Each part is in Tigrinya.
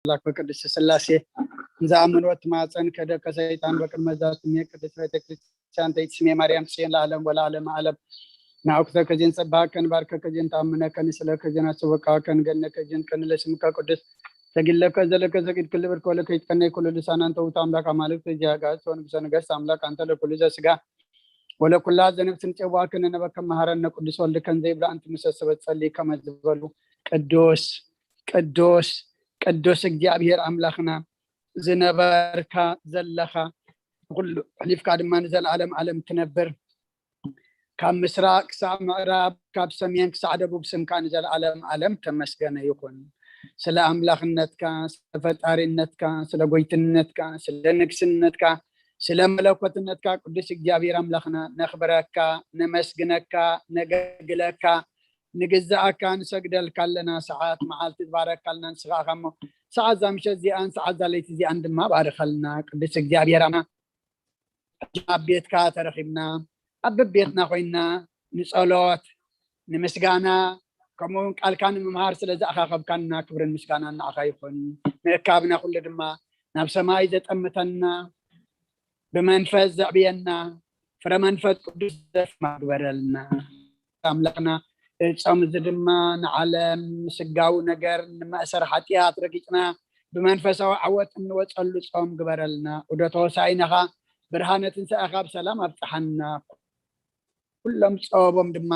ኣምላክ በቅድስት ስላሴ እንዘኣምን ወትማፀን ከደቀ ሰይጣን በቅድመ ዛትሜ ቅድስት ቤተክርስቲያን ተይትስሜ ማርያም ጽዮን ለዓለም ወለዓለም ዓለም ናውክተ ከዜን ጸባሃ ከንባርከ ከዜን ተኣምነከ ንስለ ከዜን ኣስወቃ ከንገነ ከዜን ከንለ ስምከ ቅዱስ ሰጊድለከ ዘለከ ሰጊድ ክልብር ከወለከ ይትቀነይ ኩሉ ልሳናን ተውት ኣምላክ ኣማልክት እዚያጋስ ወንጉሰ ነገስት ኣምላክ ኣንተ ለኩሉ ዘስጋ ወለኩላ ዘነፍስን ጨዋክን ነበከ መሃረነ ቅዱስ ወልድ ከን ዘይብላ ኣንቲ ምሰሰበት ጸሊ ከመ ዝበሉ ቅዱስ ቅዱስ ቅዱስ እግዚኣብሔር ኣምላኽና ዝነበርካ ዘለኻ ኩሉ ሕሊፍካ ድማ ንዘለዓለም ዓለም ትነብር ካብ ምስራቅ ክሳብ ምዕራብ ካብ ሰሜን ክሳዕ ደቡብ ስምካ ንዘለዓለም ዓለም ተመስገነ ይኹን። ስለ ኣምላኽነትካ ስለ ፈጣሪነትካ ስለ ጎይትነትካ ስለ ንግስነትካ ስለ መለኮትነትካ ቅዱስ እግዚኣብሔር ኣምላኽና ነኽብረካ ነመስግነካ ነገልግለካ ንግዛኣካ ንሰግደልካ ኣለና ሰዓት መዓልቲ ትባረካ ኣለና ንስኻ ኢኻ እሞ ሰዓት ዛ ምሸት እዚኣን ሰዓት ዛ ለይቲ እዚኣን ድማ ባርኸልና ቅዱስ እግዚኣብሔር ኣና ኣብ ቤትካ ተረኺብና ኣብ ቤትና ኮይና ንጸሎት ንምስጋና ከምኡውን ቃልካ ንምምሃር ስለ ዝኣኻኸብካና ክብርን ምስጋና ንዓኻ ይኹን ምእካብና ኩሉ ድማ ናብ ሰማይ ዘጠምተና ብመንፈስ ዘዕብየና ፍረ መንፈስ ቅዱስ ዘፍማ ግበረልና ኣምላኽና እጾም እዚ ድማ ንዓለም ስጋዊ ነገር ንመእሰር ሓጢኣት ረጊጽና ብመንፈሳዊ ዓወት እንወፀሉ ጾም ግበረልና። ዑደት ሆሳዕናኻ ብርሃነ ትንሳኤኻ ብሰላም ኣብፅሓና። ኩሎም ጸበቦም ድማ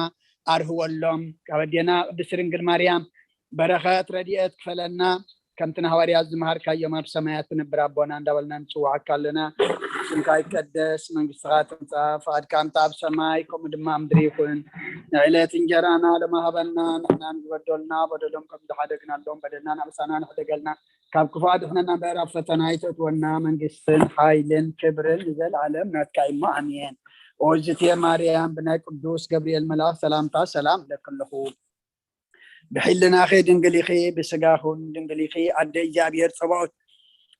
ኣርህወሎም። ካብ ኣዴና ቅድስት ድንግል ማርያም በረኸት ረድኤት ክፈለና። ከምቲ ንሃዋርያት ዝመሃርካዮም ኣብ ሰማያት ትነብር ኣቦና እንዳበልና ንጽውዓካ ኣለና። ስምካ ይቀደስ፣ መንግስትኻ ትምጻእ፣ ፍቓድካ እንተ ኣብ ሰማይ ከምኡ ድማ ኣብ ምድሪ ይኹን። ንዕለት እንጀራና ለማህበና ንሕናን ዝበደሉና በደሎም ከም ዝሓደግናሎም በደልና ናብሳና ንሕደገልና ካብ ክፉ ኣድሕነና እምበር ኣብ ፈተና ኣይተእትወና መንግስትን ሓይልን ክብርን ንዘለኣለም ናትካ እሞ ኣሜን። ኦዝቴ ማርያም ብናይ ቅዱስ ገብርኤል መልኣክ ሰላምታ ሰላም ለክልኹ ብሕልናኺ ድንግል ኢኺ ብስጋኹን ድንግል ኢኺ ኣደ እግዚኣብሔር ጸባኦት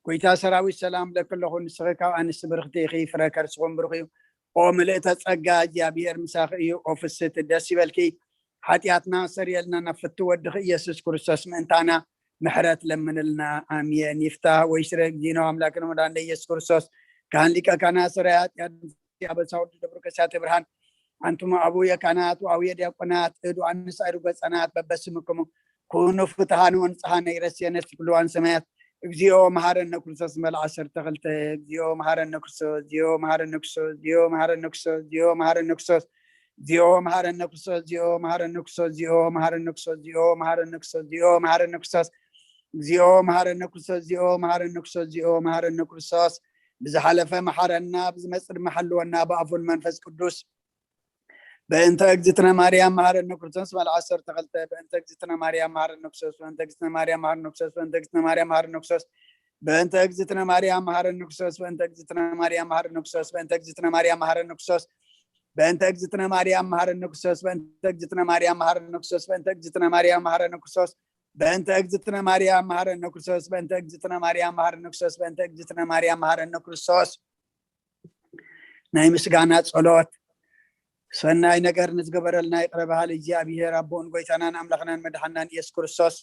ጎይታ ሰራዊት ሰላም ለክለኹ ንስኺ ካብ ኣንስቲ ብርክቲ ኢኺ ፍረ ከርስኹም ብሩኽ እዩ ኦ ምልእተ ጸጋ እግዚኣብሔር ምሳኺ እዩ ኦ ፍስቲ ደስ ይበልኪ ሓጢኣትና ሰርየልና ናብ ፍቲ ወድኺ ኢየሱስ ክርስቶስ ምእንታና ምሕረት ለምንልና ኣሜን። ይፍታህ ወይስረ እግዚእነ አምላክነ መድኃኒነ ኢየሱስ ክርስቶስ ካህን ሊቀ ካህናት ሰራይ ኃጢአት አበሳ ወልድ ደብረ ከሳቴ ብርሃን አንትሙ አቡየ ካህናት ወአቡየ ዲያቆናት እዱ አንስ አይሩገ ጸናት በበስምክሙ ኩኑ ፍትሃን ወንጽሃን ይረስየነ ኩልዋን ሰማያት እግዚኦ መሐረነ ክርስቶስ መልዓ ሰርተ ክልተ እግዚኦ መሐረነ ክርስቶስ እግዚኦ መሐረነ ክርስቶስ እግዚኦ መሐረነ ክርስቶስ እግዚኦ መሐረነ ክርስቶስ እግዚኦ መሐረነ ክርስቶስ እግዚኦ መሐረነ ክርስቶስ እግዚኦ መሐረነ ክርስቶስ እግዚኦ መሐረነ ክርስቶስ እግዚኦ መሐረነ ክርስቶስ እግዚኦ መሐረነ ክርስቶስ እግዚኦ መሐረነ ክርስቶስ ብዝሓለፈ መሐረና ብዝመጽእ ድማ ሓልወና ብኣፉን መንፈስ ቅዱስ በእንተ እግዝእትነ ማርያም መሐረነ ክርስቶስ መልዓ ዓሰርተ ክልተ በእንተ እግዝእትነ ማርያም መሐረነ ክርስቶስ በእንተ እግዝእትነ ማርያም መሐረነ ክርስቶስ በእንተ እግዝእትነ ማርያም መሐረነ ክርስቶስ በእንተ እግዝእትነ ማርያም መሐረነ ክርስቶስ በእንተ እግዝእትነ ማርያም መሐረነ ክርስቶስ በእንተ እግዝእትነ ማርያም መሐረነ ክርስቶስ በእንተ እግዝእትነ ማርያም መሐረነ ክርስቶስ በእንተ እግዝእትነ ማርያም መሐረነ ክርስቶስ በእንተ እግዝእትነ ማርያም መሐረነ ክርስቶስ በእንተ እግዝእትነ ማርያም መሐረነ ክርስቶስ በእንተ እግዝእትነ ማርያም መሐረነ ክርስቶስ ናይ ምስጋና ጸሎት ሰናይ ነገር ንዝገበረልና ይቅረ በሃል እግዚኣብሔር ኣቦን ጎይታናን ኣምላኽናን መድሓናን ኢየሱስ ክርስቶስ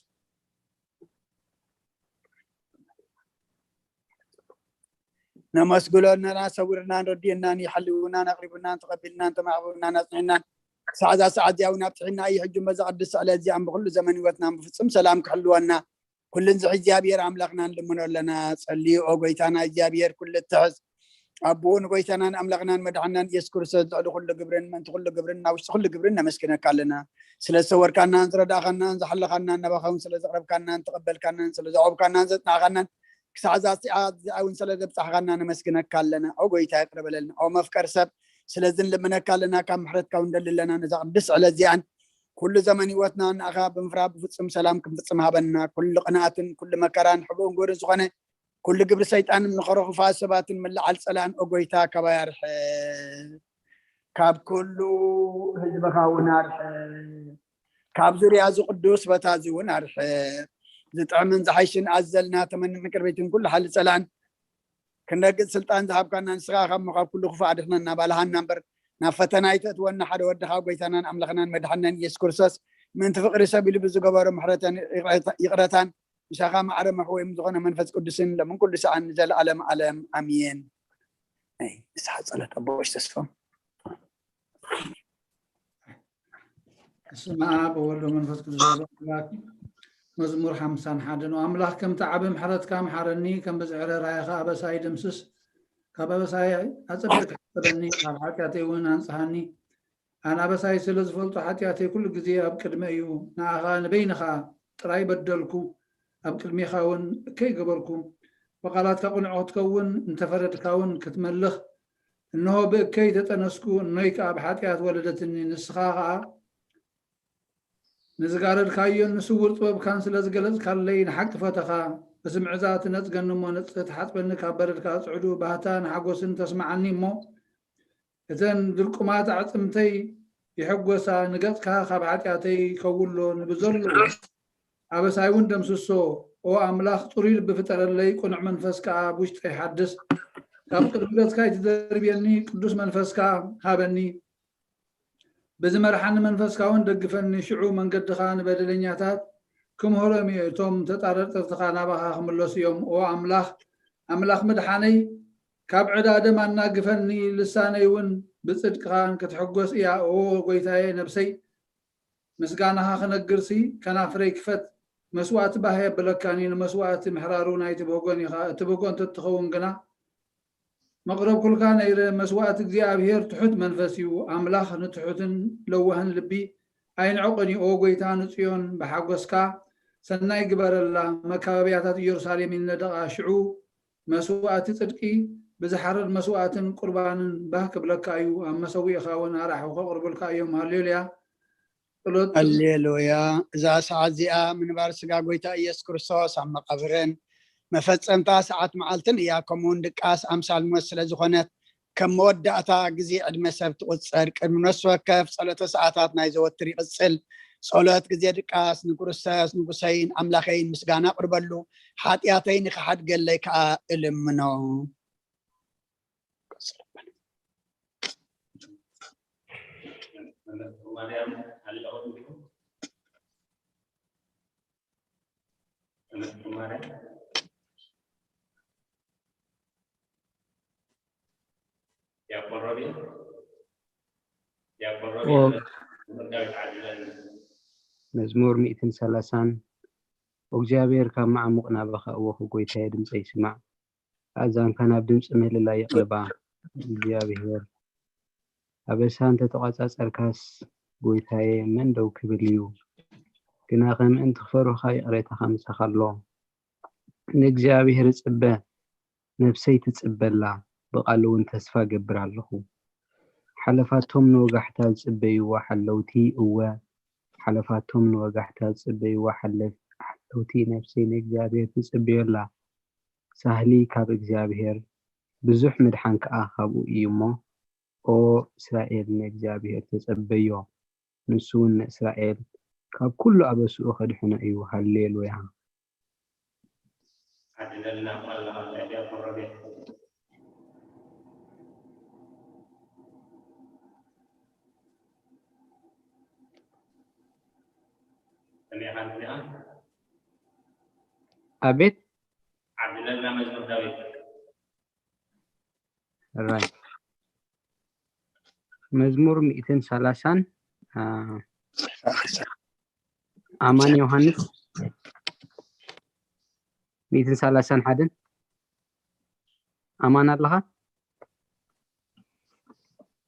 ነመስግኖ ኣለና። ሰዊርናን ረዲእናን ይሓልውናን ኣቕሪቡናን ተቐቢልናን ተማዕብብናን ኣጽኒዕናን ክሳዕ እዛ ሰዓት እዚኣ እውን ኣብፅሒና እዩ። ሕጂ በዛ ቅድስቲ ዕለት እዚኣን ብኩሉ ዘመን ህይወትናን ብፍጹም ሰላም ክሕልወና ኩልን ዝሕ እግዚኣብሔር ኣምላኽና ንልምኖ ኣለና። ጸልዩ ኦ ጎይታና እግዚኣብሔር ኩሉ እትሕዝ ኣቦኡ ንጎይታናን ኣምላኽናን መድሓናን ኢየሱስ ክርስቶስ ልዕሊ ኩሉ ግብርን ምእንቲ ኩሉ ግብርን ናብ ውሽጢ ኩሉ ግብርን ነመስግነካ ኣለና። ስለ ዝሰወርካናን ዝረዳእኻናን ዝሓለኻናን ናባኻ እውን ስለ ዘቕረብካናን ተቐበልካናን ስለ ዘዕቆብካናን ዘጽናዕካናን ክሳዕ እዛ ሰዓት እዚኣ እውን ስለ ዘብጻሕኻና ነመስግነካ ኣለና። ኦ ጎይታ ይቕረ በለልና። ኦ መፍቀር ሰብ ስለዚ ንልምነካ ኣለና። ካብ ምሕረትካ እውን ንደሊ ኣለና። ነዛ ቅድስቲ ዕለት እዚኣን ኩሉ ዘመን ህይወትና ንኣኻ ብምፍራህ ብፍጹም ሰላም ክንፍጽም ሃበና። ኩሉ ቅንኣትን ኩሉ መከራን ሕቡእን ጎርን ዝኾነ ኩሉ ግብሪ ሰይጣንን ንኸረኹፋ ሰባትን ምልዓል ጸላን ኦ ጎይታ ካባይ ኣርሕቕ። ካብ ኩሉ ህዝብኻ እውን ኣርሕቕ። ካብ ዙርያ እዚ ቅዱስ ቦታ እዚ እውን ኣርሕቕ። ዝጥዕምን ዝሓይሽን ኣዘልና ተመንን ቅርቢትን ኩሉ ሓሊ ጸላን ክነግጽ ስልጣን ዝሃብካና ንስኻ ኢኻ እሞ ካብ ኩሉ ክፉእ ኣድሕነና ባልሃና እምበር ናብ ፈተና ኣይተእትወና ሓደ ወድኻ ጎይታናን ኣምላኽናን መድሓናን ኢየሱስ ክርስቶስ ምእንቲ ፍቕሪ ሰብ ኢሉ ብዝገበሮ ምሕረትን ይቕረታን ምሳኻ ማዕረ መሕወዮም ዝኾነ መንፈስ ቅዱስን ለምን ኩሉ ሰዓን ንዘለኣለም ኣለም ኣሜን። ኣይ ንስሓ ጸሎት ኣቦሽ ተስፎም። ስመ ኣብ ወወልድ ወመንፈስ ቅዱስ ኣሐዱ ኣምላክ። መዝሙር ሓምሳን ሓደን ኣምላኽ ከምቲ ዓቢ ምሕረትካ ምሓረኒ፣ ከም ብዝሒ ርህራሄኻ ኣበሳይ ደምስስ። ካብ ኣበሳይ ኣጸቢቕካ ሕጸበኒ፣ ካብ ሓጢኣተይ እውን ኣንጽሃኒ። ኣነ ኣበሳይ ስለ ዝፈልጦ ሓጢኣተይ ኩሉ ግዜ ኣብ ቅድመይ እዩ። ንኣኻ ንበይንኻ ጥራይ በደልኩ፣ ኣብ ቅድሜኻ እውን እከይ ገበርኩ። ብቓላትካ ቅኑዕ ክትከውን እንተፈረድካ እውን ክትመልኽ። እንሆ ብእከይ ተጠነስኩ፣ እኖይ ከኣ ብሓጢኣት ወለደትኒ። ንስኻ ኸኣ ንዝጋረድካዮን ንስውር ጥበብካን ስለ ዝገለጽካለይ ንሓቂ ፈተኻ። በስምዒዛ ትነጽገኒ እሞ ነጽህ ትሓጽበኒ፣ ካብ በረድካ ኣጽዕዱ። ባህታን ሓጎስን ተስምዓኒ እሞ እተን ድርቁማት ኣዕጽምተይ ይሕጎሳ። ንገጽካ ካብ ሓጢኣተይ ከውሎ፣ ንብዘሎ ኣበሳይ እውን ደምስሶ። ኦ ኣምላኽ፣ ጽሩይ ልቢ ፍጠረለይ፣ ቅኑዕ መንፈስ ከኣ ኣብ ውሽጠይ ሓድስ። ካብ ቅዱስ ገጽካ ኣይትደርብየኒ፣ ቅዱስ መንፈስካ ሃበኒ። ብዝመርሓኒ መንፈስካ እውን ደግፈኒ። ሽዑ መንገድኻ ንበደለኛታት ክምህሮም እዩ፣ እቶም ተጣረጠርትኻ ናባኻ ክምለሱ እዮም። ኦ ኣምላኽ፣ ኣምላኽ ምድሓነይ፣ ካብ ዕዳ ደም ኣናግፈኒ፣ ልሳነይ እውን ብጽድቅኻ ክትሕጎስ እያ። ኦ ጐይታየ፣ ነብሰይ ምስጋናኻ ክነግርሲ ከናፍረይ ክፈት። መስዋእቲ ባህ የብለካን እዩ፣ ንመስዋእቲ ምሕራሩ ናይቲ ብህጎን ኢኻ። እቲ ብህጎ እንተትኸውን ግና መቕረብኩልካ ነይረ። መስዋእቲ እግዚኣብሔር ትሑት መንፈስ እዩ። ኣምላኽ ንትሑትን ለዋህን ልቢ ኣይንዕቕን እዩ። ኦ ጐይታ፣ ንጽዮን ብሓጎስካ ሰናይ ግበረላ። መካበብያታት ኢየሩሳሌም ይነደቓ። ሽዑ መስዋእቲ ጽድቂ ብዝሓርድ መስዋእትን ቁርባንን ባህ ክብለካ እዩ። ኣብ መሰዊእኻ እውን ኣራሑ ከቕርቡልካ እዮም። ሃሌሉያ። ጸሎት። ሃሌሉያ። እዛ ሰዓት እዚኣ ምንባር ስጋ ጐይታ ኢየሱስ ክርስቶስ ኣብ መቓብርን መፈጸምታ ሰዓት መዓልትን እያ። ከምኡውን ድቃስ ኣምሳል ሞት ስለ ዝኾነት ከም መወዳእታ ግዜ ዕድመ ሰብ ትቑጸር። ቅድሚ ነፍሲ ወከፍ ጸሎተ ሰዓታት ናይ ዘወትር ይቕጽል። ጸሎት ግዜ ድቃስ ንክርስቶስ ንጉሰይን ኣምላኸይን ምስጋና ኣቕርበሉ፣ ሓጢኣተይ ንኽሓድገለይ ከኣ እልምኖ። መዝሙር ሚእትን ሰላሳን። እግዚኣብሔር ካብ መዓሙቕ ናባኻ እወኹ፣ ጐይታየ ድምፀይ ስማዕ። ኣእዛንካ ናብ ድምፂ ምህልላ የቕልባ። እግዚኣብሔር ኣበሳ እንተተቋጻጸርካስ፣ ጐይታየ፣ መን ደው ክብል እዩ? ግናኸ ምእንቲ ክፈርሁኻ ይቕሬታኻ ምሳኻ ኣሎ። ንእግዚኣብሔር እጽበ፣ ነፍሰይ ትጽበ ኣላ፣ ብቓሉ እውን ተስፋ እገብር ኣለኹ። ሓለፋቶም ንወጋሕታ ዝጽበይዋ ሓለውቲ፣ እወ፣ ሓለፋቶም ንወጋሕታ ዝጽበይዋ ሓለፍ-፣ ሓለውቲ ነፍሰይ ንእግዚኣብሔር ትጽበዮ ኣላ። ሳህሊ ካብ እግዚኣብሔር፣ ብዙሕ ምድሓን ከኣ ካብኡ እዩ እሞ፣ ኦ እስራኤል፣ ንእግዚኣብሔር ተጸበዮ፣ ንሱ እውን ንእስራኤል ካብ ኩሉ ኣበስኡ ኸድሕኖ እዩ። ሃሌሉያ። ኣቤት። ዓድለልና መዝሙር ዳዊት። ራይት። መዝሙር ሚእትን ሰላሳን፣ አ፣ ኣማን ዮሃንስ ሚእትን ሰላሳን ሓደን። ኣማን ኣለኻ?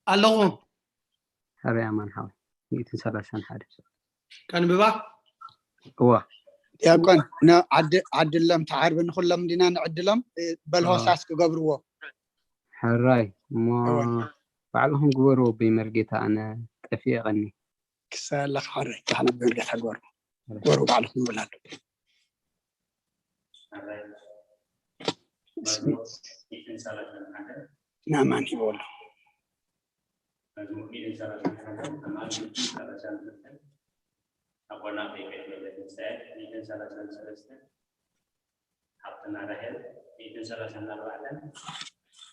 ኣለኹ። ሕራይ ኣማን ሓወይ፣ ሚእትን ሰላሳን ሓደ። ከንብባ? እዋ። ዲያቆን፣ ንዓዲ-፣ ዓድሎም ተዓርቢ ንኹሎም ዲና ንዕድሎም፣ እ፣ በል እዋ። ሆሳስ ክገብርዎ። ሕራይ፣ እሞ እዋ። ባዕልኹም ግበርዎ፣ ኣቦይ መርጌታ፣ ኣነ ጠፊኤ ቀኒ። ክሳለኻ ሕራይ፣ ባዕልና ብመርጌታ ግበርዎ። ሕራይ። ግበርዎ ባዕልኹም ይብል ኣሎ። እስኪ ንኣማን ሂበሉ። ኣቦና ቐይቀት ወልደ ትንሳኤ ሚእትን ሰላሳን ሰለስተን፣ ሓፍትና ራሄል ሚእትን ሰላሳን ኣርባዕተን፣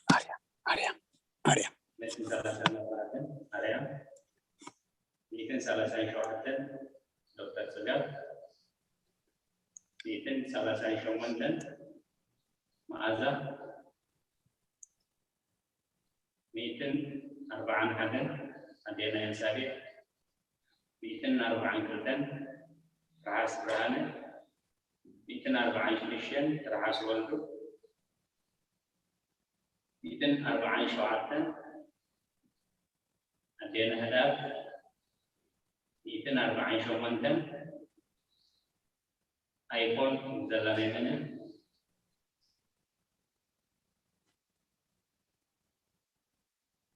ኣርያም፣ ኣርያም፣ ኣርያም። ሚእትን ሰላሳን ኣርባዕተን፣ ኣርያም። ሚእትን ሰላሳን ሸውዓተን፣ ዶክተር ጽጋብ። ሚእትን ሰላሳን ሸሞንተን፣ መኣዛ፣ ሚእትን ኣርባዓን ሓደን፣ ኣዴና ኤልሳቤጥ፣ ሚእትን ኣርባዓን ክልተን፣ ትርሓስ ብርሃነ፣ ሚእትን ኣርባዓን ሽዱሽተን፣ ትርሓስ ወልዱ፣ ሚእትን ኣርባዓን ሸውዓተን፣ ኣዴና ህዳር፣ ሚእትን ኣርባዓን ሸሞንተን፣ ኣይፎን ዘላ ናይ መን እያ?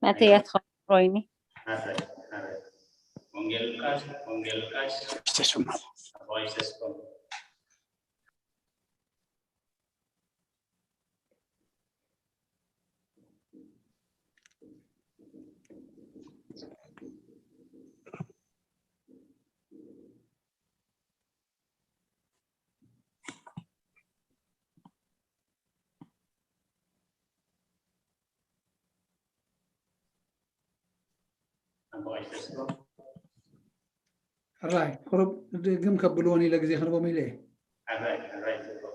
ናተይ እያ ትኸውን ሮይኒ። ኣረ፣ ኣረ። ወንጌል ሉቃስ፣ ወንጌል ሉቃስ፣ ተስማ ኣቦይ ተስፎም። ኣቦይ ተስፎም። ሕራይ ቁሩብ ድግም ከብልዎን ኢለ ግዜ ክንቦም ኢለ እየ። ሕራይ፣ ሕራይ፣ ጽቡቕ።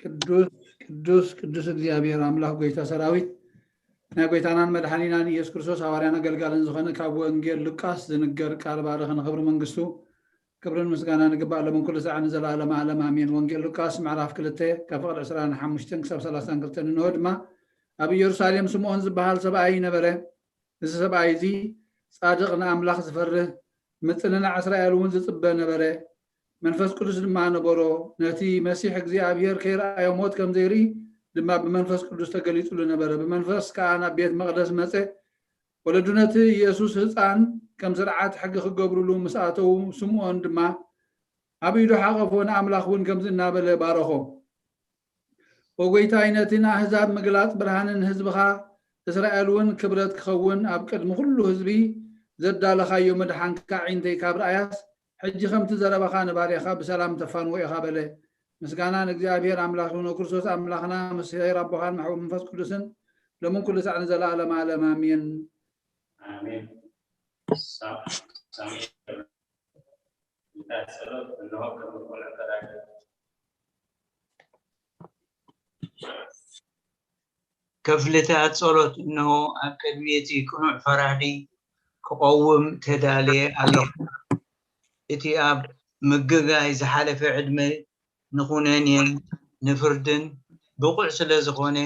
ቅዱስ ቅዱስ ቅዱስ እግዚኣብሔር ኣምላኽ ጎይታ ሰራዊት፣ ናይ ጎይታናን መድሓኒናን ኢየሱስ ክርስቶስ ሃዋርያን ኣገልጋልን ዝኾነ ካብ ወንጌል ሉቃስ ዝንገር ቃል ባርኽ ንኽብሪ መንግስቱ ክብርን ምስጋናን ይግባእ ሎምን ኩሉ ሳዕ ንዘለኣለም ዓለም ኣሜን። ወንጌል ሉቃስ ምዕራፍ ክልተ ካብ ፍቕዲ ዕስራን ሓሙሽተን ክሳብ ሰላሳን ክልተን እንሆ ድማ ኣብ ኢየሩሳሌም ስምዖን ዝበሃል ሰብኣይ ነበረ። እዚ ሰብኣይ እዚ ጻድቕ ንኣምላኽ ዝፈርህ ምጽንናዕ እስራኤል እውን ዝጽበ ነበረ። መንፈስ ቅዱስ ድማ ነበሮ። ነቲ መሲሕ እግዚኣብሔር ከይረኣዮ ሞት ከም ዘይርኢ ድማ ብመንፈስ ቅዱስ ተገሊጹሉ ነበረ። ብመንፈስ ከኣ ናብ ቤት መቕደስ መጸ። ወለዱ ነቲ ኢየሱስ ህፃን ከም ስርዓት ሕጊ ክገብሩሉ ምስ ኣተዉ ስምዖን ድማ ኣብ ኢዱ ሓቐፎ ንኣምላኽ እውን ከምዚ እናበለ ባረኾ። ኦ ጎይታይ ነቲ ንኣህዛብ ምግላጽ ብርሃንን ህዝብኻ እስራኤል እውን ክብረት ክኸውን ኣብ ቅድሚ ኩሉ ህዝቢ ዘዳለኻዮ ምድሓንካ ዒንተይ ካብ ረኣያስ ሕጂ ከምቲ ዘረባኻ ንባርያኻ ብሰላም ተፋንዎ ኢኻ በለ። ምስጋና ንእግዚኣብሔር ኣምላኽ ይኹን። ክርስቶስ ኣምላኽና ምስ ሄር ኣቦኻን ማሕበ መንፈስ ቅዱስን ሎምን ኩሉ ሳዕ ንዘለኣለም ኣለም ኣሜን። ኣሜን። ሳም- ሳሙኤል እንታይ ጸሎት እንሆ ቅድሚ ቆልዑ ተዳልዩ። ከፍልታት ጸሎት እንሆ ኣብ ቅድሚ እቲ ቅኑዕ ፈራዲ ክቐውም ተዳልየ ኣለኹ። እቲ ኣብ ምግጋይ ዝሓለፈ ዕድመ ንኹነኔን ንፍርድን ብቑዕ ስለ ዝኾነ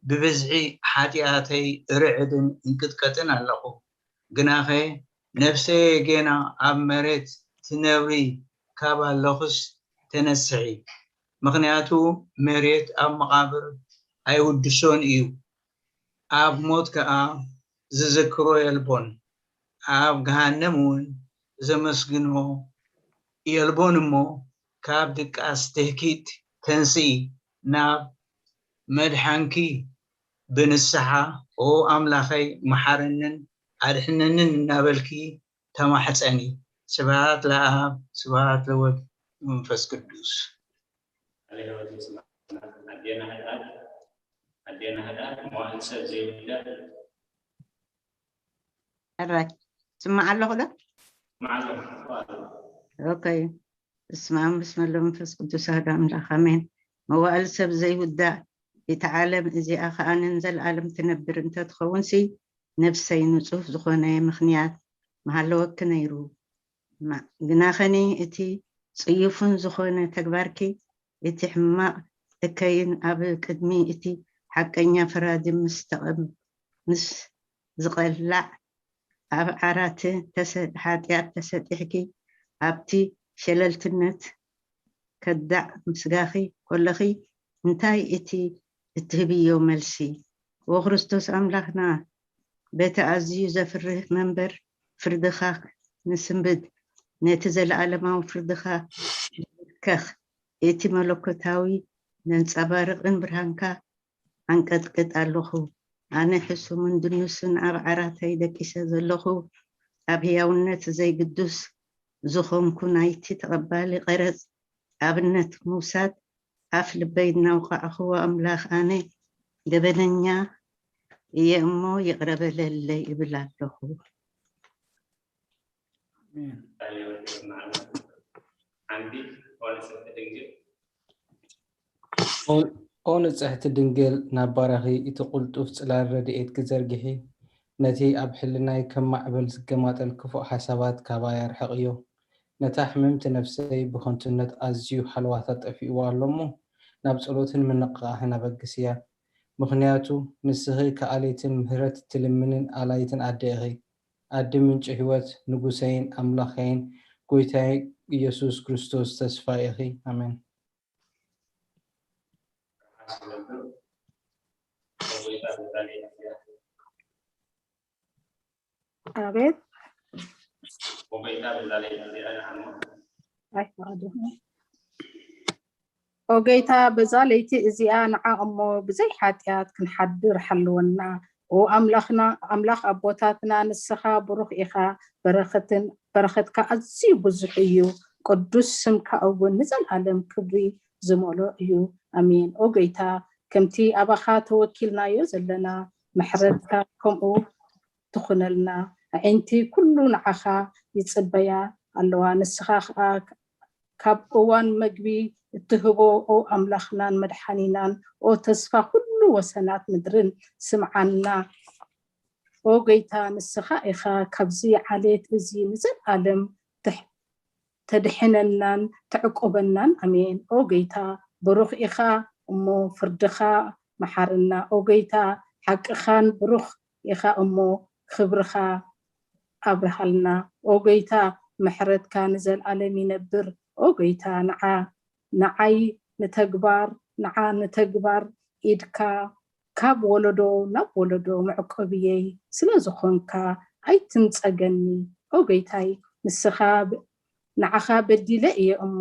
ብብዝሒ ሓጢኣተይ እርዕድን እንቅጥቀጥን ኣለኹ። ግናኸ ነፍሰየ ጌና ኣብ መሬት ትነብሪ ካብ ኣለኹስ ተነስሒ። ምኽንያቱ መሬት ኣብ መቓብር ኣይውድሶን እዩ፣ ኣብ ሞት ከኣ ዝዝክሮ የልቦን፣ ኣብ ገሃነም እውን ዘመስግኖ የልቦን እሞ ካብ ድቃስ ትህኪት ተንስኢ፣ ናብ መድሓንኪ ብንስሓ ኦ ኣምላኸይ መሓረንን ኣድሕነንን እናበልኪ ተማሕፀኒ። ስብሃት ለኣብ ስብሃት ለወልድ መንፈስ ቅዱስ። ቃለ ሕይወት ይስማዕና። ኣዴና ህድኣት፣ ኣዴና ህድኣት መዋእል ሰብ ዘይውዳእ። ሕራይ ስማዕ ኣለኹ ዶ? መዓሎም ኦኬ። በስመ ኣብ በስመ ወወልድ ወመንፈስ ቅዱስ ኣሐዱ ኣምላኽ ኣሜን። መዋእል ሰብ ዘይውዳእ እታ ዓለም እዚኣ ኸኣ ንዘለኣለም ትነብር እንተትኸውን ሲ ነፍሰይ ንጹህ ዝኾነ ምኽንያት ምሃለወኪ ነይሩ። ግናኸኒ እቲ ጽዩፍን ዝኾነ ተግባርኪ እቲ ሕማቕ እከይን ኣብ ቅድሚ እቲ ሓቀኛ ፈራዲ ምስ ተቐም ምስ ዝቐላዕ ኣብ ዓራት ተሰ- ሓጢኣት ተሰጢሕኪ ኣብቲ ሸለልትነት ከዳዕ ምስጋኺ ከለኺ እንታይ እቲ እትህብዮ መልሲ? ኦ ክርስቶስ ኣምላኽና በቲ ኣዝዩ ዘፍርህ መንበር ፍርድኻ ንስንብድ፣ ነቲ ዘለኣለማዊ ፍርድኻ ንብከኽ፣ እቲ መለኮታዊ ነንጸባርቕን ብርሃንካ ኣንቀጥቅጥ ኣለኹ። ኣነ ሕሱምን ድኑስን ኣብ ዓራተይ ደቂሰ ዘለኹ፣ ኣብ ህያውነት ዘይግዱስ ዝኾንኩ ናይቲ ተቐባሊ ቀረጽ ኣብነት ምውሳድ ኣፍ ልበይ እናውቃዕኽዎ ኣምላኽ ኣነ ገበነኛ እየ እሞ ይቕረ በለለይ እብል ኣለኹ። ኦ ንጽሕቲ ድንግል ናባራኺ እቲ ቁልጡፍ ጽላል ረድኤትኪ ዘርግሒ ነቲ ኣብ ሕልናይ ከም ማዕበል ዝገማጠል ክፉእ ሓሳባት ካባይ ኣርሕቕዮ። ነታ ሕምምቲ ነፍሰይ ብኸንቱነት ኣዝዩ ሓልዋታ ጠፊእዋ ኣሎ እሞ ናብ ጸሎትን ምንቕቓሕን ኣበግስያ። ምኽንያቱ ንስኺ ከኣሊትን ምህረት ትልምንን ኣላይትን ኣደ ኢኺ። ኣዲ ምንጪ ህይወት ንጉሰይን ኣምላኸይን ጎይታይ ኢየሱስ ክርስቶስ ተስፋ ኢኺ። ኣሜን። ኣቤት ኦ ጎይታ በዛ ለይቲ እዚኣ ንዓ እሞ ብዘይ ሓጢኣት ክንሓድር ሓልወና። ኦ ኣምላኽና ኣምላኽ ኣቦታትና ንስኻ ብሩኽ ኢኻ። በረኸትን በረኸትካ ኣዝዩ ብዙሕ እዩ። ቅዱስ ስምካ እውን ንዘለኣለም ክብሪ ዝመልኦ እዩ። ኣሜን። ኦ ጎይታ ከምቲ ኣባኻ ተወኪልናዮ ዘለና ምሕረትካ ከምኡ ትኹነልና። ኣዒንቲ ኩሉ ንዓኻ ይጽበያ ኣለዋ። ንስኻ ኸኣ ካብ እዋን መግቢ እትህቦ ኦ ኣምላኽናን መድሓኒናን ኦ ተስፋ ኩሉ ወሰናት ምድርን ስምዓና። ኦ ጎይታ ንስኻ ኢኻ ካብዚ ዓሌት እዚ ንዘለኣለም ተድሕነናን ተዕቆበናን። ኣሜን። ኦ ጎይታ ብሩኽ ኢኻ እሞ ፍርድኻ መሓረና። ኦ ጎይታ ሓቅኻን ብሩኽ ኢኻ እሞ ክብርኻ ኣብርሃልና። ኦ ጎይታ ምሕረትካ ንዘለኣለም ይነብር። ኦ ጎይታ ንዓ ንዓይ ንተግባር ንዓ ንተግባር ኢድካ ካብ ወለዶ ናብ ወለዶ መዕቆብየይ ስለ ዝኾንካ ኣይትንጸገኒ። ኦ ጎይታይ ንስኻ ንዓኻ በዲለ እየ እሞ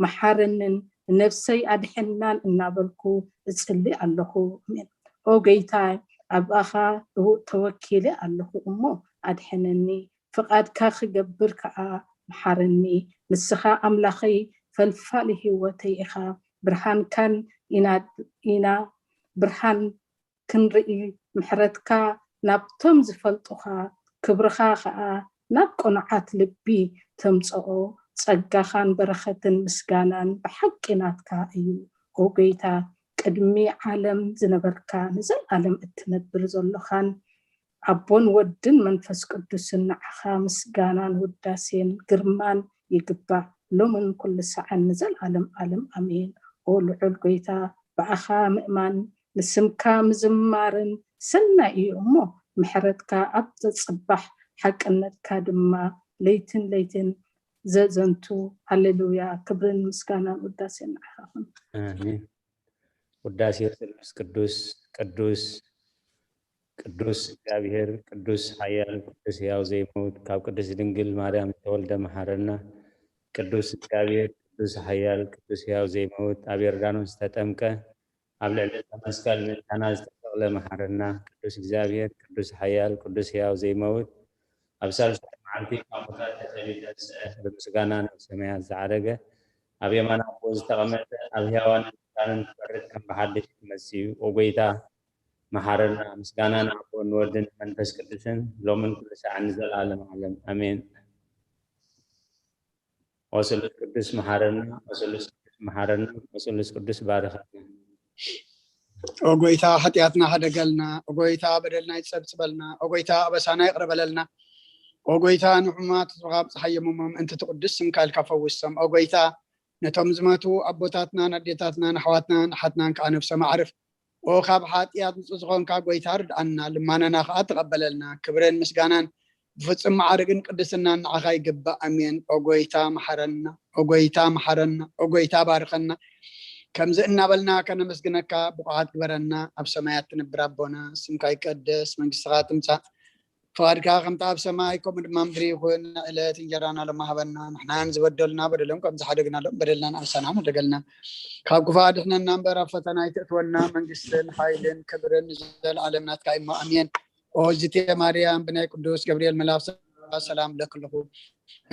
መሓረንን ንነፍሰይ ኣድሕናን እናበልኩ እጽሊ ኣለኹ። ኦ ጎይታ ኣባኻ ተወኪለ ኣለኹ እሞ ኣድሕነኒ። ፍቓድካ ክገብር ከኣ መሓረኒ። ንስኻ ኣምላኸይ ፈልፋሊ ህይወተይ ኢኻ። ብርሃንካን ኢና ኢና ብርሃን ክንርኢ ምሕረትካ ናብቶም ዝፈልጡኻ ክብርኻ ከኣ ናብ ቅኑዓት ልቢ ተምጽኦ። ጸጋኻን በረኸትን ምስጋናን ብሓቂ ናትካ እዩ። ኦ ጎይታ ቅድሚ ዓለም ዝነበርካ ንዘለኣለም እትነብር ዘሎኻን ኣቦን ወድን መንፈስ ቅዱስን ንዓኻ ምስጋናን ውዳሴን ግርማን ይግባእ ሎምን ኩሉ ሰዓን ንዘለኣለም ዓለም ኣሜን። ኦ ልዑል ጎይታ ብኣኻ ምእማን ንስምካ ምዝማርን ሰናይ እዩ እሞ ምሕረትካ ኣብ ዘጽባሕ ሓቅነትካ ድማ ለይትን ለይትን ዘዘንቱ። ሃሌሉያ ክብርን ምስጋናን ውዳሴን ንዓኻ ይኹን። ውዳሴ ስሉስ ቅዱስ ቅዱስ ቅዱስ እግዚኣብሔር ቅዱስ ሓያል ቅዱስ ሕያው ዘይመውት ካብ ቅድስት ድንግል ማርያም ዝተወልደ መሓረና። ቅዱስ እግዚኣብሔር ቅዱስ ሓያል ቅዱስ ሕያው ዘይመውት ኣብ ዮርዳኖስ ዝተጠምቀ ኣብ ልዕሊ ዕፀ መስቀል ምእንታና ዝተሰቕለ መሓረና። ቅዱስ እግዚኣብሔር ቅዱስ ሓያል ቅዱስ ሕያው ዘይመውት ኣብ ሳልሳይ መዓልቲ ካብ ሙታት ተፈልዩ ተንስአ፣ ብምስጋና ናብ ሰማያት ዝዓረገ፣ ኣብ የማን ኣቦ ዝተቐመጠ፣ ኣብ ሕያዋንን ሙታንን ክፈርድ ከም ብሓድሽ ክመጽእ እዩ። ኦ ጎይታ መሓረና። ምስጋና ንኣቦን ንወድን ንመንፈስ ቅዱስን ሎምን ኩሉ ሰዓን ንዘለኣለም ዓለም ኣሜን። ኦ ስሉስ ቅዱስ መሓረና፣ ኦ ስሉስ ቅዱስ መሓረና፣ ኦ ስሉስ ቅዱስ ባርኸና። ኦ ጎይታ ሓጢኣትና ሕደገልና፣ ኦ ጎይታ በደልና ይጸብጽበልና፣ ኦ ጎይታ ኣበሳና ይቕረ በለልና። ኦ ጎይታ ንሕሙማት እሱኻ ኣብጽሓዮም እሞ ምእንቲ እቲ ቅዱስ ስምካ ኢልካ ፈውሶም። ኦ ጎይታ ነቶም ዝመቱ ኣቦታትናን ኣዴታትናን ኣሕዋትናን ኣሓትናን ከኣ ነብሶም ኣዕርፍ። ኦ ካብ ሓጢኣት ንጹህ ዝኾንካ ጎይታ ርድኣና፣ ልማናና ከኣ ተቐበለልና። ክብርን ምስጋናን ብፍጹም ማዕርግን ቅድስናን ንዓኻ ይግባእ። ኣሜን። ኦ ጎይታ መሓረና፣ ኦ ጎይታ መሓረና፣ ኦ ጎይታ ባርኸና። ከምዚ እናበልና ከነመስግነካ ብቑዓት ግበረና። ኣብ ሰማያት ትነብር ኣቦና፣ ስምካ ይቀደስ፣ መንግስትኻ ትምጻእ፣ ፍቓድካ ከምቲ ኣብ ሰማይ ከምኡ ድማ ምድሪ ይኹን። ዕለት እንጀራና ሎሚ ሃበና፣ ንሕናን ዝበደሉና በደሎም ከም ዝሓደግናሎም በደልና ንኣሳና ንደገልና፣ ካብ ክፉእ ኣድሕነና እምበር ኣብ ፈተና ኣይተእትወና፣ መንግስትን ሓይልን ክብርን ንዘለኣለም ናትካ እሞ ኣሜን። ኦ እግዝእትየ ማርያም ብናይ ቅዱስ ገብርኤል መልኣክ ሰላም እብለኪ ኣለኹ፣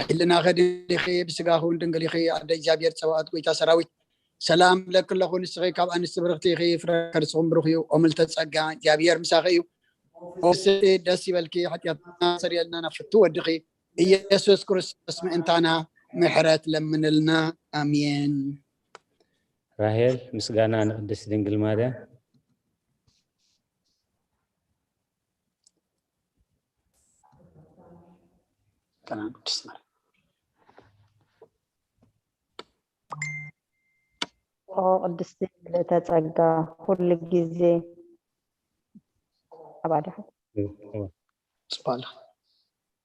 ሕልናኸ ድንግል ኢኺ፣ ብስጋኺ እውን ድንግል ኢኺ። ኣደ እግዚኣብሔር ጸባኦት፣ ጎይታ ሰራዊት፣ ሰላም እብለኪ ኣለኹ። ንስኺ ካብ ኣንስቲ ብርኽቲ ኢኺ፣ ፍረ ከርስኹም ብሩኽ እዩ። ኦ ምልእተ ጸጋ፣ እግዚኣብሔር ምሳኺ እዩ። ኦ ስእሊ ደስ ይበልኪ፣ ሓጢኣትና ሰርየልና ናብ ፍቱ ወድኺ ኢየሱስ ክርስቶስ ምእንታና ምሕረት ለምንልና። ኣሜን። ራሄል፣ ምስጋና ንቅድስት ድንግል ማርያም። ቅድስት ማርያም። ኦ ቅድስቲ ምልእተ ጸጋ፣ ኩሉ ግዜ ኣባድሓ። ጽባላ።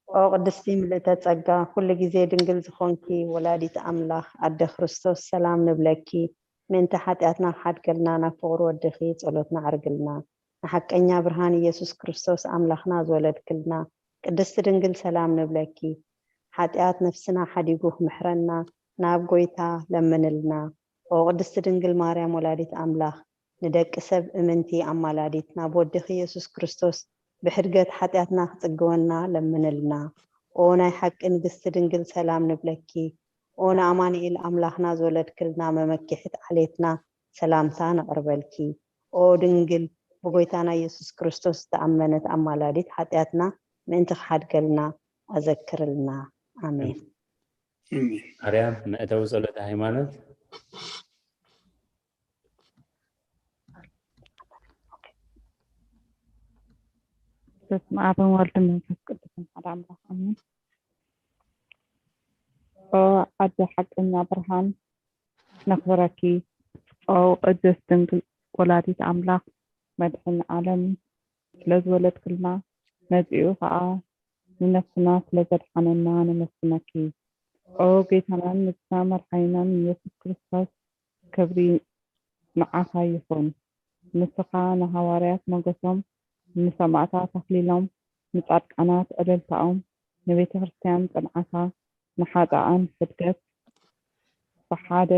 ኦ ቅድስቲ ምልእተ ጸጋ፣ ኩሉ ግዜ ድንግል ዝኾንኪ ወላዲት ኣምላኽ ኣደ ክርስቶስ፣ ሰላም ንብለኪ። ምእንቲ ሓጢኣትና ክሓድገልና ናብ ፍቕሪ ወድኺ ጸሎትና ኣዕርግልና። ንሓቀኛ ብርሃን ኢየሱስ ክርስቶስ ኣምላኽና ዝወለድክልና ቅድስቲ ድንግል፣ ሰላም ንብለኪ። ሓጢኣት ነፍስና ሓዲጉ ክምሕረና ናብ ጎይታ ለምንልና። ኦ ቅድስቲ ድንግል ማርያም ወላዲት ኣምላኽ፣ ንደቂ ሰብ እምንቲ ኣማላዲት፣ ናብ ወድኺ ኢየሱስ ክርስቶስ ብሕድገት ሓጢኣትና ክጽግወና ለምንልና። ኦ ናይ ሓቂ ንግስቲ ድንግል፣ ሰላም ንብለኪ። ኦ ንኣማኑኤል ኣምላኽና ዝወለድክልና መመኪሒት ዓሌትና፣ ሰላምታ ነቕርበልኪ። ኦ ድንግል፣ ብጎይታና ኢየሱስ ክርስቶስ ዝተኣመነት ኣማላዲት፣ ሓጢኣትና ምእንቲ ክሓድገልና ኣዘክርልና። ኣሜን። ኣሜን። ማርያም መእተዊ ጸሎተ ሃይማኖት። በስመ ኣብን ወልድን መንፈስ ቅዱስን ሓደ ኣምላኽ ኣሜን። ኦ ኣደ ሓቀኛ ብርሃን ነኽብረኪ። ኦ ቅድስት ድንግል ወላዲት ኣምላኽ መድሕን ዓለም ስለ ዝወለድክልና መጺኡ ኸኣ ንነፍስና ስለ ዘድሓነና ነመስግነኪ። ኦ ጌታናን ንጉስና መድሓኒናን ኢየሱስ ክርስቶስ ክብሪ ንዓኻ ይኹን። ንስኻ ንሃዋርያት ሞገሶም፣ ንሰማእታት ኣኽሊሎም፣ ንጻድቃናት ዕልልታኦም፣ ንቤተ ክርስቲያን ጽንዓታ፣ ንሓጥኣን ሕድገት፣ ብሓደ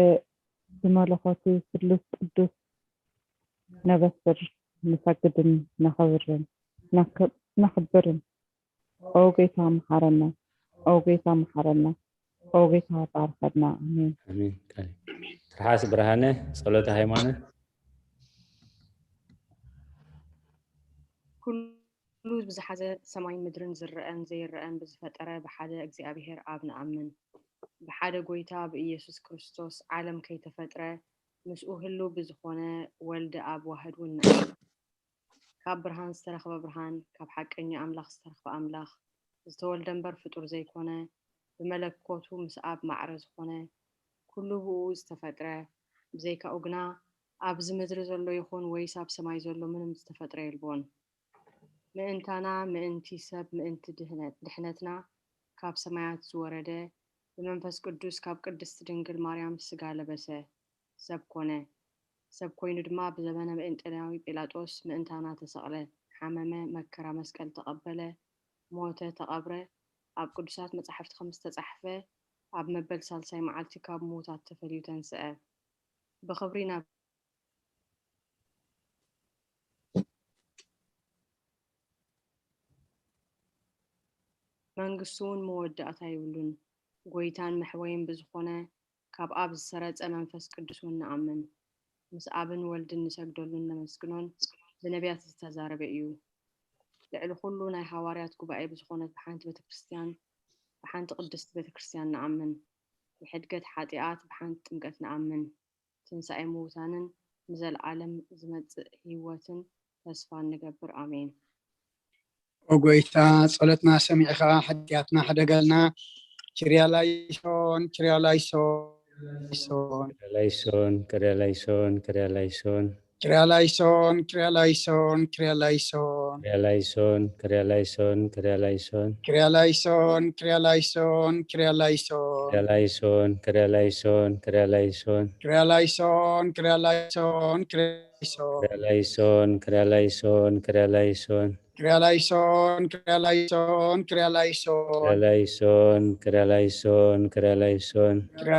ብመለኮቱ ስሉስ ቅዱስ ነበስር፣ ንሰግድን ነኽብርን ነክ- ነኽብርን። ኦ ጌታ መሓረና፣ ኦ ጌታ መሓረና፣ ኦ ጌታ ባርከና። ኣሜን። ኣሜን። ትርሓስ ብርሃነ ጸሎተ ሃይማኖት። ኩሉ ብዝሓዘ ሰማይን ምድርን ዝረኣን ዘይረኣን ብዝፈጠረ ብሓደ እግዚኣብሔር ኣብ ንኣምን። ብሓደ ጎይታ ብኢየሱስ ክርስቶስ ዓለም ከይተፈጥረ ምስኡ ህልው ብዝኾነ ወልድ ኣብ ዋህድ እውን ንኣምን። ካብ ብርሃን ዝተረኽበ ብርሃን፣ ካብ ሓቀኛ ኣምላኽ ዝተረኽበ ኣምላኽ፣ ዝተወልደ እምበር ፍጡር ዘይኮነ፣ ብመለኮቱ ምስ ኣብ ማዕረ ዝኾነ፣ ኩሉ ብእኡ ዝተፈጥረ፣ ብዘይካኡ ግና ኣብዚ ምድሪ ዘሎ ይኹን ወይስ ኣብ ሰማይ ዘሎ ምንም ዝተፈጥረ የልቦን። ምእንታና፣ ምእንቲ ሰብ፣ ምእንቲ ድሕነትና ካብ ሰማያት ዝወረደ፣ ብመንፈስ ቅዱስ ካብ ቅድስት ድንግል ማርያም ስጋ ለበሰ፣ ሰብ ኮነ። ሰብ ኮይኑ ድማ ብዘበነ ጴንጤናዊ ጲላጦስ ምእንታና ተሰቕለ፣ ሓመመ፣ መከራ መስቀል ተቐበለ፣ ሞተ፣ ተቐብረ፣ ኣብ ቅዱሳት መጻሕፍቲ ከም ዝተጻሕፈ ኣብ መበል ሳልሳይ መዓልቲ ካብ ምዉታት ተፈልዩ ተንስአ። ብኽብሪ ናብ መንግስቱ እውን መወዳእታ የብሉን። ጎይታን መሕወይን ብዝኾነ ካብ ኣብ ዝሰረጸ መንፈስ ቅዱስ እውን ንኣምን። ምስ ኣብን ወልድን ንሰግደሉን ነመስግኖን ብነቢያት ዝተዛረበ እዩ። ልዕሊ ኩሉ ናይ ሃዋርያት ጉባኤ ብዝኾነት ብሓንቲ ቤተ ክርስቲያን፣ ብሓንቲ ቅድስቲ ቤተ ክርስቲያን ንኣምን። ንሕድገት ሓጢኣት ብሓንቲ ጥምቀት ንኣምን። ትንሳኤ ምዉታንን ንዘለዓለም ዝመጽእ ህይወትን ተስፋ ንገብር። ኣሜን። ኦ ጎይታ፣ ጸሎትና ሰሚዕኻ ሓጢኣትና ሕደገልና። ኪርያ ላይሶን፣ ኪርያ ላይሶን፣ ላይሶን። ኪርያ ላይሶን፣ ኪርያ ላይሶን፣ ኪርያ ላይሶን። ኪርያ ላይሶን፣ ኪርያ ላይሶን፣ ኪርያ ላይሶን። ኪርያ ላይሶን፣ ኪርያ ላይሶን፣ ኪርያ ላይሶን። ኪርያ ላይሶን፣ ኪርያ ላይሶን፣ ኪርያ ላይሶን። ኪርያ ላይሶን፣ ኪርያ ላይሶን፣ ኪርያ ላይሶን። ኪርያ ላይሶን፣ ኪርያ ላይሶን፣ ኪርያ ላይሶን። ኪርያ ላይሶን፣ ኪርያ ላይሶን፣ ኪርያ ላይሶን። ኪርያ ላይሶን፣ ኪርያ ላይሶን፣ ኪርያ ላይሶን። ኪርያ ላይሶን፣ ኪርያ ላይሶን፣ ኪርያ ላይሶን። ኪርያ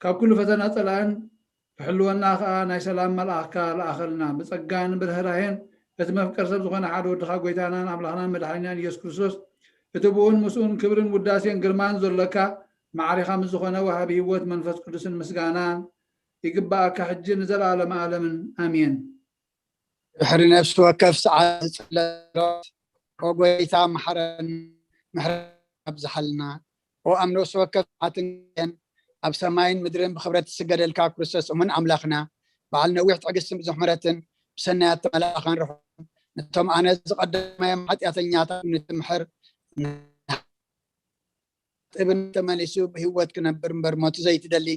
ካብ ኩሉ ፈተና ጸላእን ክሕልወና ከኣ ናይ ሰላም መልኣኽካ ለኣኸልና። ብጸጋን ብርህራሄን እቲ መፍቀር ሰብ ዝኾነ ሓደ ወድኻ ጎይታናን ኣምላኽናን መድሓኒናን ኢየሱስ ክርስቶስ፣ እቲ ብኡን ምስኡን ክብርን ውዳሴን ግርማን ዘሎካ፣ ማዕሪኻ ምስ ዝኾነ ወሃቢ ህይወት መንፈስ ቅዱስን ምስጋናን ይግባኣካ፣ ሕጂ ንዘለኣለመ ኣለምን። ኣሜን። ድሕሪ ነፍሲ ወከፍ ሰዓት ዝጽለ ጸሎት፣ ኦ ጎይታ፣ መሓረን፣ ምሕረት ኣብዝሓልና። ኦ ኣብ ነፍሲ ወከፍ ሰዓትን ግዜን ኣብ ሰማይን ምድርን ብኽብረት ትስገደልካ ክርስቶስ እሙን ኣምላኽና፣ በዓል ነዊሕ ትዕግስትን ብዙሕ ምሕረትን፣ ብሰናያት ተመላእኻን ርሑም፣ ነቶም ኣነ ዝቐደማዮም ሓጢኣተኛታት ንትምሕር፣ ጥብን ተመሊሱ ብህይወት ክነብር እምበር ሞቱ ዘይትደሊ፣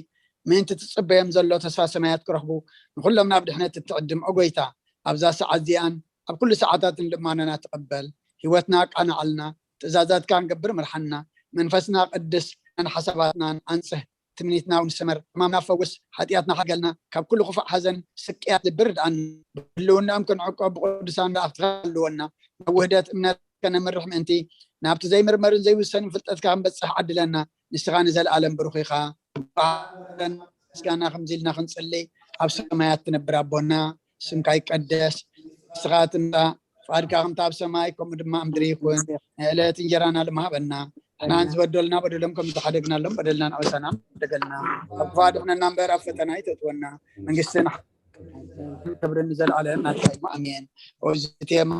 ምእንቲ ትጽበዮም ዘሎ ተስፋ ሰማያት ክረኽቡ፣ ንኹሎም ናብ ድሕነት እትዕድም፣ ኦ ጎይታ፣ ኣብዛ ሰዓት እዚኣን ኣብ ኩሉ ሰዓታትን ልማኖና ትቐበል። ህይወትና ኣቃንዓልና፣ ትእዛዛትካ ክንገብር ምርሓና፣ መንፈስና ቅድስ፣ ሓሳባትናን ኣንጽህ፣ ትምኒትና እውን ስመር፣ ሕማምና ፈውስ፣ ሓጢኣትና ሓገልና፣ ካብ ኩሉ ክፉእ ሓዘን ስቅያት ልቢ ርድኣና። ብህልውናኦም ክንዕቆብ ብቅዱሳን መላእኽትኻ ኣለወና። ናብ ውህደት እምነት ከነምርሕ ምእንቲ፣ ናብቲ ዘይምርመርን ዘይውሰንን ፍልጠትካ ክንበጽሕ ዓድለና። ንስኻ ንዘለኣለም ብሩኽ ኢኻ። ምስጋና ከምዚ ኢልና ክንጽሊ፣ ኣብ ሰማያት ትነብር ኣቦና፣ ስምካ ይቀደስ፣ ንስኻ ትምጻእ፣ ፍቓድካ ከምቲ ኣብ ሰማይ ከምኡ ድማ ኣብ ምድሪ ይኹን። ንዕለት እንጀራና ሎም ሃበና። ንሕና ዝበደሉና በደሎም ከም ዝሓደግናሎም በደልና ንኣበሳና ደገልና። ካብ ክፉእ ኣድሕነና እምበር ኣብ ፈተና ኣይተእትወና። መንግስትን ክብርን ንዘለኣለም ናትካ እዩ። ኣሜን። ኦ ዝቴማ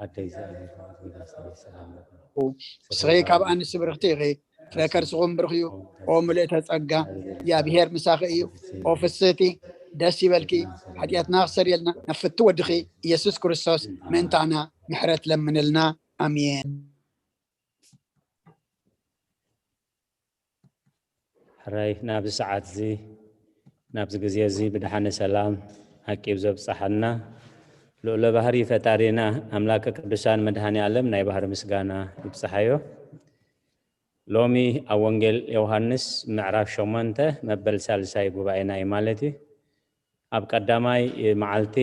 ኣደይ ዘኣለቶ ኣዝማድ ሰላም ለኩም። ንስኺ ካብ ኣንስቲ ብርኽቲ ኢኺ፣ ፍረ ከርስኹም ብሩኽ እዩ። ኦ ምልእተ ጸጋ፣ እግዚኣብሔር ምሳኺ እዩ። ኦ ፍስህቲ፣ ደስ ይበልኪ፣ ሓጢኣትና ክሰርየልና ናብ ፍቲ ወድኺ ኢየሱስ ክርስቶስ ምእንታና ምሕረት ለምንልና። ኣሜን። ሕራይ ናብዚ ሰዓት እዚ ናብዚ ግዜ እዚ ብድሓነ ሰላም ዓቂብ ዘብጽሓና ልኡለ ባህሪ ፈጣሪና ኣምላከ ቅዱሳን መድሃኔ ዓለም ናይ ባህሪ ምስጋና ይብጽሓዮ። ሎሚ ኣብ ወንጌል ዮሃንስ ምዕራፍ ሸሞንተ መበል ሳልሳይ ጉባኤና እዩ ማለት እዩ። ኣብ ቀዳማይ መዓልቲ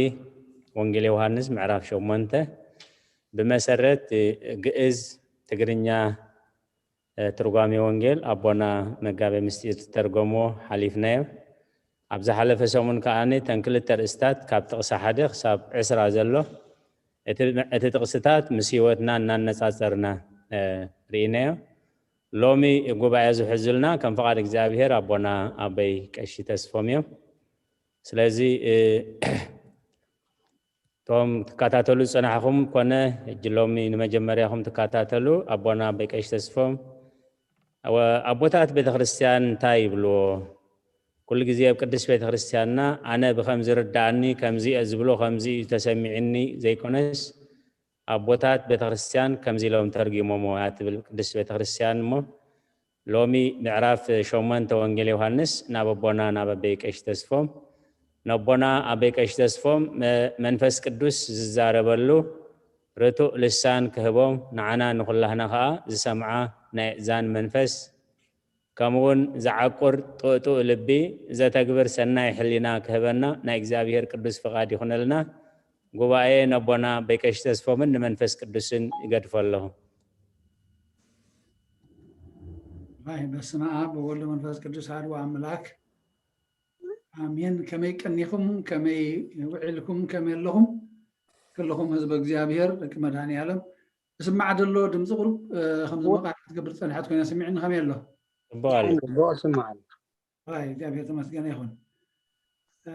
ወንጌል ዮሃንስ ምዕራፍ ሸሞንተ ብመሰረት ግእዝ፣ ትግርኛ ትርጓሜ ወንጌል ኣቦና መጋቤ ምስጢር ዝተርጎምዎ ሓሊፍናዮ። ኣብ ዝሓለፈ ሰሙን ከኣ እተን ክልተ ርእስታት ካብ ጥቕሲ ሓደ ክሳብ ዕስራ ዘሎ እቲ እቲ ጥቕስታት ምስ ህይወትና እናነጻጸርና እ፣ ርኢናዮ። ሎሚ ጉባኤ ዝሕዙልና ከም ፍቓድ እግዚኣብሔር ኣቦና ኣበይ ቀሺ ተስፎም እዮም። ስለዚ እ፣ እቶም ትከታተሉ ዝጸናሕኹም ኮነ ሕጂ ሎሚ ንመጀመርያኹም ትከታተሉ ኣቦና ኣበይ ቀሺ ተስፎም፣ ኣወ-፣ ኣቦታት ቤተ ክርስቲያን እንታይ ይብልዎ? ኩሉ ግዜ ኣብ ቅድስት ቤተ ክርስቲያንና ኣነ ብኸም ዝርዳእኒ ከምዚ እየ ዝብሎ ከምዚ እዩ ተሰሚዕኒ ዘይኮነስ ኣቦታት ቤተ ክርስቲያን ከምዚ ኢሎም ተርጊሞሞ እያ ትብል ቅድስት ቤተ ክርስቲያን። እሞ ሎሚ ምዕራፍ ሸሞንተ ወንጌል ዮሃንስ ናብ ኣቦና ናብ ኣበይ ቀሺ ተስፎም፣ ነቦና ኣበይ ቀሺ ተስፎም መ-፣ መንፈስ ቅዱስ ዝዛረበሉ ርቱእ ልሳን ክህቦም፣ ንዓና ንኹላህና ኸኣ ዝሰምዓ ናይ እዛን መንፈስ፣ ከምኡውን ዝዓቁር ጥኡጥኡ ልቢ፣ ዘተግብር ሰናይ ሕሊና ክህበና ናይ እግዚኣብሔር ቅዱስ ፍቓድ ይኹነልና። ጉባኤ ነቦና ኣበይ ቀሺ ተስፎምን ንመንፈስ ቅዱስን ይገድፎ ኣለኹ። ኣይ፣ በስመ ኣብ ወወልድ ወመንፈስ ቅዱስ ኣሐዱ ኣምላክ ኣሜን። ከመይ ቀኒኹም? ከመይ ውዒልኩም? ከመይ ኣለኹም? ኩልኹም ህዝበ እግዚኣብሔር፣ ደቂ መድኃኔ ዓለም። እስማዕ ደሎ ድምፂ ቁሩብ፣ እ፣ ከም እዎ። ዝመቃ ክትገብር ዝጸንሐት ኮይና ስሚዕኒ ከመይ ኣሎ? ጽቡቕ ኣሎ። ጽቡቕ ስማዕ ኣሎ። ኣይ፣ እግዚኣብሔር ተመስገነ ይኹን። እ፣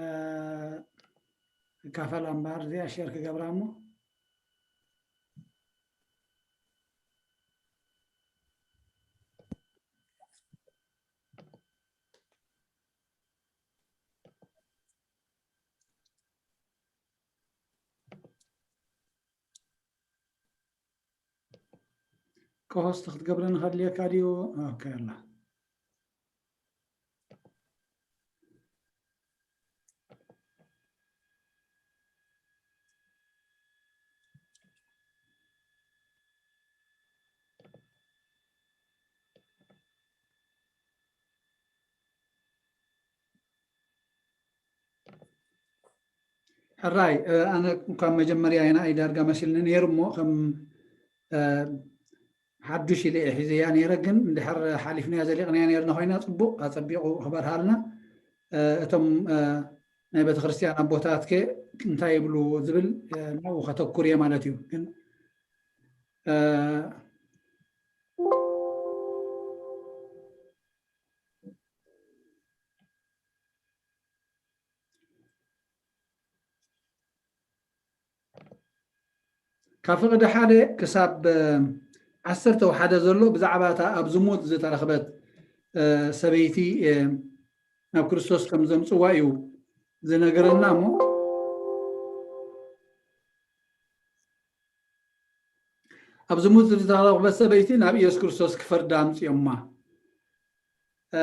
ክካፈል ኣምባር እዚኣ ሼር ክገብራ እሞ። ኮሆስት ክትገብረኒ ከድልየካ ድዩ? ኦኬ፣ ኣላ። ሕራይ፣ እ፣ ኣነ እኳ መጀመርያ ኢና እዩ ዳርጋ መሲልኒ ነይሩ እሞ፣ ከም፣ እ፣ ሓዱሽ ኢለ እየ ሒዘያ ነይረ፣ ግን እንድሕር ሓሊፍናያ ዘሊቕናያ ነይርና ኮይና፣ ጽቡቕ ኣጸቢቑ ክበርሃልና። እ፣ እቶም፣ እ፣ ናይ ቤተክርስትያን ኣቦታት ከ እንታይ ይብሉ ዝብል፣ እ፣ ናብኡ ከተኩር እየ ማለት እዩ። ግን፣ እ፣ ካብ ፍቕዲ ሓደ ክሳብ፣ እ፣ ዓሰርተ ወሓደ ዘሎ ብዛዕባ እታ ኣብ ዝሙት ዝተረኽበት፣ እ፣ ሰበይቲ፣ እ፣ ናብ ክርስቶስ ከም ዘምጽዋ እዩ ዝነገረና። እሞ ኣብ ዝሙት ዝተረኽበት ሰበይቲ ናብ ኢየሱስ ክርስቶስ ክፈርዳ ኣምጽዮማ። እ፣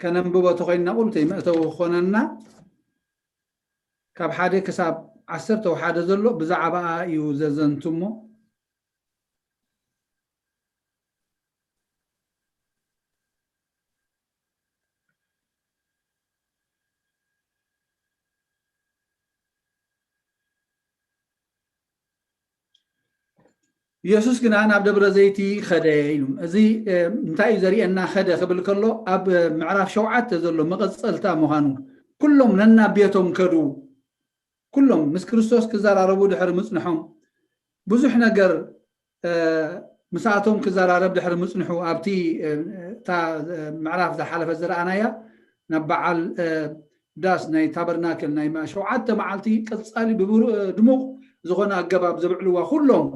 ከነንብቦ ተኾይንና ቁልቲ መእተዊ ክኾነና፣ ካብ ሓደ ክሳብ ዓሰርተ ወሓደ ዘሎ ብዛዕባኣ እዩ ዘዘንቱ። እሞ ኢየሱስ ግና ናብ ደብረ ዘይቲ ኸደ ኢሉ። እዚ፣ እ፣ እንታይ እዩ ዘርእየና? ኸደ ክብል ከሎ፣ ኣብ፣ እ፣ ምዕራፍ ሸውዓተ ዘሎ መቐጸልታ ምዃኑ፣ ኩሎም ነናብ ቤቶም ከዱ። ኩሎም ምስ ክርስቶስ ክዘራረቡ ድሕሪ ምጽንሖም፣ ብዙሕ ነገር፣ እ፣ ምሳቶም ክዘራረብ ድሕሪ ምጽንሑ፣ ኣብቲ፣ እ፣ እታ፣ እ፣ ምዕራፍ ዝሓለፈ ዝረኣናያ፣ ናብ በዓል፣ እ፣ ዳስ ናይ ታበርናክል ናይ ማ-፣ ሸውዓተ መዓልቲ ቀጻሊ ብብሩ-፣ እ፣ ድሙቕ ዝኾነ ኣገባብ ዘብዕልዋ፣ ኩሎም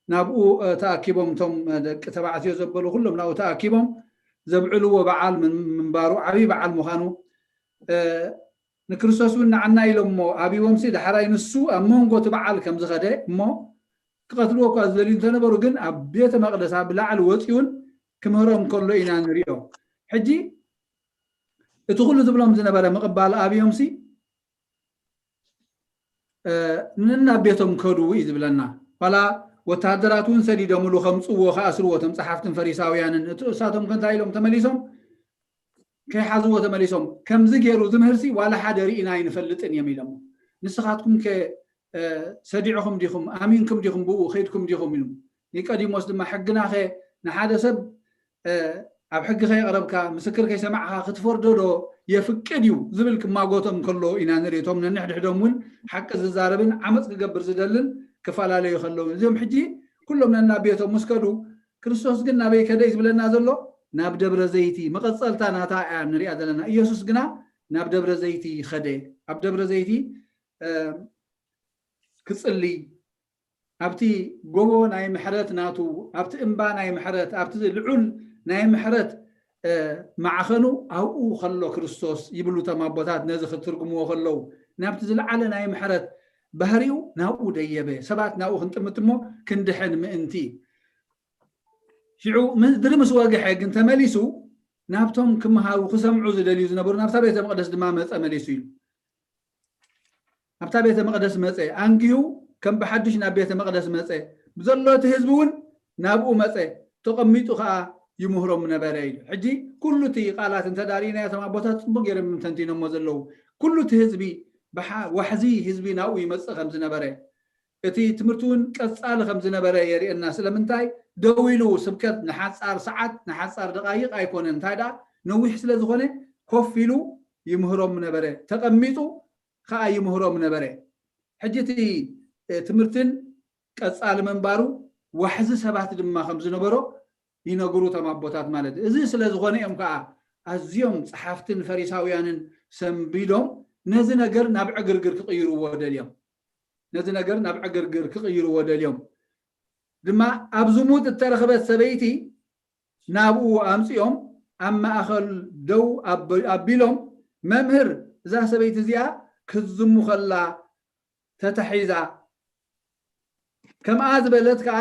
ናብኡ፣ እ፣ ተኣኪቦም፣ እቶም፣ እ፣ ደቂ ተባዕትዮ ዘበሉ ኩሎም ናብኡ ተኣኪቦም ዘብዕልዎ በዓል ምን-፣ ምንባሩ፣ ዓብዪ በዓል ምዃኑ፣ እ፣ ንክርስቶስ እውን ንዓና ኢሎሞ ኣብይዎምሲ፣ ዳሕራይ ንሱ ኣብ መንጎ እቲ በዓል ከም ዝኸደ፣ እሞ ክቐትልዎ እኳ ዝደልዩ እንተነበሩ፣ ግን ኣብ ቤተ መቕደስ ኣብ ላዕሊ ወጺኡን ክምህሮም ከሎ ኢና ንሪኦ። ሕጂ እቲ ኩሉ ዝብሎም ዝነበረ ምቕባል ኣብዮምሲ፣ እ፣ ነናብ ቤቶም ከዱ እዩ ዝብለና። ዋላ ወተሃደራት እውን ሰዲዶምሉ ከምጽዎ፣ ክኣስርዎ፣ እቶም ጸሓፍትን ፈሪሳውያንን። እቲ እሳቶም ከ እንታይ ኢሎም ተመሊሶም? ከይሓዝዎ ተመሊሶም፣ ከምዚ ገይሩ ዝምህርሲ ዋላ ሓደ ርኢና ኣይንፈልጥን እዮም ኢሎሞ። ንስኻትኩም ከ፣ እ፣ ሰዲዕኹም ዲኹም? ኣሚንኩም ዲኹም ብኡ? ከይድኩም ዲኹም? ኢሉ። ኒቆዲሞስ ድማ፣ ሕግና ኸ ንሓደ ሰብ፣ እ፣ ኣብ ሕጊ ከየቕረብካ፣ ምስክር ከይሰማዕካ ክትፈርዶ ዶ የፍቅድ እዩ? ዝብል ክማጎቶም ከሎ ኢና ንርኢ። እቶም ነንሕድሕዶም እውን ሓቂ ዝዛረብን ዓመፅ ክገብር ዝደልን ክፈላለዩ ከለዉ፣ እዚኦም ሕጂ ኩሎም ነናብ ቤቶም ምስ ከዱ፣ ክርስቶስ ግን ናበይ ከደ እዩ ዝብለና ዘሎ? ናብ ደብረ ዘይቲ። መቐጸልታ ናታ እያ ንሪኣ ዘለና። ኢየሱስ ግና ናብ ደብረ ዘይቲ ኸደ። ኣብ ደብረ ዘይቲ፣ እ፣ ክጽልይ፣ ኣብቲ ጎቦ ናይ ምሕረት ናቱ፣ ኣብቲ እምባ ናይ ምሕረት፣ ኣብቲ ልዑል ናይ ምሕረት፣ እ፣ ማዕኸኑ ኣብኡ ከሎ ክርስቶስ ይብሉ እቶም ኣቦታት ነዚ ክትርጉምዎ ከለዉ፣ ናብቲ ዝለዓለ ናይ ምሕረት ባህሪኡ ናብኡ ደየበ። ሰባት ናብኡ ክንጥምት እሞ ክንድሕን ምእንቲ። ሽዑ ምድሪ ምስ ወግሐ ግን ተመሊሱ ናብቶም ክመሃሩ ክሰምዑ ዝደልዩ ዝነበሩ ናብታ ቤተ መቕደስ ድማ መጸ መሊሱ ኢሉ። ኣብታ ቤተ መቕደስ መጸ፣ ኣንጊሁ ከም ብሓድሽ ናብ ቤተ መቕደስ መጸ። ብዘሎ እቲ ህዝቢ እውን ናብኡ መጸ፣ ተቐሚጡ ኸኣ ይምህሮም ነበረ ኢሉ። ሕጂ ኩሉ እቲ ቃላት እንተ ዳሪእናዮ፣ እቶም ኣቦታት ጽቡቕ ገይሮም ተንቲኖሞ ዘለዉ። ኩሉ እቲ ህዝቢ ብሓ-፣ ዋሕዚ ህዝቢ ናብኡ ይመጽእ ከም ዝነበረ፣ እቲ ትምህርቲ እውን ቀጻሊ ከም ዝነበረ የርእየና። ስለምንታይ? ደው ኢሉ ስብከት ንሓጻር ሰዓት፣ ንሓጻር ደቓይቕ ኣይኮነን። እንታይ ደኣ፣ ነዊሕ ስለ ዝኾነ ኮፍ ኢሉ ይምህሮም ነበረ። ተቐሚጡ ከኣ ይምህሮም ነበረ። ሕጂ እቲ፣ እ፣ ትምህርትን ቀጻሊ ምንባሩ ዋሕዚ ሰባት ድማ ከም ዝነበሮ ይነግሩ እቶም ኣቦታት ማለት እዩ። እዚ ስለ ዝኾነ እዮም ከኣ ኣዝዮም ጸሓፍትን ፈሪሳውያንን ሰንቢዶም ነዚ ነገር ናብ ዕግርግር ክቕይርዎ ደልዮም። ነዚ ነገር ናብ ዕግርግር ክቕይርዎ ደልዮም ድማ ኣብ ዝሙት እተረኽበት ሰበይቲ ናብኡ ኣምጺኦም ኣብ ማእከል ደው ኣበ-፣ ኣቢሎም፣ "መምህር፣ እዛ ሰበይቲ እዚኣ ክትዝሙ ከላ ተታሒዛ፣ ከምኣ ዝበለት ከኣ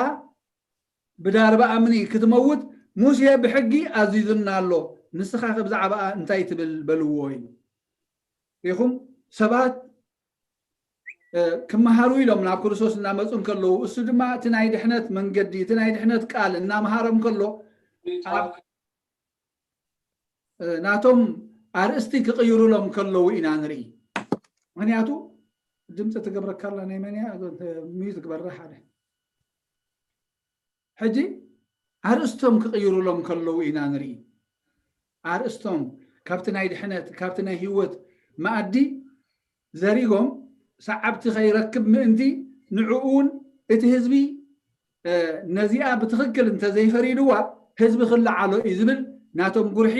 ብዳርባ እምኒ ክትመውት ሙሴ ብሕጊ ኣዚዙና ኣሎ፣ ንስኻ ከ ብዛዕባኣ እንታይ ትብል?" በልዎ ኢሉ። ኢኹም ሰባት፣ እ፣ ክመሃሩ ኢሎም ናብ ክርስቶስ እናመጹ እንከለዉ፣ እሱ ድማ እቲ ናይ ድሕነት መንገዲ፣ እቲ ናይ ድሕነት ቃል እናመሃሮም ከሎ፣ ኣብ፣ እ፣ ናቶም ኣርእስቲ ክቕይሩሎም ከለዉ ኢና ንርኢ። ምኽንያቱ ድምፂ ትገብረካ ኣላ ናይ መን እያ? ሚዩት ግበራ ሓደ። ሕጂ ኣርእስቶም ክቕይሩሎም ከለዉ ኢና ንርኢ። ኣርእስቶም ካብቲ ናይ ድሕነት፣ ካብቲ ናይ ህይወት መኣዲ ዘሪጎም፣ ሰዓብቲ ከይረክብ ምእንቲ፣ ንዕኡ እውን እቲ ህዝቢ ነዚኣ ብትኽክል እንተዘይፈሪድዋ ህዝቢ ክለዓሎ እዩ ዝብል ናቶም ጉርሒ፣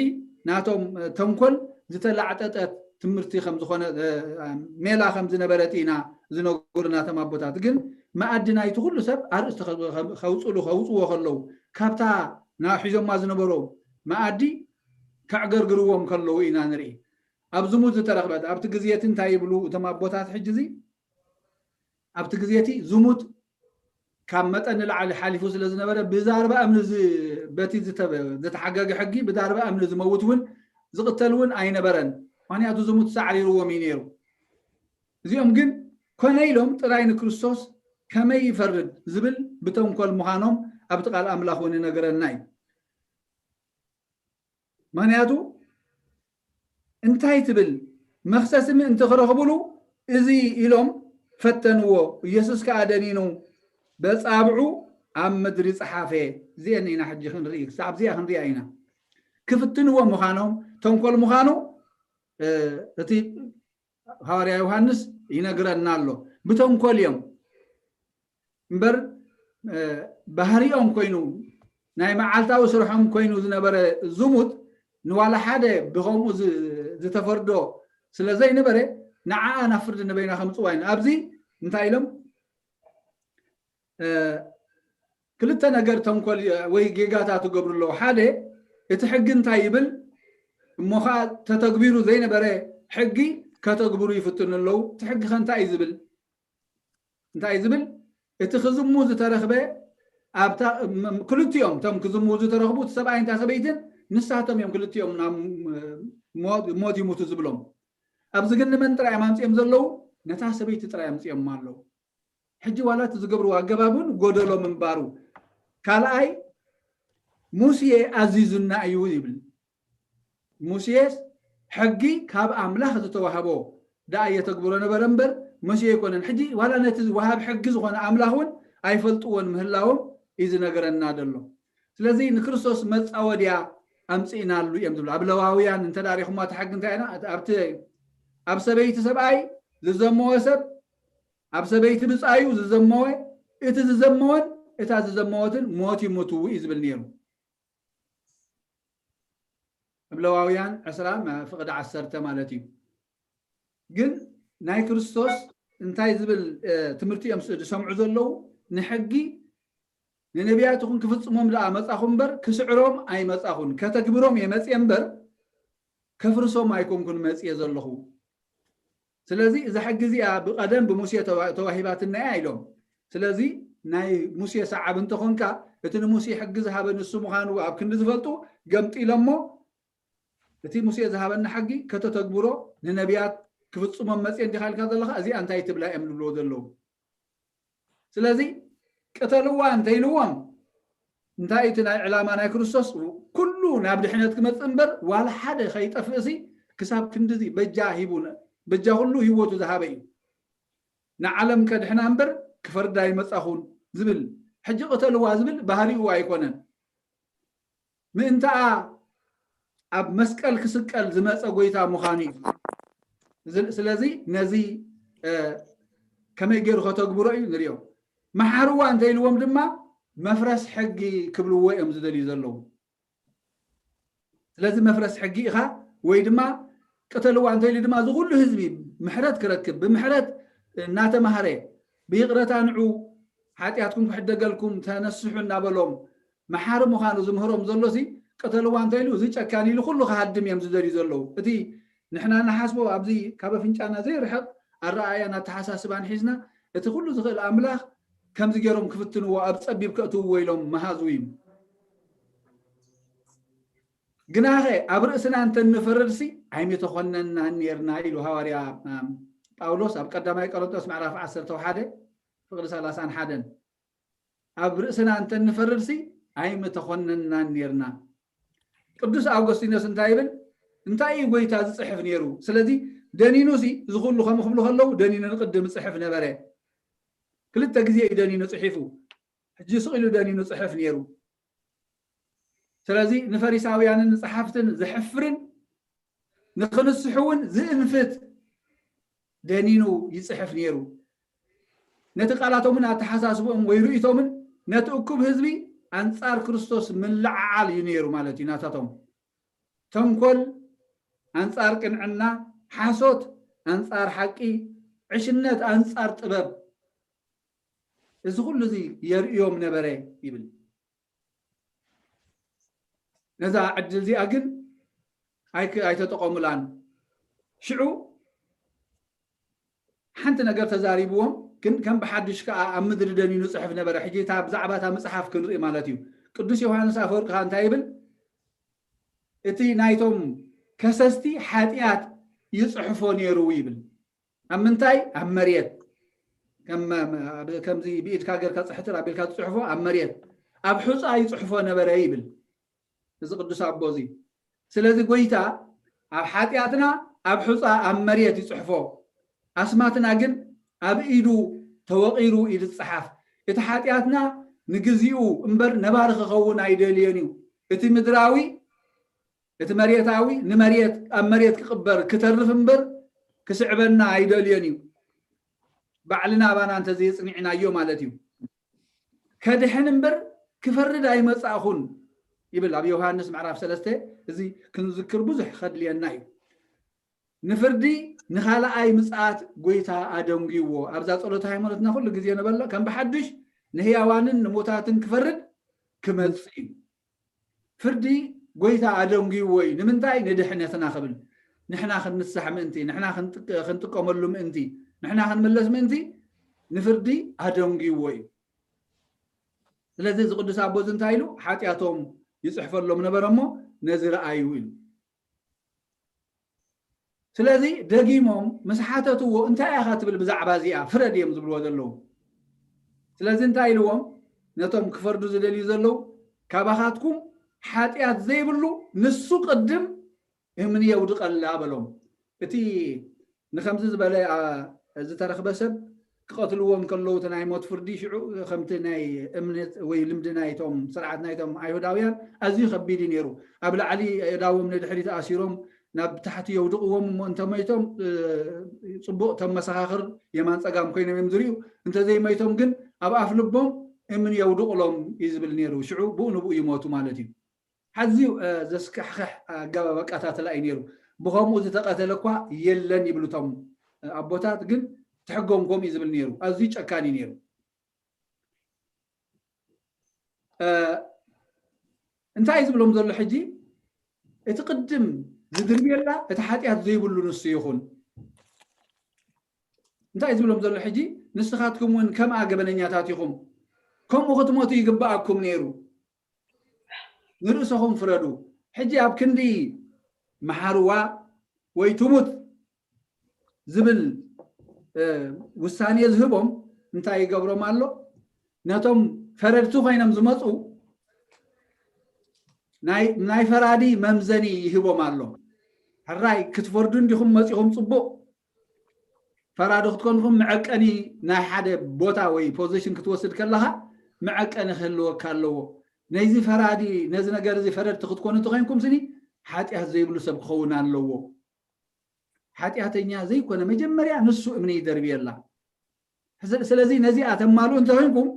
ናቶም ተንኮል ዝተላዕጠጠት ትምህርቲ ከምዝኾነ፣ ሜላ ከምዝነበረት ኢና ዝነገሩ ናቶም ኣቦታት። ግን መኣዲ ናይቲ ኩሉ ሰብ ኣርእስቲ ከውፅሉ ከውፅዎ ከለዉ፣ ካብታ ና ሒዞማ ዝነበሩ መኣዲ ከዕገርግርዎም ከለዉ ኢና ንርኢ። ኣብ ዝሙት ዝተረኽበት ኣብቲ ግዜ እቲ እንታይ ይብሉ እቶም ኣቦታት? ሕጂ እዚ ኣብቲ ግዜ እቲ ዝሙት ካብ መጠን ንላዕሊ ሓሊፉ ስለ ዝነበረ፣ ብዛርባ እምኒ ዝ-፣ በቲ ዝተበ-፣ ዝተሓገገ ሕጊ ብዛርባ እምኒ ዝመውት እውን ዝቕተል እውን ኣይነበረን። ምኽንያቱ ዝሙት ሳዕሪርዎም እዩ ነይሩ። እዚኦም ግን ኮነ ኢሎም ጥራይ ንክርስቶስ ከመይ ይፈርድ ዝብል ብተንኮል ምዃኖም ኣብቲ ቃል ኣምላኽ እውን ይነግረና እዩ። ምኽንያቱ እንታይ ትብል መኽሰሲ ምእንቲ ክረኽብሉ እዚ ኢሎም ፈተንዎ። ኢየሱስ ከኣ ደኒኑ በጻብዑ ኣብ ምድሪ ጸሓፈ። እዚአን ኢና ሕጂ ክንርኢ፣ ክሳብ እዚኣ ክንሪኣ ኢና። ክፍትንዎ ምዃኖም፣ ተንኮል ምዃኑ፣ እ፣ እቲ ሃዋርያ ዮሃንስ ይነግረና ኣሎ። ብተንኮል እዮም እምበር፣ እ፣ ባህሪኦም ኮይኑ፣ ናይ መዓልታዊ ስርሖም ኮይኑ ዝነበረ ዝሙት፣ ንዋላ ሓደ ብኸምኡ ዝ-፣ ዝተፈርዶ ስለ ዘይነበረ፣ ንዓኣ ናብ ፍርዲ ንበይና ከምጽዋ ኢና። ኣብዚ እንታይ ኢሎም? እ፣ ክልተ ነገር ተንኮል ወይ ጌጋታት ይገብሩ ኣለዉ። ሓደ፣ እቲ ሕጊ እንታይ ይብል? እሞ ኸኣ ተተግቢሩ ዘይነበረ ሕጊ ከተግብሩ ይፍትኑ ኣለዉ። እቲ ሕጊ ከ እንታይ እዩ ዝብል? እንታይ እዩ ዝብል? እቲ ክዝሙ ዝተረኽበ ኣብታ፣ ም-፣ ክልቲኦም፣ እቶም ክዝሙ ዝተረኽቡ፣ እቲ ሰብኣይን እታ ሰበይትን፣ ንሳቶም እዮም ክልቲኦም ናብ ሞት፣ ሞት ይሙቱ ዝብሎም። ኣብዚ ግን ንመን ጥራይ እዮም ኣምጺኦም ዘለዉ? ነታ ሰበይቲ ጥራይ ኣምጺኦም ኣለዉ። ሕጂ ዋላ እቲ ዝገብርዎ ኣገባብ እውን ጎደሎ ምንባሩ። ካልኣይ፣ ሙሴ ኣዚዙና እዩ ይብል። ሙሴስ ሕጊ ካብ ኣምላኽ ዝተዋህቦ ደኣ የተግብሮ ነበረ እምበር፣ ሙሴ ኣይኮነን። ሕጂ ዋላ ነቲ ወሃብ ሕጊ ዝኾነ ኣምላኽ እውን ኣይፈልጥዎን ምህላዎም እዩ ዝነገረና ዘሎ። ስለዚ ንክርስቶስ መጻወድያ ኣምጺእናሉ እዮም ዝብሉ። ኣብ ለዋውያን እንተ ደኣ ሪኹማ እቲ ሕጊ እንታይ ኢና? ኣብቲ፣ ኣብ ሰበይቲ ሰብኣይ ዝዘመወ ሰብ፣ ኣብ ሰበይቲ ብጻዩ ዝዘመወ፣ እቲ ዝዘመወን እታ ዝዘመወትን ሞት ይሙቱ እዩ ዝብል ነይሩ። ኣብ ለዋውያን ዕስራ፣ ፍቕዲ ዓሰርተ ማለት እዩ። ግን ናይ ክርስቶስ እንታይ ዝብል፣ እ፣ ትምህርቲ እዮም ስ-፣ ዝሰምዑ ዘለዉ? ንሕጊ ንነቢያት ይኹን ክፍጽሞም ደኣ መጻኹ እምበር፣ ክስዕሮም ኣይመጻኹን። ከተግብሮም እየ መጽየ እምበር፣ ከፍርሶም ኣይኮንኩን መጽየ ዘለኹ። ስለዚ እዛ ሕጊ እዚኣ ብቐደም ብሙሴ ተዋ-፣ ተዋሂባትና እያ ኢሎም። ስለዚ ናይ ሙሴ ሰዓብ እንተኾንካ፣ እቲ ንሙሴ ሕጊ ዝሃበ ንሱ ምዃኑ ኣብ ክንዲ ዝፈልጡ፣ ገምጢሎሞ፣ እቲ ሙሴ ዝሃበና ሕጊ ከተተግብሮ፣ ንነቢያት ክፍጽሞም መጽየ እንዲኻ ኢልካ ዘለኻ፣ እዚኣ እንታይ ትብላ እዮም ዝብልዎ ዘለዉ። ስለዚ ቅተልዋ እንተኢልዎም፣ እንታይ እቲ ናይ ዕላማ ናይ ክርስቶስ? ኩሉ ናብ ድሕነት ክመጽእ እምበር፣ ዋላ ሓደ ከይጠፍእሲ፣ ክሳብ ክንድዚ በጃ ሂቡ፣ በጃ ኩሉ ህይወቱ ዝሃበ እዩ። ንዓለም ከድሕና እምበር ክፈርዳ ኣይመጻኹን ዝብል፣ ሕጂ ቅተልዋ ዝብል ባህሪኡ ኣይኮነን። ምእንታኣ ኣብ መስቀል ክስቀል ዝመጸ ጎይታ ምዃኑ እዩ። እዚ-፣ ስለዚ ነዚ፣ እ፣ ከመይ ገይሩ ከተግብሮ እዩ ንሪኦ። መሓርዋ እንተኢልዎም ድማ መፍረስ ሕጊ ክብልዎ እዮም ዝደልዩ ዘለዉ። ስለዚ መፍረስ ሕጊ ኢኻ ወይ ድማ ቅተልዋ እንተኢሉ ድማ እዚ ኩሉ ህዝቢ ምሕረት ክረክብ፣ ብምሕረት እናተማህረ፣ ብይቕረታ ንዑ ሓጢኣትኩም ክሕደገልኩም ተነስሑ እናበሎም መሓሪ ምዃኑ ዝምህሮም ዘሎሲ፣ ቅተልዋ እንተኢሉ እዚ ጨካን ኢሉ ኩሉ ክሃድም እዮም ዝደልዩ ዘለዉ። እቲ ንሕና ንሓስቦ ኣብዚ ካብ ኣፍንጫና ዘይርሕቕ ኣረኣእያን ኣተሓሳስባን ሒዝና፣ እቲ ኩሉ ዝኽእል ኣምላኽ ከምዚ ገይሮም ክፍትንዎ፣ ኣብ ጸቢብ ከእትውዎ ኢሎም መሃዙ እዩ። ግናኸ ኣብ ርእስና እንተ ንፈርድሲ ኣይምተኾነናን ኔርና ኢሉ ሃዋርያ፣ ኣም፣ ጳውሎስ ኣብ ቀዳማይ ቆሮንቶስ ምዕራፍ ዓሰርተ ሓደ ፍቕዲ ሰላሳን ሓደን። ኣብ ርእስና እንተ ንፈርድሲ ኣይምተኾነናን ኔርና። ቅዱስ ኣውገስጢኖስ እንታይ ይብል? እንታይ እዩ ጎይታ ዝጽሕፍ ነይሩ? ስለዚ ደኒኑሲ እዚ ኩሉ ከም ክብሉ ከለዉ ደኒኑ ንቅድም ጽሕፍ ነበረ። ክልተ ግዜ እዩ ደኒኑ ጽሒፉ። ሕጂ ስቕ ኢሉ ደኒኑ ጽሕፍ ነይሩ። ስለዚ ንፈሪሳውያንን ንጸሓፍትን ዘሕፍርን ንኽንስሑ እውን ዝእንፍት ደኒኑ ይጽሕፍ ነይሩ። ነቲ ቃላቶምን ኣተሓሳስብኦም ወይ ርእይቶምን ነቲ እኩብ ህዝቢ ኣንጻር ክርስቶስ ምልዕዓል እዩ ነይሩ ማለት እዩ። ናታቶም ተንኮል ኣንጻር ቅንዕና፣ ሓሶት ኣንጻር ሓቂ፣ ዕሽነት ኣንጻር ጥበብ፣ እዚ ኩሉ እዚ የርእዮም ነበረ ይብል። ነዛ ዕድል እዚኣ ግን ኣይክ- ኣይተጠቐሙላን። ሽዑ ሓንቲ ነገር ተዛሪብዎም፣ ግን ከም ብሓድሽ ከዓ ኣብ ምድሪ ደኒኑ ጽሕፍ ነበረ። ሕጂ እታ ብዛዕባ እታ መጽሓፍ ክንርኢ ማለት እዩ። ቅዱስ ዮሃንስ ኣፈወርቂ ከዓ እንታይ ይብል? እቲ ናይቶም ከሰስቲ ሓጢኣት ይጽሕፎ ነይሩ ይብል። ኣብ ምንታይ? ኣብ መሬት። ከም- ኣብ- ከምዚ ብኢድካ ጌርካ ጽሕትር ኣቢልካ ትጽሕፎ ኣብ መሬት፣ ኣብ ሑጻ ይጽሕፎ ነበረ ይብል እዚ ቅዱስ ኣቦ እዚ። ስለዚ ጎይታ ኣብ ሓጢኣትና ኣብ ሑጻ ኣብ መሬት ይጽሕፎ፣ ኣስማትና ግን ኣብ ኢዱ ተወቒሩ እዩ ዝጸሓፍ። እቲ ሓጢኣትና ንግዚኡ እምበር ነባሪ ክኸውን ኣይደልዮን እዩ። እቲ ምድራዊ እቲ መሬታዊ ንመሬት ኣብ መሬት ክቕበር ክተርፍ እምበር ክስዕበና ኣይደልዮን እዩ። ባዕልና ኣባና እንተዘየጽኒዕናዮ ማለት እዩ። ከድሕን እምበር ክፈርድ ኣይመጻእኹን ይብል ኣብ ዮሃንስ ምዕራፍ ሰለስተ። እዚ ክንዝክር ብዙሕ ከድልየና እዩ። ንፍርዲ ንኻልኣይ ምጽኣት ጎይታ ኣደንጉይዎ። ኣብዛ ጸሎተ ሃይማኖትና ኩሉ ግዜ ንበሎ ከም ብሓድሽ ንህያዋንን ንሙታትን ክፈርድ ክመጽእ እዩ። ፍርዲ ጎይታ ኣደንጉይዎ እዩ። ንምንታይ? ንድሕነትና ክብል፣ ንሕና ክንንሳሕ ምእንቲ፣ ንሕና ክንጥቀመሉ ምእንቲ፣ ንሕና ክንምለስ ምእንቲ ንፍርዲ ኣደንጉይዎ እዩ። ስለዚ እዚ ቅዱስ ኣቦ እዚ እንታይ ኢሉ? ሓጢኣቶም ይፅሕፈሎም ነበረ እሞ ነዚ ረኣዩ ኢሉ። ስለዚ ደጊሞም ምስ ሓተትዎ እንታይ ኢኻ ትብል ብዛዕባ እዚኣ ፍረድ እዮም ዝብልዎ ዘለዉ። ስለዚ እንታይ ኢልዎም? ነቶም ክፈርዱ ዝደልዩ ዘለዉ ካባኻትኩም ሓጢኣት ዘይብሉ ንሱ ቅድም እምኒ የውድቐላ በሎም። እቲ ንከምዚ ዝበለ ዝተረኽበ ሰብ ክቐትልዎ እንከለዉ እቲ ናይ ሞት ፍርዲ ሽዑ ከምቲ ናይ እምነት ወይ ልምዲ ናይቶም ስርዓት ናይቶም ኣይሁዳውያን ኣዝዩ ከቢድ እዩ ነይሩ። ኣብ ላዕሊ ኣእዳዎም ንድሕሪት ኣሲሮም ናብ ታሕቲ የውድቕዎም እሞ እንተመይቶም ፅቡቕ ተመሰኻኽር የማን ፀጋም ኮይኖም እዮም ዝርእዩ። እንተዘይመይቶም ግን ኣብ ኣፍ ልቦም እምኒ የውድቕሎም እዩ ዝብል ነይሩ። ሽዑ ብኡ ንብኡ ይሞቱ ማለት እዩ። ኣዝዩ ዘስካሕክሕ ኣገባብ ኣቀታትላ እዩ ነይሩ። ብኸምኡ ዝተቐተለ እኳ የለን ይብሉ እቶም ኣቦታት፣ ግን ትሕጎም ከምኡ እዩ ዝብል ነይሩ። ኣዝዩ ጨካን እዩ ነይሩ። እንታይ እዩ ዝብሎም ዘሎ ሕጂ? እቲ ቅድም ዝድርብየላ እቲ ሓጢኣት ዘይብሉ ንሱ ይኹን። እንታይ እዩ ዝብሎም ዘሎ ሕጂ? ንስኻትኩም እውን ከምኣ ገበነኛታት ኢኹም፣ ከምኡ ክትሞቱ ይግብኣኩም ነይሩ። ንርእሰኹም ፍረዱ። ሕጂ ኣብ ክንዲ መሓርዋ ወይ ትሙት ዝብል ውሳኔ ዝህቦም እንታይ ይገብሮም ኣሎ? ነቶም ፈረድቲ ኮይኖም ዝመፁ ናይ ፈራዲ መምዘኒ ይህቦም ኣሎ። ሕራይ ክትፈርዱ እንዲኹም መፂኹም፣ ፅቡቕ ፈራዲ ክትኮንኹም መዐቀኒ ናይ ሓደ ቦታ ወይ ፖዚሽን ክትወስድ ከለኻ መዐቀኒ ክህልወካ ኣለዎ። ነዚ ፈራዲ ነዚ ነገር እዚ ፈረድቲ ክትኮኑ እንተኮይንኩም ስኒ ሓጢኣት ዘይብሉ ሰብ ክኸውን ኣለዎ። ሓጢኣተኛ ዘይኮነ መጀመርያ ንሱ እምኒ ይደርብየላ። ስለዚ ነዚኣ ተማልኡ እንተኮይንኩም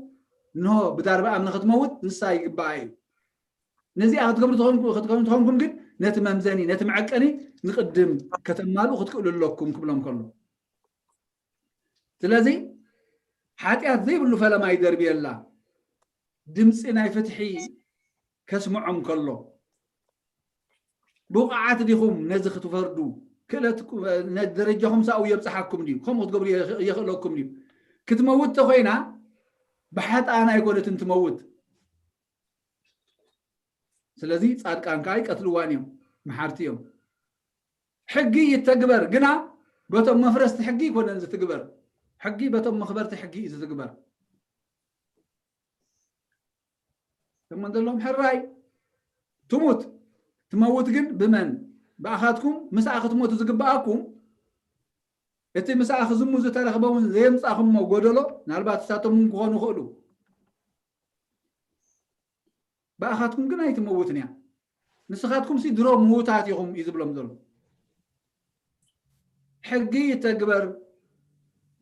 እንሆ ብዳርባ እምኒ ክትመውት ንሳ ይግባኣ እዩ። ነዚኣ ክትገብሩ ክትኮኑ እንተኮንኩም ግን ነቲ መምዘኒ ነቲ መዐቀኒ ንቅድም ከተማልኡ ክትክእሉ ኣለኩም ክብሎም ከሎ ስለዚ ሓጢኣት ዘይብሉ ፈለማ ይደርብየላ። ድምፂ ናይ ፍትሒ ከስምዖም ከሎ ብቑዓት ዲኹም ነዚ ክትፈርዱ? ክእለት ደረጃኹም ሳኡ የብፅሓኩም ድዩ? ከምኡ ክትገብሩ የኽእለኩም ድዩ? ክትመውት ተኮይና ብሓጣን ኣይኮነትን ትመውት። ስለዚ ፃድቃን ከዓ ይቀትልዋን እዮም፣ መሓርቲ እዮም። ሕጊ ይተግበር ግና በቶም መፍረስቲ ሕጊ ይኮነን ዝትግበር። ሕጊ በቶም መኽበርቲ ሕጊ እዩ ዝትግበር። እሞ ዘለዎም ሕራይ ትሙት ትመውት ግን ብመን ብኣኻትኩም ምስኣ ክትሞቱ ዝግብኣኩም እቲ ምስኣ ክዝሙ ዝተረኽበ እውን ዘየምፃኹሞ ጎደሎ ምናልባት እሳቶም እውን ክኾኑ ይኽእሉ። ብኣኻትኩም ግን ኣይትመውትን እያ። ንስኻትኩም ሲ ድሮ ምዉታት ኢኹም እዩ ዝብሎም ዘሎ። ሕጊ ይተግበር፣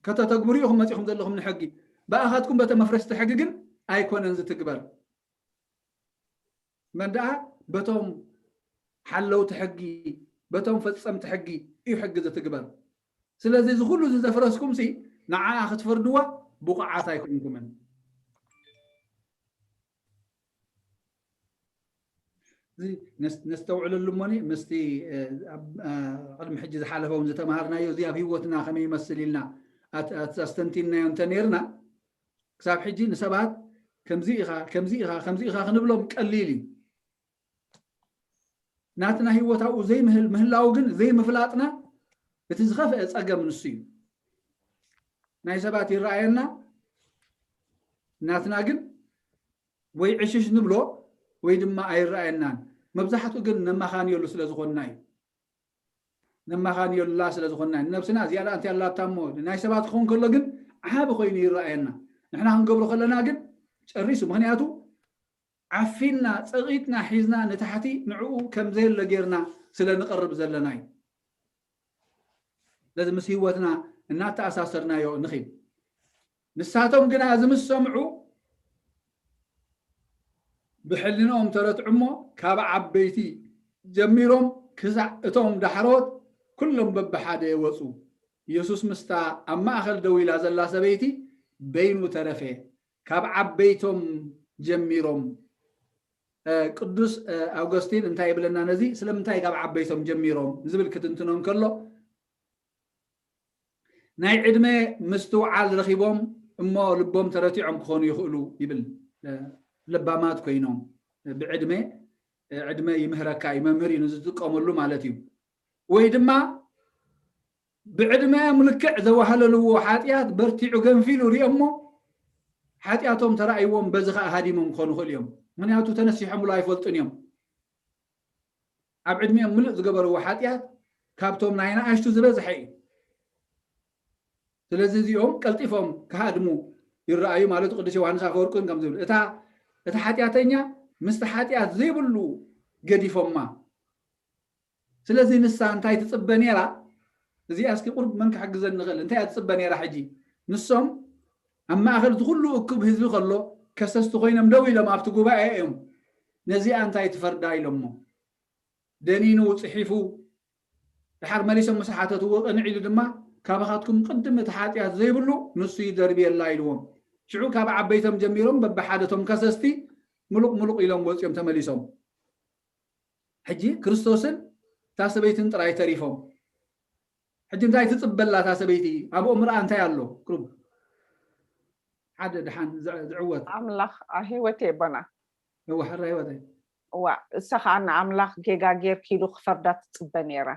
ከተተግብሩ ኢኹም መጺኹም ዘለኹም ንሕጊ። ብኣኻትኩም በተ መፍረስቲ ሕጊ ግን ኣይኮነን ዝትግበር። መን ደኣ በቶም ሓለውቲ ሕጊ፣ በቶም ፈጸምቲ ሕጊ እዩ ሕጊ ዝትግበር። ስለዚ እዚ ኩሉ እዚ ዘፍረስኩም ሲ ንዓኣ ክትፈርድዋ ብቑዓት ኣይኮንኩምን። እዚ ነስ- ነስተውዕለሉ እሞኒ ምስቲ እ፣ ኣብ- እ፣ ቅድሚ ሕጂ ዝሓለፈ እውን ዝተምሃርናዮ እዚ ኣብ ህይወትና ከመይ ይመስል ኢልና ኣት- ኣት- ኣስተንቲንናዮ እንተ ነርና ክሳብ ሕጂ ንሰባት ከምዚ ኢኻ ከምዚ ኢኻ ከምዚ ኢኻ ክንብሎም ቀሊል እዩ። ናትና ህይወት ኣብኡ ዘይምህል ምህላው ግን ዘይምፍላጥና እቲ ዝኸፍአ ጸገም ንሱ እዩ። ናይ ሰባት ይረኣየና ናትና ግን ወይ ዕሽሽ ንብሎ ወይ ድማ ኣይረኣየናን። መብዛሕትኡ ግን ነማኻንየሉ ስለ ዝኾንና እዩ። ነማኻንየሉላ ስለ ዝኾንና እዩ። ነብስና እዚኣ ደኣ እንታይ ኣላታ እሞ ናይ ሰባት ክኸውን ከሎ ግን ዓቢ ኮይኑ ይረኣየና። ንሕና ክንገብሮ ከለና ግን ጨሪሱ። ምኽንያቱ ዓፊንና ጸቒጥና ሒዝና ንታሕቲ ንዕኡ ከም ዘየለ ጌርና ስለ ንቐርብ ዘለና እዩ። ስለዚ ምስ ህይወትና እናተኣሳሰርናዮ ንኺድ። ንሳቶም ግና እዚ ምስ ሰምዑ ብሕልንኦም ተረትዑ እሞ ካብ ዓበይቲ ጀሚሮም ክሳዕ እቶም ዳሕሮት ኩሎም በብሓደ ወፁ። ኢየሱስ ምስታ ኣብ ማእኸል ደው ኢላ ዘላ ሰበይቲ በይኑ ተረፈ። ካብ ዓበይቶም ጀሚሮም እ፣ ቅዱስ እ፣ ኣውገስቲን እንታይ ይብለና ነዚ ስለምንታይ ካብ ዓበይቶም ጀሚሮም ዝብል ክትንትኖም ከሎ ናይ ዕድመ ምስትውዓል ረኺቦም እሞ ልቦም ተረቲዖም ክኾኑ ይኽእሉ ይብል። እ፣ ለባማት ኮይኖም እ፣ ብዕድመ እ፣ ዕድመ ይምህረካ እዩ መምህር እዩ ንዝጥቀመሉ ማለት እዩ። ወይ ድማ ብዕድመ ምልክዕ ዘዋህለልዎ ሓጢኣት በርቲዑ ገንፊሉ ሪኦሞ ሓጢኣቶም ተራእይዎም በዚ ከዓ ሃዲሞም ክኾኑ ይኽእሉ እዮም። ምክንያቱ ተነሲሖምሉ ኣይፈልጡን እዮም። ኣብ ዕድሜኦም ምሉእ ዝገበርዎ ሓጢኣት ካብቶም ናይ ንኣሽቱ ዝበዝሐ እዩ። ስለዚ እዚኦም ቀልጢፎም ክሃድሙ ይረኣዩ ማለት ቅዱስ ዮሃንስ ኣፈወርቅን ከም ዝብል እታ እቲ ሓጢኣተኛ ምስቲ ሓጢኣት ዘይብሉ ገዲፎማ። ስለዚ ንሳ እንታይ ትጽበ ነይራ? እዚኣ እስኪ ቁርብ መን ክሕግዘን ንኽእል እንታይ እያ ትጽበ ነይራ? ሕጂ ንሶም ኣብ ማእኸል እቲ ኩሉ እኩብ ህዝቢ ከሎ ከሰስቲ ኮይኖም ደው ኢሎም ኣብቲ ጉባኤ እዮም ነዚኣ እንታይ ትፈርዳ ኢሎሞ። ደኒኑ ጽሒፉ ድሓር መሊሶም ምስ ሓተትዎ ቅንዕ ኢሉ ድማ ካባኻትኩም ቅድም እቲ ሓጢኣት ዘይብሉ ንሱ ይደርብየላ ኢልዎም። ሽዑ ካብ ዓበይቶም ጀሚሮም በብሓደቶም ከሰስቲ ምሉቕ ምሉቕ ኢሎም ወፂኦም ተመሊሶም። ሕጂ ክርስቶስን እታ ሰበይትን ጥራይ ተሪፎም። ሕጂ እንታይ ትፅበላ እታ ሰበይቲ? ኣብ ኣእምሮኣ እንታይ ኣሎ? ቅሩብ ሓደ ድሓን ዝዕ- ዝዕወት ኣምላኽ ኣ ህይወት የቦና እዋ ሕራ ህይወተይ እዋ እሳ ከዓ ንኣምላኽ ጌጋ ጌርኪ ኢሉ ክፈርዳ ትፅበ ነይራ።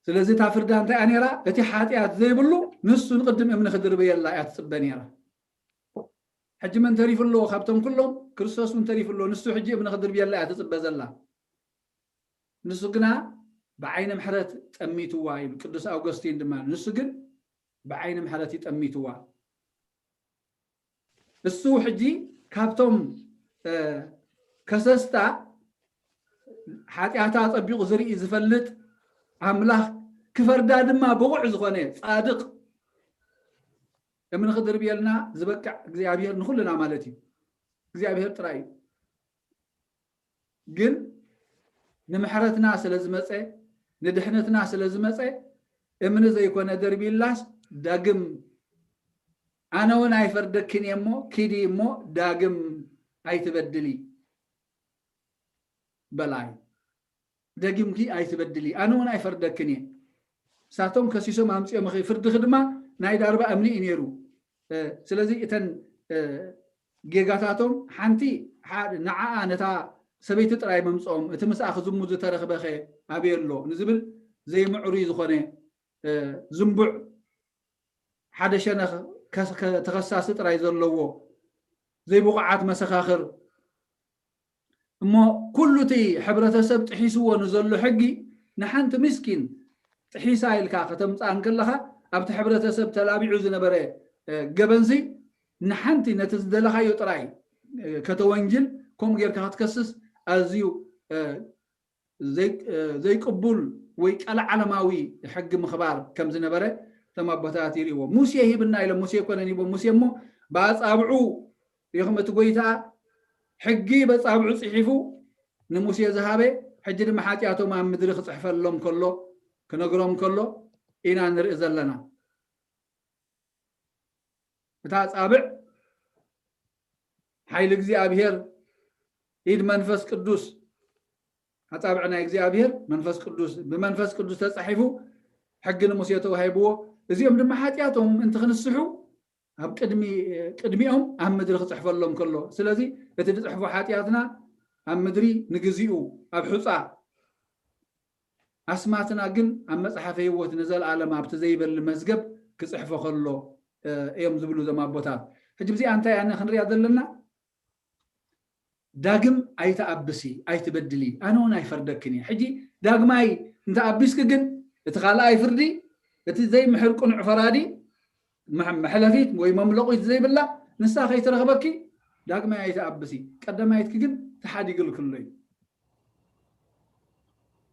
ስለዚ እታ ፍርዳ እንታይ እያ ነይራ? እቲ ሓጢኣት ዘይብሉ ንሱ ንቅድም እምኒ ክድርበየላ እያ ትፅበ ነይራ። ሕጂ መን ተሪፉ ኣለዎ? ካብቶም ኩሎም ክርስቶስ እውን ተሪፉ ኣለዎ። ንሱ ሕጂ እምኒ ክድርብየላ እያ ትፅበ ዘላ። ንሱ ግና ብዓይኒ ምሕረት ጠሚትዋ ኢሉ ቅዱስ ኣውገስቲን ድማ ንሱ ግን ብዓይኒ ምሕረት ይጠሚትዋ። እሱ ሕጂ ካብቶም ከሰስታ ሓጢኣታ ኣጸቢቑ ዝርኢ ዝፈልጥ ኣምላኽ ክፈርዳ ድማ ብቑዕ ዝኾነ ጻድቕ እምኒ ክድርብየልና ዝበቅዕ እግዚኣብሔር ንኹልና ማለት እዩ። እግዚኣብሔር ጥራይ እዩ። ግን ንምሕረትና ስለ ዝመፀ ንድሕነትና ስለ ዝመፀ እምኒ ዘይኮነ ደርቢላስ ዳግም ኣነ እውን ኣይፈርደክን እየ እሞ ኪዲ እሞ ዳግም ኣይትበድሊ በላይ ደጊምኪ ኣይትበድሊ ኣነ እውን ኣይፈርደክን እየ። እሳቶም ከሲሶም ኣምፅኦም ኸ ፍርድኺ ድማ ናይ ዳርባ እምኒ እዩ ነይሩ። ስለዚ እተን ጌጋታቶም ሓንቲ ንዓኣ ነታ ሰበይቲ ጥራይ መምፅኦም እቲ ምስኣ ክዝሙ ዝተረኽበኸ ኣበይ ኣሎ ንዝብል ዘይምዕሩይ ዝኾነ ዝንቡዕ ሓደ ሸነኽ ተኸሳሲ ጥራይ ዘለዎ ዘይብቑዓት መሰኻኽር እሞ ኩሉ እቲ ሕብረተሰብ ጥሒስዎ ንዘሎ ሕጊ ንሓንቲ ምስኪን ጥሒሳ ኢልካ ከተምፅኣ እንከለኻ ኣብቲ ሕብረተሰብ ተላቢዑ ዝነበረ ገበንዚ ንሓንቲ ነቲ ዝደለኻዮ ጥራይ ከተወንጅል፣ ከምኡ ጌርካ ክትከስስ ኣዝዩ ዘይቅቡል ወይ ቀልዓለማዊ ሕጊ ምኽባር ከም ዝነበረ እቶም ኣቦታት ይርእዎ። ሙሴ ሂብና ኢሎም፣ ሙሴ ኣይኮነን ሂቦም፣ ሙሴ እሞ ብኣጻብዑ ይኹም እቲ ጎይታ ሕጊ በጻብዑ ጽሒፉ ንሙሴ ዝሃበ፣ ሕጂ ድማ ሓጢኣቶም ኣብ ምድሪ ክጽሕፈሎም ከሎ፣ ክነግሮም ከሎ ኢና ንርኢ ዘለና። እታ ኣጻብዕ ሓይሊ እግዚኣብሔር፣ ኢድ መንፈስ ቅዱስ፣ ኣጻብዕ ናይ እግዚኣብሔር መንፈስ ቅዱስ፣ ብመንፈስ ቅዱስ ተጻሒፉ ሕጊ ንሙሴ ተዋሂብዎ። እዚኦም ድማ ሓጢኣቶም ምእንቲ ክንስሑ ኣብ ቅድሚ ቅድሚኦም ኣብ ምድሪ ክጽሕፈሎም ከሎ፣ ስለዚ እቲ ዝጽሕፎ ሓጢኣትና ኣብ ምድሪ ንግዚኡ ኣብ ሑጻ፣ ኣስማትና ግን ኣብ መጽሓፈ ህይወት ንዘለኣለም ኣብቲ ዘይበሊ መዝገብ ክጽሕፎ ከሎ እዮም ዝብሉ እዞም ኣቦታት። ሕጂ ብዚኣ እንታይ ኣነ ክንሪኣ ዘለና? ዳግም ኣይተኣብሲ፣ ኣይትበድሊ፣ ኣነ እውን ኣይፈርደክን እየ። ሕጂ ዳግማይ እንተኣቢስኪ ግን እቲ ካልኣይ ፍርዲ፣ እቲ ዘይምሕር ቅኑዕ ፈራዲ፣ መሕ- መሕለፊት ወይ መምለቂት ዘይብላ ንሳ ከይትረኽበኪ ዳግማይ ኣይተኣብሲ። ቀዳማይትኪ ግን ተሓዲግልክሎ እዩ።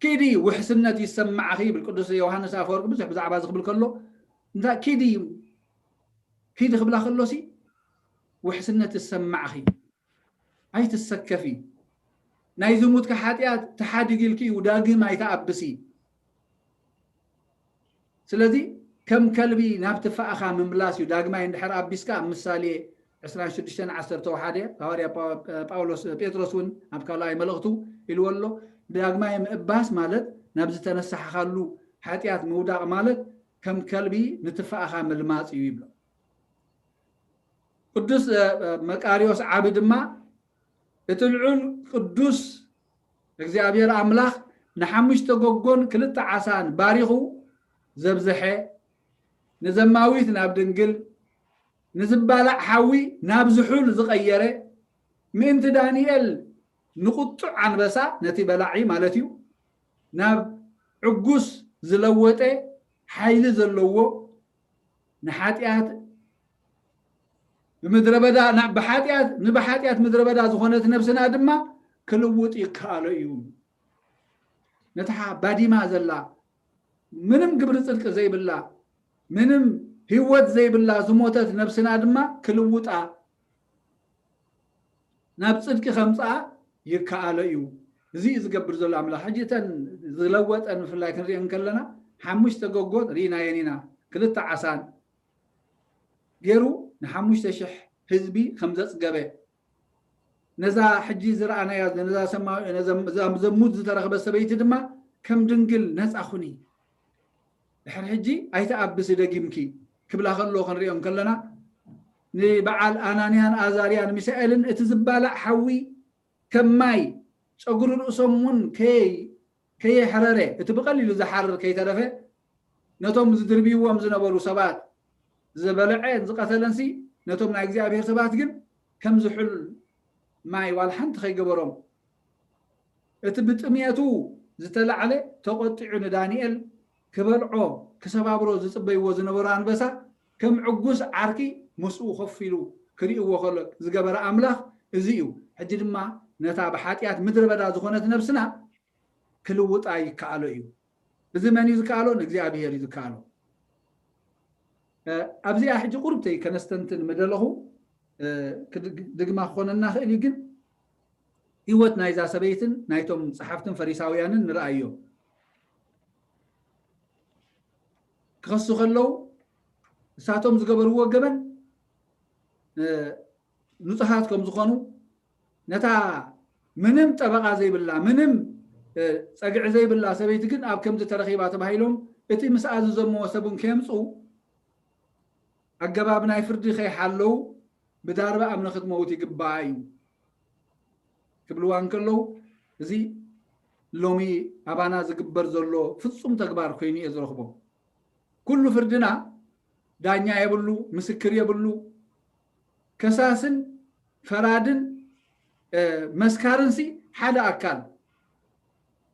ኪዲ ውሕስነት ይሰማዕኺ ይብል ቅዱስ ዮሃንስ ኣፈወርቂ ብዙሕ ብዛዕባ እዚ ክብል ከሎ፣ እንታይ ኪዲ ኪዲ ክብላ ከሎሲ ውሕስነት ይሰማዕኺ፣ ኣይትሰከፊ። ናይ ዝሙትኪ ሓጢኣት ተሓዲግልኪ እዩ፣ ዳግም ኣይተኣብሲ። ስለዚ ከም ከልቢ ናብ ትፋእኻ ምምላስ እዩ። ዳግማይ እንድሕር ኣቢስካ ኣብ ምሳሌ ዕስራን ሽዱሽተን ዓሰርተ ሓደ ሃዋርያ ጳ- ጳውሎስ ጴጥሮስ እውን ኣብ ካልኣይ መልእኽቱ ኢልዎ ኣሎ። ዳግማይ ምእባስ ማለት ናብ ዝተነሳሕኻሉ ሓጢኣት ምውዳቕ ማለት ከም ከልቢ ንትፋእኻ ምልማጽ እዩ ይብሎ። ቅዱስ መቃርዮስ ዓቢ ድማ እቲ ልዑል ቅዱስ እግዚኣብሔር ኣምላኽ ንሓሙሽተ ጎጎን ክልተ ዓሳን ባሪኹ ዘብዝሐ፣ ንዘማዊት ናብ ድንግል፣ ንዝባላዕ ሓዊ ናብ ዝሑል ዝቐየረ፣ ምእንቲ ዳንኤል ንቁጡዕ ኣንበሳ፣ ነቲ በላዒ ማለት እዩ፣ ናብ ዕጉስ ዝለወጠ ሓይሊ ዘለዎ፣ ንሓጢኣት ብምድረ በዳ ናብ ብሓጢኣት ንብሓጢኣት ምድረ በዳ ዝኾነት ነብስና ድማ ክልውጥ ይከኣሎ እዩ። ነታ ባዲማ ዘላ ምንም ግብሪ ጽድቂ ዘይብላ ምንም ህይወት ዘይብላ ዝሞተት ነብስና ድማ ክልውጣ ናብ ጽድቂ ከምጽኣ ይከኣሎ እዩ። እዚ እዩ ዝገብር ዘሎ ኣምላኽ። ሕጂ እተን ዝለወጠን ብፍላይ ክንሪኦ እንከለና ሓሙሽተ ጎጎን ርኢናየን ኢና። ክልተ ዓሳን ገይሩ ንሓሙሽተ ሽሕ ህዝቢ ከም ዘጽገበ፣ ነዛ ሕጂ ዝረኣናያ ነዛ ሰማ- ነዛ- እዛ ዘሙት ዝተረኽበ ሰበይቲ ድማ ከም ድንግል ነጻ ኩኒ፣ ድሕሪ ሕጂ ኣይተኣብሲ ደጊምኪ ክብላ ከሎ ክንሪኦም ከለና፣ ንበዓል ኣናንያን ኣዛርያን ሚሳኤልን እቲ ዝባላዕ ሓዊ ከም ማይ ጨጉሪ ርእሶም እውን ከይ- ከየሕረረ፣ እቲ ብቐሊሉ ዝሓርር ከይተረፈ ነቶም ዝድርብይዎም ዝነበሩ ሰባት ዝበለዐን ዝቐተለንሲ፣ ነቶም ናይ እግዚኣብሔር ሰባት ግን ከም ዝሑል ማይ ዋላ ሓንቲ ከይገበሮም፣ እቲ ብጥምየቱ ዝተላዕለ ተቖጢዑ ንዳንኤል ክበልዖ ክሰባብሮ ዝጽበይዎ ዝነበሩ ኣንበሳ ከም ዕጉስ ዓርኪ ምስኡ ኮፍ ኢሉ ክርእይዎ ከሎ ዝገበረ ኣምላኽ እዚ እዩ። ሕጂ ድማ ነታ ብሓጢኣት ምድረ በዳ ዝኾነት ነብስና ክልውጣ ይከኣሎ እዩ። እዚ መን እዩ ዝከኣሎ? ንእግዚኣብሔር እዩ ዝከኣሎ። ኣብዚኣ ሕጂ ቁርብተይ ከነስተንትን ምደለኹ፣ ድግማ ክኾነና ክእል እዩ፣ ግን ህይወት ናይዛ ሰበይትን ናይቶም ጸሓፍትን ፈሪሳውያንን ንርኣዮ። ክኸሱ ከለዉ እሳቶም ዝገበርዎ ገበን ንጹሃት ከም ዝኾኑ፣ ነታ ምንም ጠበቓ ዘይብላ፣ ምንም ጸግዒ ዘይብላ ሰበይቲ ግን ኣብ ከምዚ ተረኺባ ተባሂሎም እቲ ምስ ኣዘዘምዎ ሰብን ከየምጽኡ ኣገባብ ናይ ፍርዲ ከይሓለዉ ብዳርባ እምኒ ክትመውት ይግባኣ እዩ ክብልዋ እንከለዉ፣ እዚ ሎሚ ኣባና ዝግበር ዘሎ ፍጹም ተግባር ኮይኑ እየ ዝረኽቦ። ኩሉ ፍርድና ዳኛ የብሉ፣ ምስክር የብሉ። ከሳስን ፈራድን መስካርንሲ ሓደ ኣካል።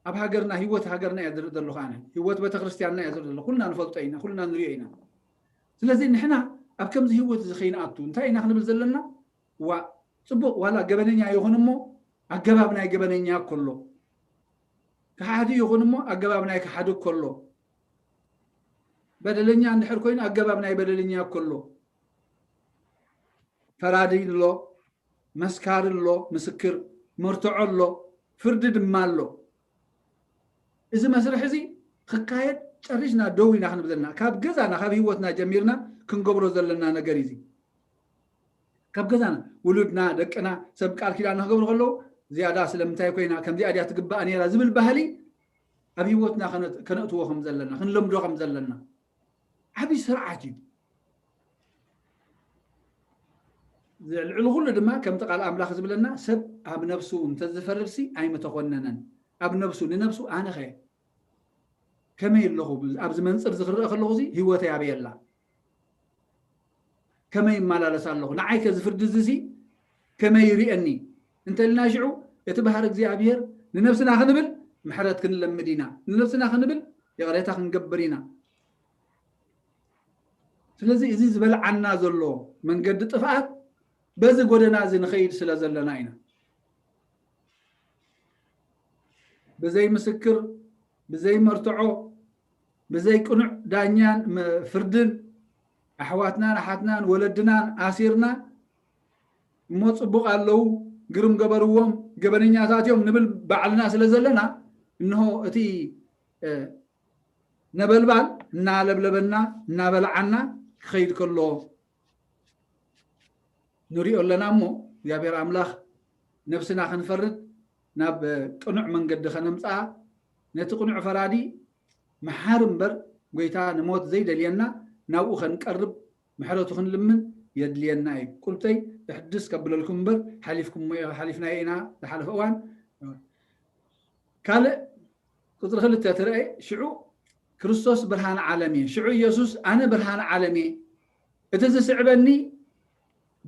ኣብ ሃገርና፣ ህይወት ሃገርና እየ ዝርኢ ዘለኹ ኣነ፣ ህይወት ቤተክርስትያንና እየ ዝርኢ ዘለኹ። ኩልና ንፈልጦ ኢና፣ ኩልና ንሪኦ ኢና። ስለዚ ንሕና ኣብ ከምዚ ህይወት እዚ ከይንኣቱ እንታይ ኢና ክንብል ዘለና? ዋ ፅቡቕ ዋላ ገበነኛ ይኹን እሞ ኣገባብ ናይ ገበነኛ እኮ ኣሎ። ከሓዲ ይኹን እሞ ኣገባብ ናይ ከሓዲ እኮ ኣሎ። በደለኛ እንድሕር ኮይኑ ኣገባብ ናይ በደለኛ እኮ ኣሎ። ፈራዲ ኣሎ፣ መስካሪ ኣሎ፣ ምስክር መርትዖ ኣሎ፣ ፍርዲ ድማ ኣሎ። እዚ መስርሕ እዚ ክካየድ ጨሪስና ደው ኢና ክንብል ዘለና። ካብ ገዛና ካብ ህይወትና ጀሚርና ክንገብሮ ዘለና ነገር እዩ። ካብ ገዛና ውሉድና ደቅና ሰብ ቃል ኪዳን ክገብሩ ከለዉ ዝያዳ ስለምንታይ ኮይና ከምዚኣ ድያ ትግባእ ነይራ ዝብል ባህሊ ኣብ ህይወትና ከነእትዎ ከም ዘለና ክንለምዶ ከም ዘለና ዓብዪ ስርዓት እዩ። ልዕሊ ኩሉ ድማ ከምቲ ቃል ኣምላኽ ዝብለና ሰብ ኣብ ነብሱ እንተዝፈርድሲ ኣይምተኮነነን። ኣብ ነብሱ ንነብሱ ኣነኸ ከመይ ኣለኹ ኣብዚ መንፅር ዝክረአ ከለኹ ህይወተይ ኣበየላ ከመይ ይመላለስ ኣለኹ ንዓይከ ዝፍርዲ እዚሲ ከመይ ይርእየኒ እንተልና ሽዑ እቲ ባህር እግዚኣብሔር ንነብስና ክንብል ምሕረት ክንለምድ ኢና ንነብስና ክንብል ይቕሬታ ክንገብር ኢና። ስለዚ እዚ ዝበልዓና ዘሎ መንገዲ ጥፍኣት በዚ ጎደና እዚ ንኸይድ ስለ ዘለና ኢና። ብዘይ ምስክር ብዘይ መርትዖ ብዘይ ቅኑዕ ዳኛን ፍርድን ኣሕዋትናን ኣሓትናን ወለድናን ኣሲርና እሞ ፅቡቕ ኣለዉ ግርም ገበርዎም ገበነኛታት እዮም ንብል ባዕልና ስለ ዘለና እንሆ እቲ ነበልባል እናለብለበና እናበልዓና ክኸይድ ከሎ ንሪኦ ኣለና እሞ እግዚኣብሔር ኣምላኽ ነብስና ክንፈርድ ናብ ቅኑዕ መንገዲ ከነምፅኣ ነቲ ቅኑዕ ፈራዲ መሓር እምበር ጎይታ ንሞት ዘይደልየና ናብኡ ከንቀርብ ምሕረቱ ክንልምን የድልየና እዩ። ቁልተይ እሕድስ ከብለልኩም እምበር ሓሊፍኩሞ ሓሊፍናዮ ኢና ዝሓለፈ እዋን ካልእ ቁፅሪ ክልተ ትርአ ሽዑ ክርስቶስ ብርሃን ዓለም እየ ሽዑ ኢየሱስ ኣነ ብርሃን ዓለም እየ እቲ ዝስዕበኒ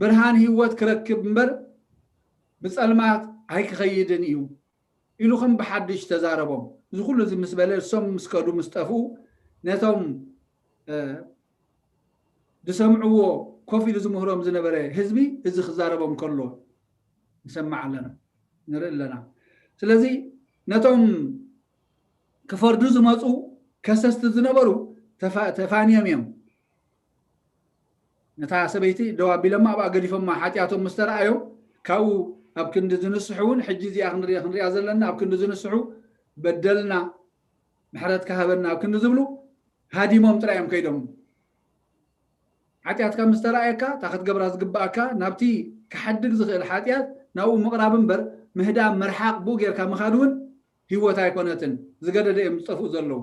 ብርሃን ህይወት ክረክብ እምበር ብፀልማት ኣይክኸይድን እዩ ኢሉ ከም ብሓድሽ ተዛረቦም። እዚ ኩሉ እዚ ምስ በለ እሶም ምስ ከዱ ምስ ጠፍኡ ነቶም ዝሰምዕዎ ኮፍ ኢሉ ዝምህሮም ዝነበረ ህዝቢ እዚ ክዛረቦም ከሎ ንሰማዕ ኣለና ንርኢ ኣለና። ስለዚ ነቶም ክፈርዱ ዝመፁ ከሰስቲ ዝነበሩ ተፋንዮም እዮም። ነታ ሰበይቲ ደው ኣቢሎማ ኣብኣ ገዲፎማ ሓጢኣቶም ምስ ተረኣዮም ካብኡ ኣብ ክንዲ ዝንስሑ እውን ሕጂ እዚኣ ክንሪኣ ዘለና ኣብ ክንዲ ዝንስሑ በደልና ምሕረትካ ሃበና ኣብ ክንዲ ዝብሉ ሃዲሞም ጥራይ እዮም ከይዶም። ሓጢኣትካ ምስ ተረኣየካ እታ ክትገብራ ዝግብኣካ ናብቲ ክሓድግ ዝኽእል ሓጢኣት ናብኡ ምቕራብ እምበር ምህዳም ምርሓቕ ብኡ ጌርካ ምኻድ እውን ህይወት ኣይኮነትን። ዝገደደ እዮም ዝጠፍኡ ዘለዉ።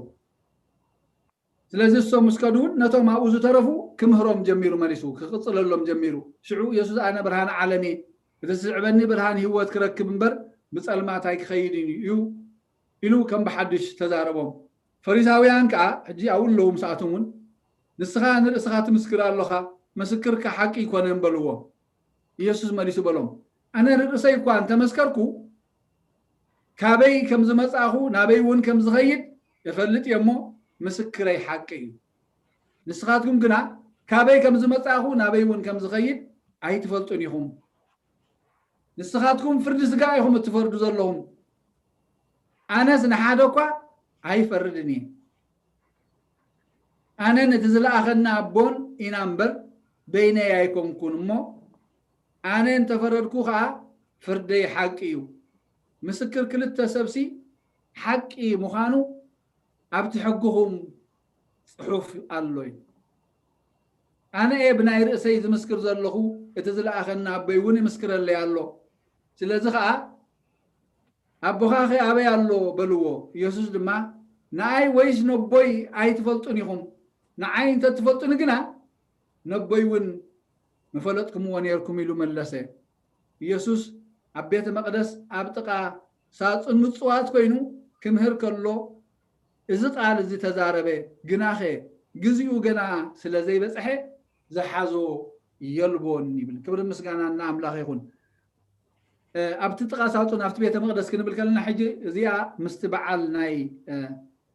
ስለዚ እሶም ምስ ከዱ እውን ነቶም ኣብኡ ዝተረፉ ክምህሮም ጀሚሩ መሊሱ ክቕፅለሎም ጀሚሩ። ሽዑ የሱስ ኣነ ብርሃን ዓለም እየ፣ እቲ ዝስዕበኒ ብርሃን ህይወት ክረክብ እምበር ብፀልማት ኣይክኸይድን እዩ ኢሉ ከም ብሓድሽ ተዛረቦም። ፈሪሳውያን ከዓ ሕጂ ኣብኡ ኣለዉ ምስኣቶም እውን ንስኻ ንርእስኻ ትምስክር ኣለኻ፣ ምስክርካ ሓቂ ኣይኮነን በልዎ። ኢየሱስ መሊሱ በሎም፣ ኣነ ንርእሰይ እኳ እንተመስከርኩ ካበይ ከም ዝመጻእኹ ናበይ እውን ከም ዝኸይድ እፈልጥ እየ እሞ ምስክረይ ሓቂ እዩ። ንስኻትኩም ግና ካበይ ከም ዝመጻእኹ ናበይ እውን ከም ዝኸይድ ኣይትፈልጡን ኢኹም። ንስኻትኩም ፍርዲ ስጋ ኢኹም እትፈርዱ ዘለኹም። ኣነስ ንሓደ እኳ ኣይፈርድን እየ። ኣነን እቲ ዝለኣኸና ኣቦን ኢና እምበር በይነይ ኣይኮንኩን እሞ ኣነ እንተፈረድኩ ኸዓ ፍርደይ ሓቂ እዩ። ምስክር ክልተ ሰብሲ ሓቂ ምዃኑ ኣብቲ ሕግኹም ጽሑፍ ኣሎ እዩ። ኣነ እየ ብናይ ርእሰይ ዝምስክር ዘለኹ፣ እቲ ዝለኣኸኒ ኣቦይ እውን ይምስክረለይ ኣሎ። ስለዚ ኸዓ ኣቦኻ ኸ ኣበይ ኣሎ በልዎ። ኢየሱስ ድማ ንኣይ ወይስ ነቦይ ኣይትፈልጡን ኢኹም፣ ንዓይ እንተትፈልጡኒ ግና ነቦይ እውን ምፈለጥኩምዎ ነይርኩም ኢሉ መለሰ። ኢየሱስ ኣብ ቤተ መቕደስ ኣብ ጥቓ ሳጹን ምጽዋት ኮይኑ ክምህር ከሎ እዚ ቃል እዚ ተዛረበ፣ ግናኸ ግዚኡ ገና ስለ ዘይበጽሐ ዝሓዞ የልቦን ይብል። ክብርን ምስጋናን ንኣምላኽ ይኹን። ኣብቲ ጥቓ ሳጹን ኣብቲ ቤተ መቕደስ ክንብል ከለና ሕጂ እዚኣ ምስቲ በዓል ናይ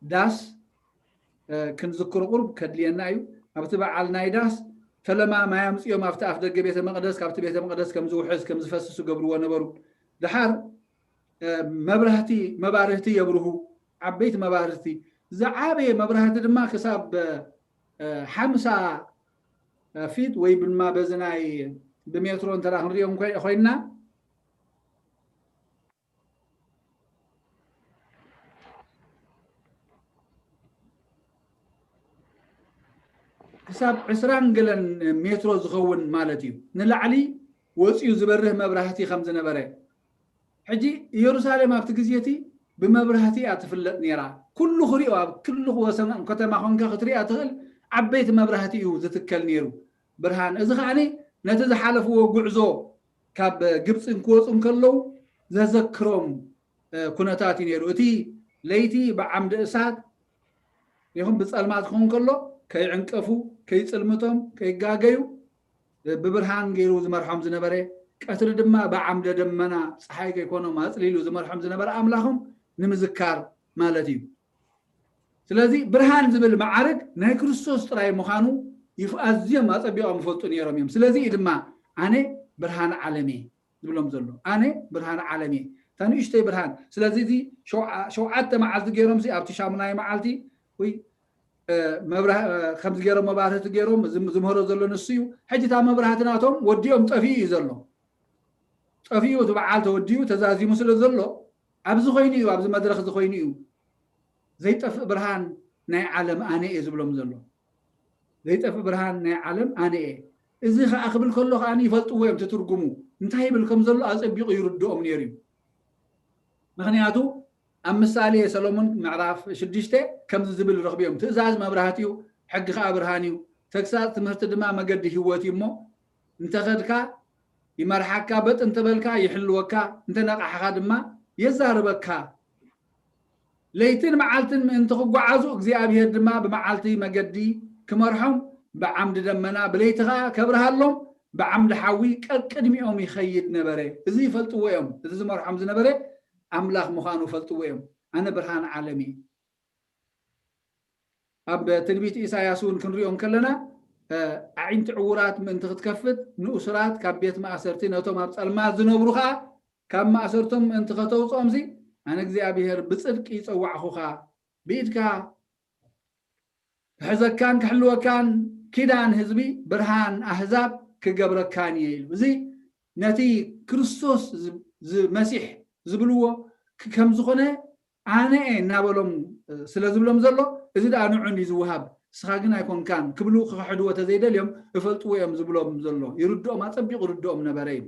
ዳስ ክንዝክሮ ቁሩብ ከድልየና እዩ። ኣብቲ በዓል ናይ ዳስ ፈለማ ማይ ኣምፅኦም ኣብቲ ኣፍ ደገ ቤተ መቕደስ፣ ካብቲ ቤተ መቕደስ ከም ዝውሕዝ ከም ዝፈስስ ገብርዎ ነበሩ። ድሓር መብራህቲ መባርህቲ የብርሁ፣ ዓበይቲ መባርህቲ። ዝዓበየ መብራህቲ ድማ ክሳብ ሓምሳ ፊት ወይ ድማ በዚ ናይ ብሜትሮ እንተ ክንሪኦ ኮይንና ክሳብ ዕስራን ገለን ሜትሮ ዝኸውን ማለት እዩ። ንላዕሊ ወፂኡ ዝበርህ መብራህቲ ከም ዝነበረ። ሕጂ ኢየሩሳሌም ኣብቲ ግዜ እቲ ብመብራህቲ እያ ትፍለጥ ነይራ። ኩሉ ክሪኦ፣ ኣብ ኩሉ ወሰን ከተማ ኮንካ ክትሪኣ ትኽእል ዓበይቲ መብራህቲ እዩ ዝትከል ነይሩ ብርሃን። እዚ ከዓኒ ነቲ ዝሓለፍዎ ጉዕዞ ካብ ግብፂ ክወፁ እንከለዉ ዘዘክሮም ኩነታት እዩ ነይሩ። እቲ ለይቲ ብዓምዲ እሳት ይኹን ብፀልማት ክኸውን ከሎ ከይዕንቀፉ፣ ከይፅልምቶም፣ ከይጋገዩ ብብርሃን ገይሩ ዝመርሖም ዝነበረ፣ ቀትሪ ድማ ብዓምደ ደመና ፀሓይ ከይኮኖም ኣፅሊሉ ዝመርሖም ዝነበረ ኣምላኾም ንምዝካር ማለት እዩ። ስለዚ ብርሃን ዝብል መዓርግ ናይ ክርስቶስ ጥራይ ምዃኑ ይፍ-፣ ኣዝዮም ኣጸቢቖም ይፈልጡ ነይሮም እዮም። ስለዚ እዩ ድማ ኣነ ብርሃን ዓለም እየ ዝብሎም ዘሎ። ኣነ ብርሃን ዓለም እየ። እታ ንእሽተይ ብርሃን። ስለዚ እዚ ሸውዓ-፣ ሸውዓተ መዓልቲ ገይሮም ሲ ኣብቲ ሻሙናይ መዓልቲ ወይ፣ እ፣ መብራ-፣ እ፣ ከምዚ ገይሮም መባርህቲ ገይሮም ዝም-፣ ዝምህሮ ዘሎ ንሱ እዩ። ሕጂ እታ መብራህቲ ናቶም ወዲኦም ጠፊኡ እዩ ዘሎ። ጠፊኡ እቲ በዓል ተወዲኡ ተዛዚሙ ስለ ዘሎ ኣብዚ ኮይኑ እዩ፣ ኣብዚ መድረኽ እዚ ኮይኑ እዩ። ዘይጠፍእ ብርሃን ናይ ዓለም ኣነ እየ ዝብሎም ዘሎ። ዘይጠፍእ ብርሃን ናይ ዓለም ኣነ እየ። እዚ ኸዓ ክብል ከሎ ኸዓ ይፈልጥዎ እዮም እቲ ትርጉሙ። እንታይ ይብል ከም ዘሎ ኣጸቢቑ ይርድኦም ነይሩ እዩ። ምኽንያቱ ኣብ ምሳሌ ሰሎሞን ምዕራፍ ሽዱሽተ ከምዚ ዝብል ረኽቡ እዮም። ትእዛዝ መብራህቲ እዩ፣ ሕጊ ኸዓ ብርሃን እዩ። ተግሳጽ ትምህርቲ ድማ መገዲ ህይወት እዩ እሞ እንተኸድካ ይመርሓካ፣ በጥ እንተበልካ ይሕልወካ፣ እንተነቓሕኻ ድማ የዛርበካ። ለይትን መዓልትን ምእንቲ ክጓዓዙ እግዚኣብሔር ድማ ብመዓልቲ መገዲ ክመርሖም ብዓምዲ ደመና፣ ብለይቲ ኸዓ ከብርሃሎም ብዓምዲ ሓዊ ቀቅድሚኦም ይኸይድ ነበረ። እዚ ይፈልጥዎ እዮም። እዚ ዝመርሖም ዝነበረ ኣምላኽ ምዃኑ ይፈልጥዎ እዮም። ኣነ ብርሃን ዓለም እየ። ኣብ ትንቢት ኢሳያስ እውን ክንሪኦ እንከለና፣ እ፣ ኣዒንቲ ዕዉራት ምእንቲ ክትከፍት፣ ንእሱራት ካብ ቤት ማእሰርቲ፣ ነቶም ኣብ ጸልማት ዝነብሩ ኸዓ ካብ ማእሰርቶም ምእንቲ ከተውጽኦምሲ፣ ኣነ እግዚኣብሔር ብጽድቂ ይጸዋዕኹኻ፣ ብኢድካ ክሕዘካን ክሕልወካን፣ ኪዳን ህዝቢ፣ ብርሃን ኣህዛብ ክገብረካን እየ ኢሉ። እዚ ነቲ ክርስቶስ ዝ-፣ ዝ-፣ መሲሕ ዝብልዎ ክ-፣ ከም ዝኾነ ኣነ እየ እናበሎም፣ እ፣ ስለ ዝብሎም ዘሎ፣ እዚ ደኣ ንዑ እንድዩ ዝወሃብ፣ ንስኻ ግን ኣይኮንካን ክብሉ ክኽሕድዎ ተዘይደልዮም፣ እፈልጥዎ እዮም ዝብሎም ዘሎ። ይርድኦም፣ ኣጸቢቑ ይርድኦም ነበረ እዩ።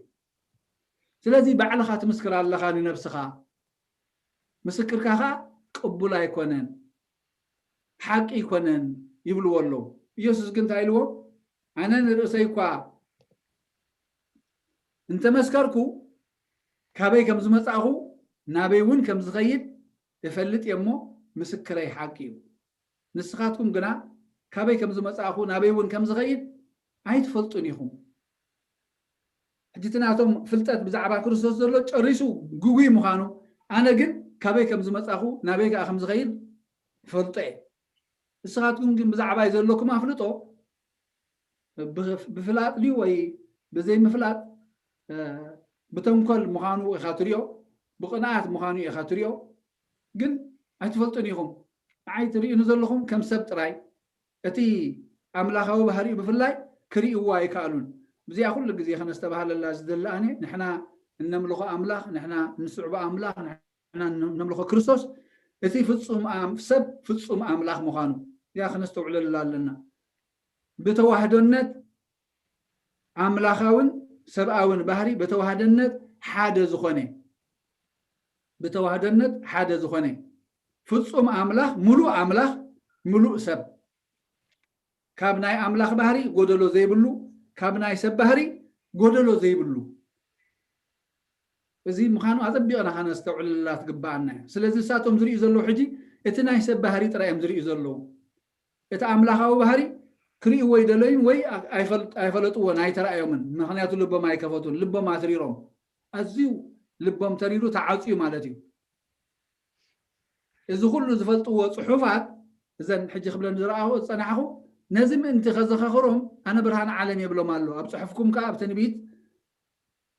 ስለዚ ባዕልኻ ትምስክር ኣለኻ ንነብስኻ፣ ምስክርካ ኸኣ ቅቡል ኣይኮነን፣ ሓቂ ኣይኮነን ይብልዎ ኣለዉ። ኢየሱስ ግን እንታይ ኢልዎ? ኣነ ንርእሰይ እኳ እንተመስከርኩ፣ ካበይ ከም ዝመጻእኹ፣ ናበይ እውን ከም ዝኸይድ እፈልጥ እየ እሞ፣ ምስክረይ ሓቂ እዩ። ንስኻትኩም ግና ካበይ ከም ዝመጻእኹ፣ ናበይ እውን ከም ዝኸይድ ኣይትፈልጡን ኢኹም። ሕጂ እቲ ናቶም ፍልጠት ብዛዕባ ክርስቶስ ዘሎ ጨሪሱ ግጉይ ምዃኑ፣ ኣነ ግን ካበይ ከም ዝመጻእኹ፣ ናበይ ከኣ ከም ዝኸይድ እፈልጦ እየ። ንስኻትኩም ግን ብዛዕባይ ዘለኩም ኣፍልጦ ብፍ-፣ ብፍላጥ ድዩ ወይ ብዘይምፍላጥ፣ እ፣ ብተንኮል ምዃኑ ኢኻ ትሪኦ፣ ብቕንኣት ምዃኑ ኢኻ ትሪኦ፣ ግን ኣይትፈልጡን ኢኹም። ንዓይ ትርእዩኒ ዘለኹም ከም ሰብ ጥራይ፣ እቲ ኣምላኻዊ ባህሪኡ ብፍላይ ክርእይዎ ኣይከኣሉን። ብዚኣ ኩሉ ግዜ ከነስተባህለላ ዝደሊ ኣነ፣ ንሕና እነምልኾ ኣምላኽ፣ ንሕና እንስዕቦ ኣምላኽ፣ ንሕና እነምልኾ ክርስቶስ፣ እቲ ፍጹም ኣም-፣ ሰብ ፍጹም ኣምላኽ ምዃኑ እዚኣ ከነስተውዕለላ ኣለና። ብተዋህዶነት ኣምላኻውን ሰብኣውን ባህሪ ብተዋህደነት ሓደ ዝኾነ፣ ብተዋህደነት ሓደ ዝኾነ ፍጹም ኣምላኽ፣ ምሉእ ኣምላኽ፣ ምሉእ ሰብ፣ ካብ ናይ ኣምላኽ ባህሪ ጎደሎ ዘይብሉ፣ ካብ ናይ ሰብ ባህሪ ጎደሎ ዘይብሉ። እዚ ምዃኑ ኣጸቢቕና ከነስተውዕለላ ትግብኣና እያ። ስለዚ ንሳቶም ዝርእዩ ዘለዉ ሕጂ እቲ ናይ ሰብ ባህሪ ጥራይ እዮም ዝርእዩ ዘለዉ። እቲ ኣምላኻዊ ባህሪ ክርእይዎ ኣይደለዩን ወይ ኣይፈል-፣ ኣይፈለጥዎን፣ ኣይተራእዮምን። ምኽንያቱ ልቦም ኣይከፈቱን፣ ልቦም ኣትሪሮም። ኣዝዩ ልቦም ተሪሩ ተዓጽዩ ማለት እዩ። እዚ ኩሉ ዝፈልጥዎ ጽሑፋት፣ እዘን ሕጂ ክብለን ዝረኣኹ፣ ዝጸናሕኹ፣ ነዚ ምእንቲ ከዘኻኽሮም ኣነ ብርሃን ዓለም የብሎም ኣሎ። ኣብ ጽሑፍኩም ከኣ ኣብ ትንቢት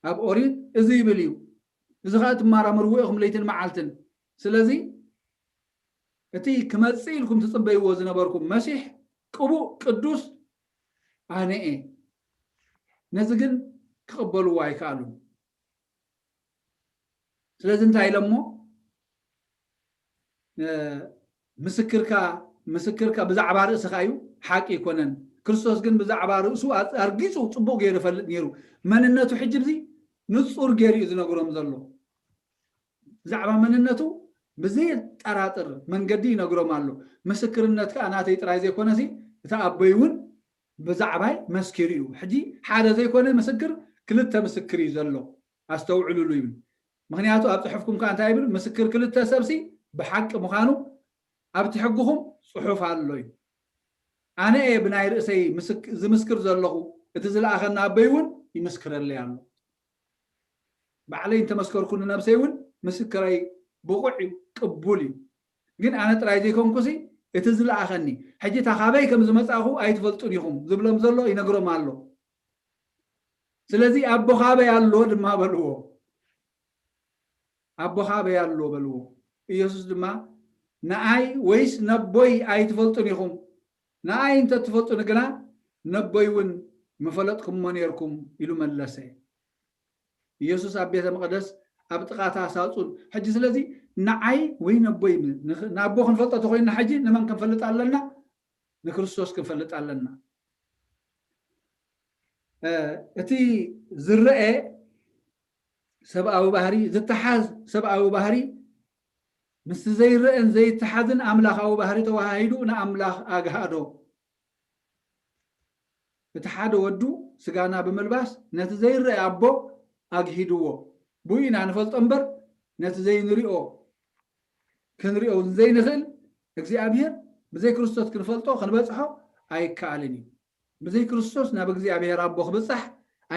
ኣብ ኦሪት እዚ ይብል እዩ። እዚ ኸኣ ትመራመርዎ ኢኹም ለይትን መዓልትን። ስለዚ እቲ ክመጽእ ኢልኩም ትጽበይዎ ዝነበርኩም መሲሕ ቅቡእ ቅዱስ ኣነ እየ። ነዚ ግን ክቕበልዎ ኣይከኣሉን። ስለዚ እንታይ ኢሎሞ? ምስክርካ ምስክርካ ብዛዕባ ርእስኻ እዩ፣ ሓቂ ኣይኮነን። ክርስቶስ ግን ብዛዕባ ርእሱ ኣርጊጹ ጽቡቕ ገይሩ ይፈልጥ ነይሩ። መንነቱ ሕጂ እዚ ንጹር ገይሩ እዩ ዝነግሮም ዘሎ። ብዛዕባ መንነቱ ብዘየጠራጥር መንገዲ ይነግሮም ኣሎ። ምስክርነት ከኣ ናተይ ጥራይ ዘይኮነሲ እቲ ኣቦይ እውን ብዛዕባይ መስኪሩ እዩ። ሕጂ ሓደ ዘይኮነ ምስክር ክልተ ምስክር እዩ ዘሎ። ኣስተውዕሉሉ ይብል። ምኽንያቱ ኣብ ጽሑፍኩም ከኣ እንታይ ይብል? ምስክር ክልተ ሰብሲ ብሓቂ ምዃኑ ኣብቲ ሕግኹም ጽሑፍ ኣሎ እዩ። ኣነ እየ ብናይ ርእሰይ ምስክ- ዝምስክር ዘለኹ፣ እቲ ዝለኣኸና ኣቦይ እውን ይምስክረለይ ኣሎ። ባዕለይ እንተመስከርኩ ንነብሰይ እውን ምስክረይ ብቑዕ እዩ፣ ቅቡል እዩ። ግን ኣነ ጥራይ ዘይኮንኩሲ እቲ ዝለኣኸኒ፣ ሕጂ እታ ካበይ ከም ዝመጻእኹ ኣይትፈልጡን ኢኹም ዝብሎም ዘሎ ይነግሮም ኣሎ። ስለዚ ኣቦኻ ኣበይ ኣሎ ድማ በልዎ። ኣቦኻ ኣበይ ኣሎ በልዎ። ኢየሱስ ድማ ንኣይ ወይስ ነቦይ ኣይትፈልጡን ኢኹም። ንኣይ እንተ ትፈልጡኒ ግና ነቦይ እውን ምፈለጥኩሞ ነርኩም ኢሉ መለሰ። ኢየሱስ ኣብ ቤተ መቕደስ ኣብ ጥቓታ ሳጹን ሕጂ ስለዚ ንዓይ ወይ ነቦይ ንኣቦ ክንፈልጦ ተኮይንና ሕጂ ንመን ክንፈልጥ ኣለና? ንክርስቶስ ክንፈልጥ ኣለና። እቲ ዝረአ ሰብኣዊ ባህሪ ዝተሓዝ ሰብኣዊ ባህሪ ምስቲ ዘይረአን ዘይተሓዝን ኣምላኻዊ ባህሪ ተዋሃሂዱ ንኣምላኽ ኣግሃዶ። እቲ ሓደ ወዱ ስጋና ብምልባስ ነቲ ዘይረአ ኣቦ ኣግሂድዎ። ብኡ ኢና ንፈልጦ እምበር ነቲ ዘይንሪኦ ክንሪኦ ዘይንኽእል እግዚኣብሔር ብዘይ ክርስቶስ ክንፈልጦ ክንበጽሖ ኣይከኣልን እዩ። ብዘይ ክርስቶስ ናብ እግዚኣብሔር ኣቦ ክብጻሕ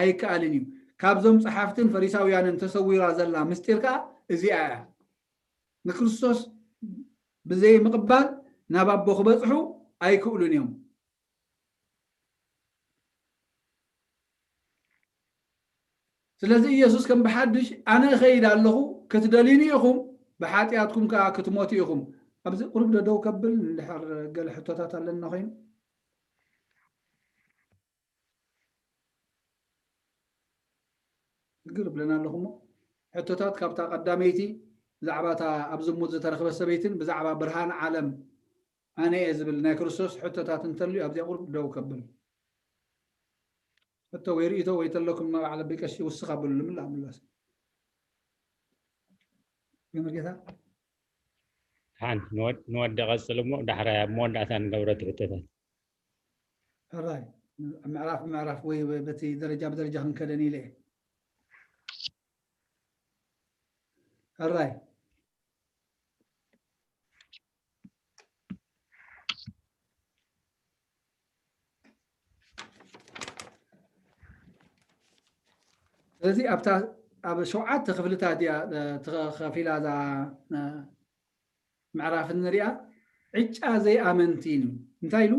ኣይከኣልን እዩ። ካብዞም ጸሓፍትን ፈሪሳውያንን ተሰዊራ ዘላ ምስጢር ከኣ እዚኣ እያ። ንክርስቶስ ብዘይ ምቕባል ናብ ኣቦ ክበጽሑ ኣይክእሉን እዮም። ስለዚ ኢየሱስ ከም ብሓድሽ ኣነ እኸይድ ኣለኹ ክትደልዩኒ ኢኹም ብሓጢኣትኩም ከኣ ክትሞቱ ኢኹም። ኣብዚ ቁሩብ ዶ ደው ከብል እንድሕር ገለ ሕቶታት ኣለና ኮይኑ እግር ብለና ኣለኹ እሞ ሕቶታት ካብታ ቀዳመይቲ ብዛዕባ እታ ኣብ ዝሙት ዝተረኽበ ሰበይትን ብዛዕባ ብርሃን ዓለም ኣነ እየ ዝብል ናይ ክርስቶስ ሕቶታት እንተልዩ ኣብዚኣ ቁሩብ ደው ከብል ሕቶ ወይ ርእይቶ ወይ ተለኩም ማባዕለ ብቀሺ ውስኽ ኣብሉ ልምላእ ምላስ ገመርጌታ ሓን ንወዲ ቀፅል እሞ ዳሕራይ ኣብ መወዳእታ ንገብረቲ ሕቶታት ሕራይ ምዕራፍ ምዕራፍ ወይ በቲ ደረጃ ብደረጃ ክንከደን ኢለ ሕራይ ስለዚ ኣብታ ኣብ ሸውዓተ ክፍልታት እያ ተኸፊላ እዛ ምዕራፍ እንሪኣ ዕጫ ዘይኣመንቲ እዩ እንታይ ኢሉ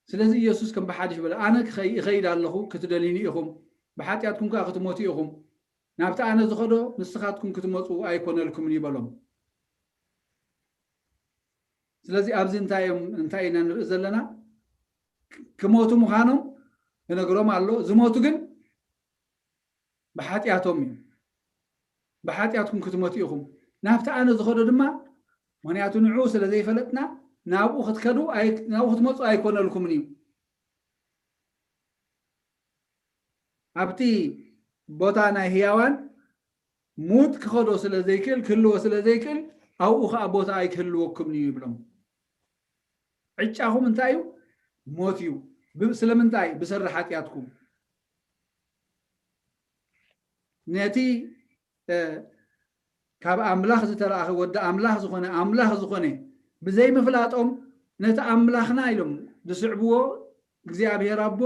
ስለዚ ኢየሱስ ከም ብሓድሽ በለ ኣነ እኸይድ ኣለኹ ክትደልዩኒ ኢኹም ብሓጢኣትኩም ከዓ ክትሞቱ ኢኹም ናብቲ ኣነ ዝኸዶ ንስኻትኩም ክትመፁ ኣይኮነልኩምን ይበሎም ስለዚ ኣብዚ እንታይ እዮም እንታይ ኢና ንርኢ ዘለና ክሞቱ ምዃኖም ይነግሮም ኣሎ ዝሞቱ ግን ብሓጢኣቶም እዩ ብሓጢኣትኩም ክትሞቱ ኢኹም ናብቲ ኣነ ዝኸዶ ድማ ምክንያቱ ንዕኡ ስለ ዘይፈለጥና ናብኡ ክትከዱ ናብኡ ክትመፁ ኣይኮነልኩምን እዩ ኣብቲ ቦታ ናይ ህያዋን ሙት ክኸዶ ስለ ዘይክእል ክህልዎ ስለ ዘይክእል ኣብኡ ከዓ ቦታ ኣይክህልወኩምን እዩ ይብሎም ዕጫኹም እንታይ እዩ ሞት እዩ ስለምንታይ ብሰሪ ሓጢኣትኩም ነቲ ካብ ኣምላኽ ዝተላእኸ ወዲ ኣምላኽ ዝኾነ ኣምላኽ ዝኾነ ብዘይምፍላጦም ነቲ ኣምላኽና ኢሎም ዝስዕብዎ እግዚኣብሔር ኣቦ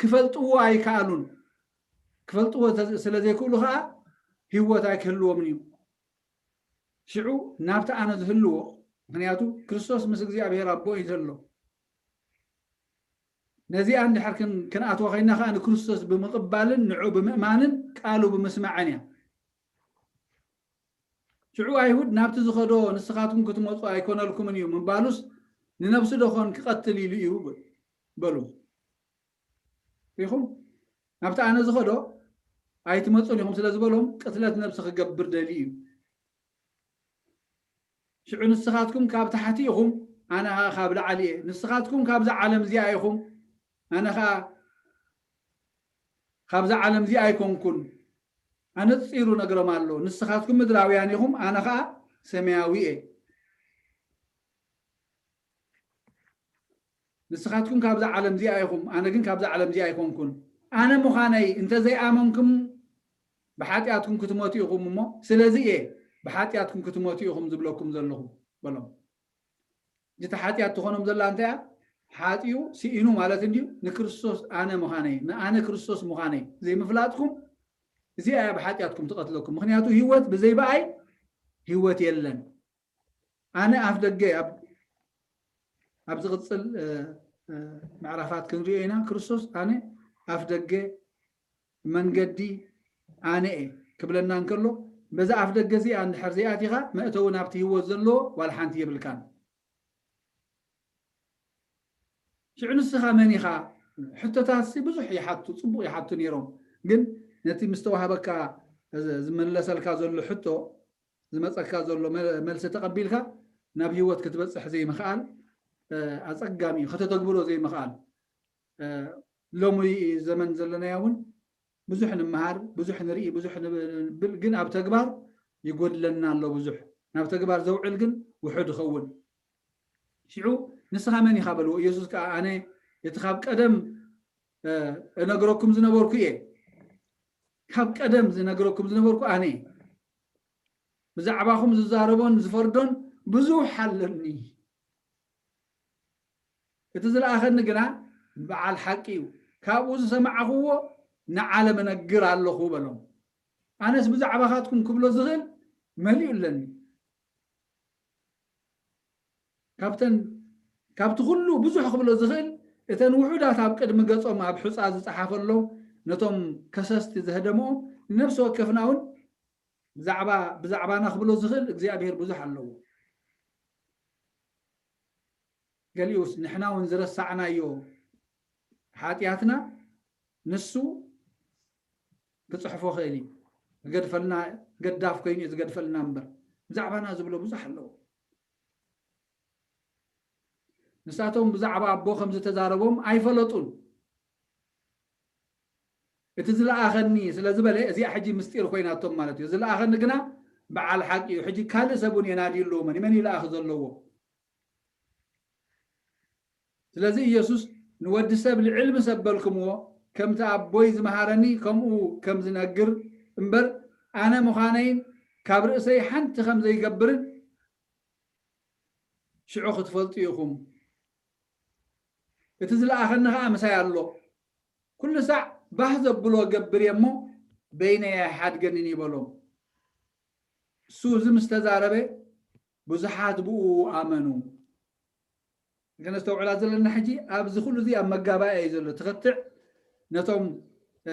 ክፈልጥዎ ኣይከኣሉን ክፈልጥዎ ስለ ዘይክእሉ ከዓ ህይወት ኣይክህልዎምን እዩ ሽዑ ናብቲ ኣነ ዝህልዎ ምክንያቱ ክርስቶስ ምስ እግዚኣብሔር ኣቦ እዩ ዘሎ ነዚኣ እንድሕር ክን- ክንኣትዋ ኮይና ከዓ ንክርስቶስ ብምቕባልን ንዑ ብምእማንን ቃሉ ብምስማዕን እያ። ሽዑ ኣይሁድ ናብቲ ዝኸዶ ንስኻትኩም ክትመፁ ኣይኮነልኩምን እዩ ምባሉስ ንነብሱ ዶኾን ክቐትል ኢሉ እዩ በሉ። ሪኹም ናብቲ ኣነ ዝኸዶ ኣይትመፁን ኢኹም ስለ ዝበሎም ቅትለት ነብሲ ክገብር ደልዩ እዩ። ሽዑ ንስኻትኩም ካብ ታሕቲ ኢኹም፣ ኣነ ኸዓ ካብ ላዕሊ እየ። ንስኻትኩም ካብዛ ዓለም እዚኣ ኢኹም፣ ኣነ ኸዓ ካብዛ ዓለም እዚኣ ኣይኮንኩን። ኣነጺሩ ነግሮም ኣሎ። ንስኻትኩም ምድራውያን ኢኹም፣ ኣነ ኸዓ ሰማያዊ እየ። ንስኻትኩም ካብዛ ዓለም እዚኣ ኢኹም፣ ኣነ ግን ካብዛ ዓለም እዚኣ ኣይኮንኩን። ኣነ ምዃነይ እንተዘይኣመንኩም ብሓጢኣትኩም ክትሞቱ ኢኹም እሞ፣ ስለዚ እየ ብሓጢኣትኩም ክትሞቱ ኢኹም ዝብለኩም ዘለኹ በሎም። እቲ ሓጢኣት ትኾኖም ዘላ እንታይ እያ? ሓጢኡ ስኢኑ ማለት እንድዩ። ንክርስቶስ ኣነ ምዃነይ፣ ንኣነ ክርስቶስ ምዃነይ ዘይምፍላጥኩም፣ እዚኣ እያ ብሓጢኣትኩም ትቐትለኩም። ምኽንያቱ ህይወት ብዘይ ብኣይ ህይወት የለን። ኣነ ኣፍ ደገ ኣብ ኣብ ዝቕጽል እ፣ እ፣ ምዕራፋት ክንሪኦ ኢና። ክርስቶስ ኣነ ኣፍ ደገ መንገዲ ኣነ እየ ክብለና እንከሎ በዛ ኣፍ ደገ እዚኣ እንድሕር ዘይኣቲኻ መእተዊ ናብቲ ህይወት ዘለዎ ዋላ ሓንቲ የብልካን። ሽዑ ንስኻ መን ኢኻ? ሕቶታት ሲ ብዙሕ ይሓቱ፣ ጽቡቕ ይሓቱ ነይሮም። ግን ነቲ ምስ ተዋህበካ ዝ- ዝምለሰልካ ዘሎ ሕቶ ዝመጸካ ዘሎ መ- መልሲ ተቐቢልካ ናብ ህይወት ክትበጽሕ ዘይምኽኣል እ፣ ኣጸጋሚ እዩ። ከተተግብሮ ዘይምኽኣል እ፣ ሎሚ ዘመን ዘለናዮ እውን ብዙሕ ንምሃር፣ ብዙሕ ንርኢ፣ ብዙሕ ንብል፣ ግን ኣብ ተግባር ይጎድለና ኣሎ ብዙሕ። ናብ ተግባር ዘውዕል ግን ውሑድ ይኸውን። ሽዑ ንስኻ መን ኢኻ በልዎ። ኢየሱስ ከኣ ኣነ እቲ ካብ ቀደም እ፣ እነግረኩም ዝነበርኩ እየ። ካብ ቀደም ዝነግረኩም ዝነበርኩ ኣነ እየ። ብዛዕባኹም ዝዛረቦን ዝፈርዶን ብዙሕ ኣለኒ። እቲ ዝለኣኸኒ ግና በዓል ሓቂ እዩ። ካብኡ ዝሰማዕኽዎ ንዓለም እነግር ኣለኹ በሎም። ኣነስ ብዛዕባኻትኩም ክብሎ ዝኽእል መሊኡ ኣለኒ። ካብተን ካብቲ ኩሉ ብዙሕ ክብሎ ዝኽእል እተን ውሑዳት ኣብ ቅድሚ ገጾም ኣብ ሑጻ ዝጸሓፈሎም ነቶም ከሰስቲ ዘህደምኦም ንነፍሲ ወከፍና እውን ብዛዕባ ብዛዕባና ክብሎ ዝኽእል እግዚኣብሔር ብዙሕ ኣለዎ። ገሊኡስ ንሕና እውን ዝረሳዕናዮ ሓጢኣትና ንሱ ክጽሕፎ ክእል እዩ። ክገድፈልና ገዳፍ ኮይኑ እዩ ዝገድፈልና እምበር ብዛዕባና ዝብሎ ብዙሕ ኣለዎ። ንሳቶም ብዛዕባ ኣቦ ከም ዝተዛረቦም ኣይፈለጡን። እቲ ዝለኣኸኒ ስለ ዝበለ እዚኣ ሕጂ ምስጢር ኮይናቶም ማለት እዩ። ዝለኣኸኒ ግና በዓል ሓቂ እዩ። ሕጂ ካልእ ሰብ እውን የናድዩ ኣለዎ። መን መን ይለኣኽ ዘለዎ? ስለዚ ኢየሱስ ንወዲ ሰብ ልዕል ምስ ኣበልክምዎ ከምቲ ኣቦይ ዝመሃረኒ ከምኡ ከም ዝነግር እምበር ኣነ ምዃነይን ካብ ርእሰይ ሓንቲ ከም ዘይገብርን ሽዑ ክትፈልጡ ኢኹም። እቲ ዝለኣኸኒ ኸዓ ምሳይ ኣሎ። ኩሉ ሳዕ ባህ ዘብሎ ገብር እየ እሞ በይነይ ኣይሓድገንን ይበሎም። እሱ እዚ ምስ ተዛረበ ብዙሓት ብኡ ኣመኑ። ከነስተውዕላ ዘለና ሕጂ ኣብዚ ኩሉ እዚ ኣብ መጋባእያ እዩ ዘሎ። ትኸትዕ ነቶም እ፣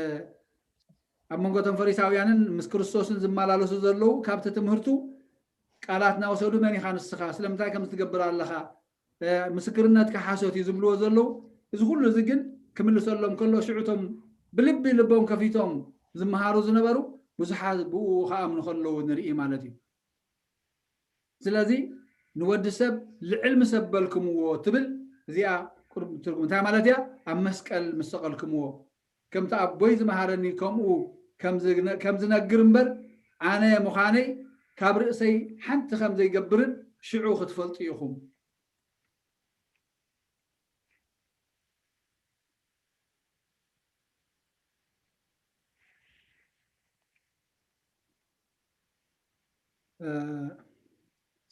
ኣብ መንጎ እቶም ፈሪሳውያንን ምስ ክርስቶስን ዝመላለሱ ዘለዉ ካብቲ ትምህርቱ ቃላት እናወሰዱ መን ኢኻ ንስኻ? ስለምንታይ ከም ትገብር ኣለኻ? እ፣ ምስክርነትካ ሓሶት እዩ ዝብልዎ ዘለዉ። እዚ ኩሉ እዚ ግን ክምልሰሎም ከሎ ሽዑ እቶም ብልቢ ልቦም ከፊቶም ዝመሃሩ ዝነበሩ ብዙሓት ብኡ ክኣምኑ ከለዉ ንርኢ ማለት እዩ። ስለዚ ንወዲ ሰብ ልዕል ምስ ኣበልክምዎ ትብል እዚኣ ቁሩብ ትርጉም እንታይ ማለት እያ? ኣብ መስቀል ምስ ሰቐልክምዎ ከምቲ ኣቦይ ዝመሃረኒ ከምኡ ከም ዝነ- ከም ዝነግር እምበር ኣነ ምዃነይ ካብ ርእሰይ ሓንቲ ከም ዘይገብርን ሽዑ ክትፈልጡ ኢኹም።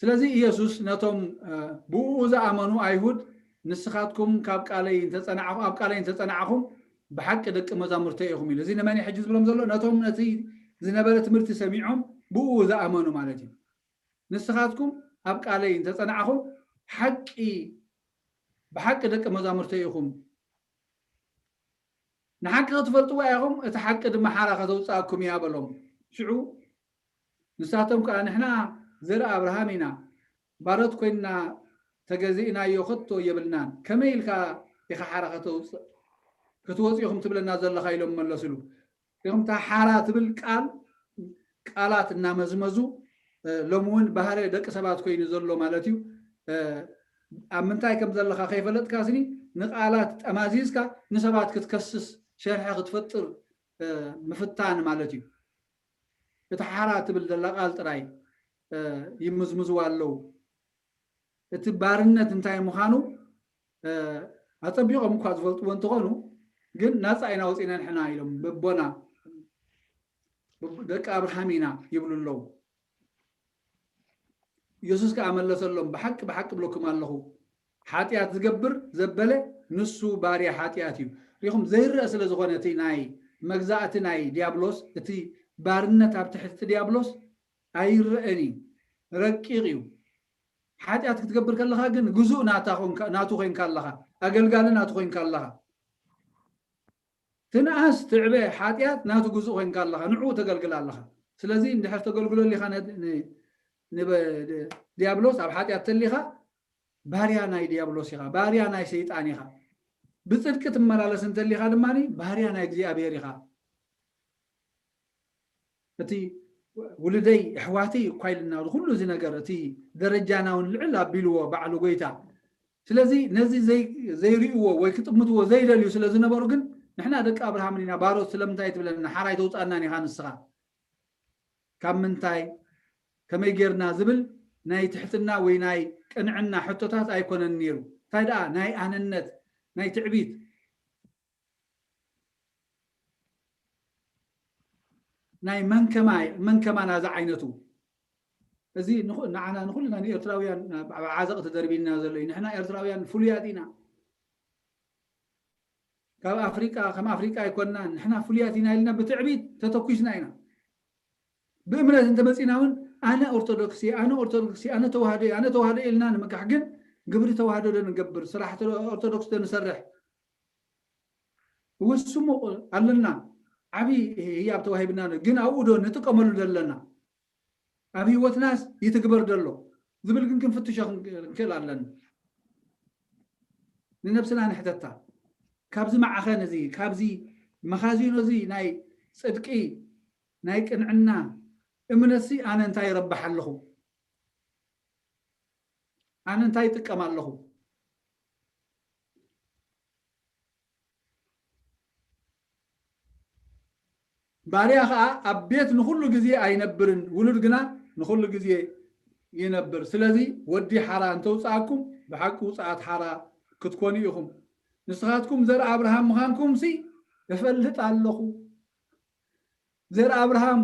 ስለዚ ኢየሱስ ነቶም ብኡ ዝኣመኑ ኣይሁድ ንስኻትኩም ካብ ቃለይ እንተጸናዕኹ ኣብ ቃለይ እንተጸናዕኹም ብሓቂ ደቂ መዛሙርተይ ኢኹም ኢሉ። እዚ ንመን እዩ ሕጂ ዝብሎም ዘሎ? ነቶም ነቲ ዝነበረ ትምህርቲ ሰሚዖም ብኡ ዝኣመኑ ማለት እዩ። ንስኻትኩም ኣብ ቃለይ እንተጸናዕኹም ሓቂ ብሓቂ ደቂ መዛሙርተይ ኢኹም። ንሓቂ ክትፈልጥዋ ኢኹም፣ እቲ ሓቂ ድማ ሓራ ከተውፅኣኩም እያ በሎም። ሽዑ ንሳቶም ከዓ ንሕና ዘርኢ ኣብርሃም ኢና፣ ባሮት ኮይንና ተገዚእናዮ ከቶ የብልናን፣ ከመይ ኢልካ ኢኻ ሓራ ከተውፅእ ክትወፁ ኢኹም ትብለና ዘለኻ ኢሎም መለስሉ። ኢኹም እታ ሓራ ትብል ቃል ቃላት እናመዝመዙ ሎሚ እውን ባህሪ ደቂ ሰባት ኮይኑ ዘሎ ማለት እዩ። ኣብ ምንታይ ከም ዘለኻ ከይፈለጥካ ስኒ ንቃላት ጠማዚዝካ ንሰባት ክትከስስ ሸርሒ ክትፈጥር ምፍታን ማለት እዩ። እቲ ሓራ ትብል ዘላ ቃል ጥራይ ይምዝምዝዋ ኣለዉ። እቲ ባርነት እንታይ ምዃኑ ኣጸቢቖም እኳ ዝፈልጥዎ እንተኾኑ ግን ናጻ ኢና ወፂና ንሕና ኢሎም በቦና ደቂ ኣብርሃም ኢና ይብሉ ኣለዉ። ኢየሱስ ከዓ መለሰሎም፣ ብሓቂ ብሓቂ ብለኩም ኣለኹ፣ ሓጢኣት ዝገብር ዘበለ ንሱ ባርያ ሓጢኣት እዩ። ሪኹም ዘይረአ ስለ ዝኾነ እቲ ናይ መግዛእቲ ናይ ዲያብሎስ፣ እቲ ባርነት ኣብ ትሕቲ ዲያብሎስ ኣይረአን እዩ፣ ረቂቕ እዩ። ሓጢኣት ክትገብር ከለኻ ግን ግዙእ ናቱ ኮይንካ ኣለኻ፣ ኣገልጋሊ ናቱ ኮይንካ ኣለኻ። ትንኣስ ትዕበ ሓጢኣት ናቱ ግዙእ ኮይንካ ኣለኻ፣ ንዕኡ ተገልግል ኣለኻ። ስለዚ እንድሕር ተገልግሎ ሊኻ ንዲያብሎስ ኣብ ሓጢኣት ተሊኻ ባርያ ናይ ዲያብሎስ ኢኻ፣ ባርያ ናይ ሰይጣን ኢኻ። ብፅድቂ ትመላለስ እንተሊኻ ድማ ባርያ ናይ እግዚኣብሔር ኢኻ። እቲ ውልደይ ኣሕዋተይ እኳ ኢልና ኩሉ እዚ ነገር እቲ ደረጃና እውን ልዕል ኣቢልዎ ባዕሉ ጎይታ። ስለዚ ነዚ ዘይርእይዎ ወይ ክጥምትዎ ዘይደልዩ ስለ ዝነበሩ ግን ንሕና ደቂ ኣብርሃም ኢና፣ ባሮት ስለምንታይ ትብለና ሓራይ ተውፃእናን ኢኻ ንስኻ ካብ ምንታይ ከመይ ጌርና ዝብል ናይ ትሕትና ወይ ናይ ቅንዕና ሕቶታት ኣይኮነን ነይሩ። እንታይ ደኣ ናይ ኣነነት ናይ ትዕቢት ናይ መንከማ መንከማና ዝዓይነቱ እዚ ንዓና ንኩልና ንኤርትራውያን ዓዘቕ ተደርቢና ዘሎ እዩ። ንሕና ኤርትራውያን ፍሉያት ኢና። ካብ ኣፍሪቃ ከም ኣፍሪቃ ኣይኮንናን፣ ንሕና ፍሉያት ኢና ኢልና ብትዕቢት ተተኩስና ኢና። ብእምነት እንተመፂና እውን ኣነ ኦርቶዶክስ ኣነ ኦርቶዶክስ ኣነ ተዋህዶ ኣነ ተዋህዶ ኢልና ንምካሕ ግን ግብሪ ተዋህዶ ዶ ንገብር፣ ስራሕ ኦርቶዶክስ ዶ ንሰርሕ፣ እውን ስሙቕ ኣለና። ዓብዪ ህያብ ተዋሂብና ግን ኣብኡ ዶ ንጥቀመሉ ዘለና? ኣብ ህይወትናስ ይትግበር ደሎ ዝብል ግን ክንፍትሾ ክንክእል ኣለና። ንነብስና ንሕተታ። ካብዚ ማዕኸን እዚ ካብዚ መኻዚኖ እዚ ናይ ፅድቂ ናይ ቅንዕና እምነትሲ ኣነ እንታይ ይረብሕ ኣለኹ? ኣነ እንታይ ይጥቀም ኣለኹ? ባርያ ኸዓ ኣብ ቤት ንኹሉ ግዜ ኣይነብርን፣ ውሉድ ግና ንኹሉ ግዜ ይነብር። ስለዚ ወዲ ሓራ እንተውፅኣኩም ብሓቂ ውፅኣት ሓራ ክትኮኑ ኢኹም። ንስኻትኩም ዘር ኣብርሃም ምዃንኩምሲ እፈልጥ ኣለኹ። ዘር ኣብርሃም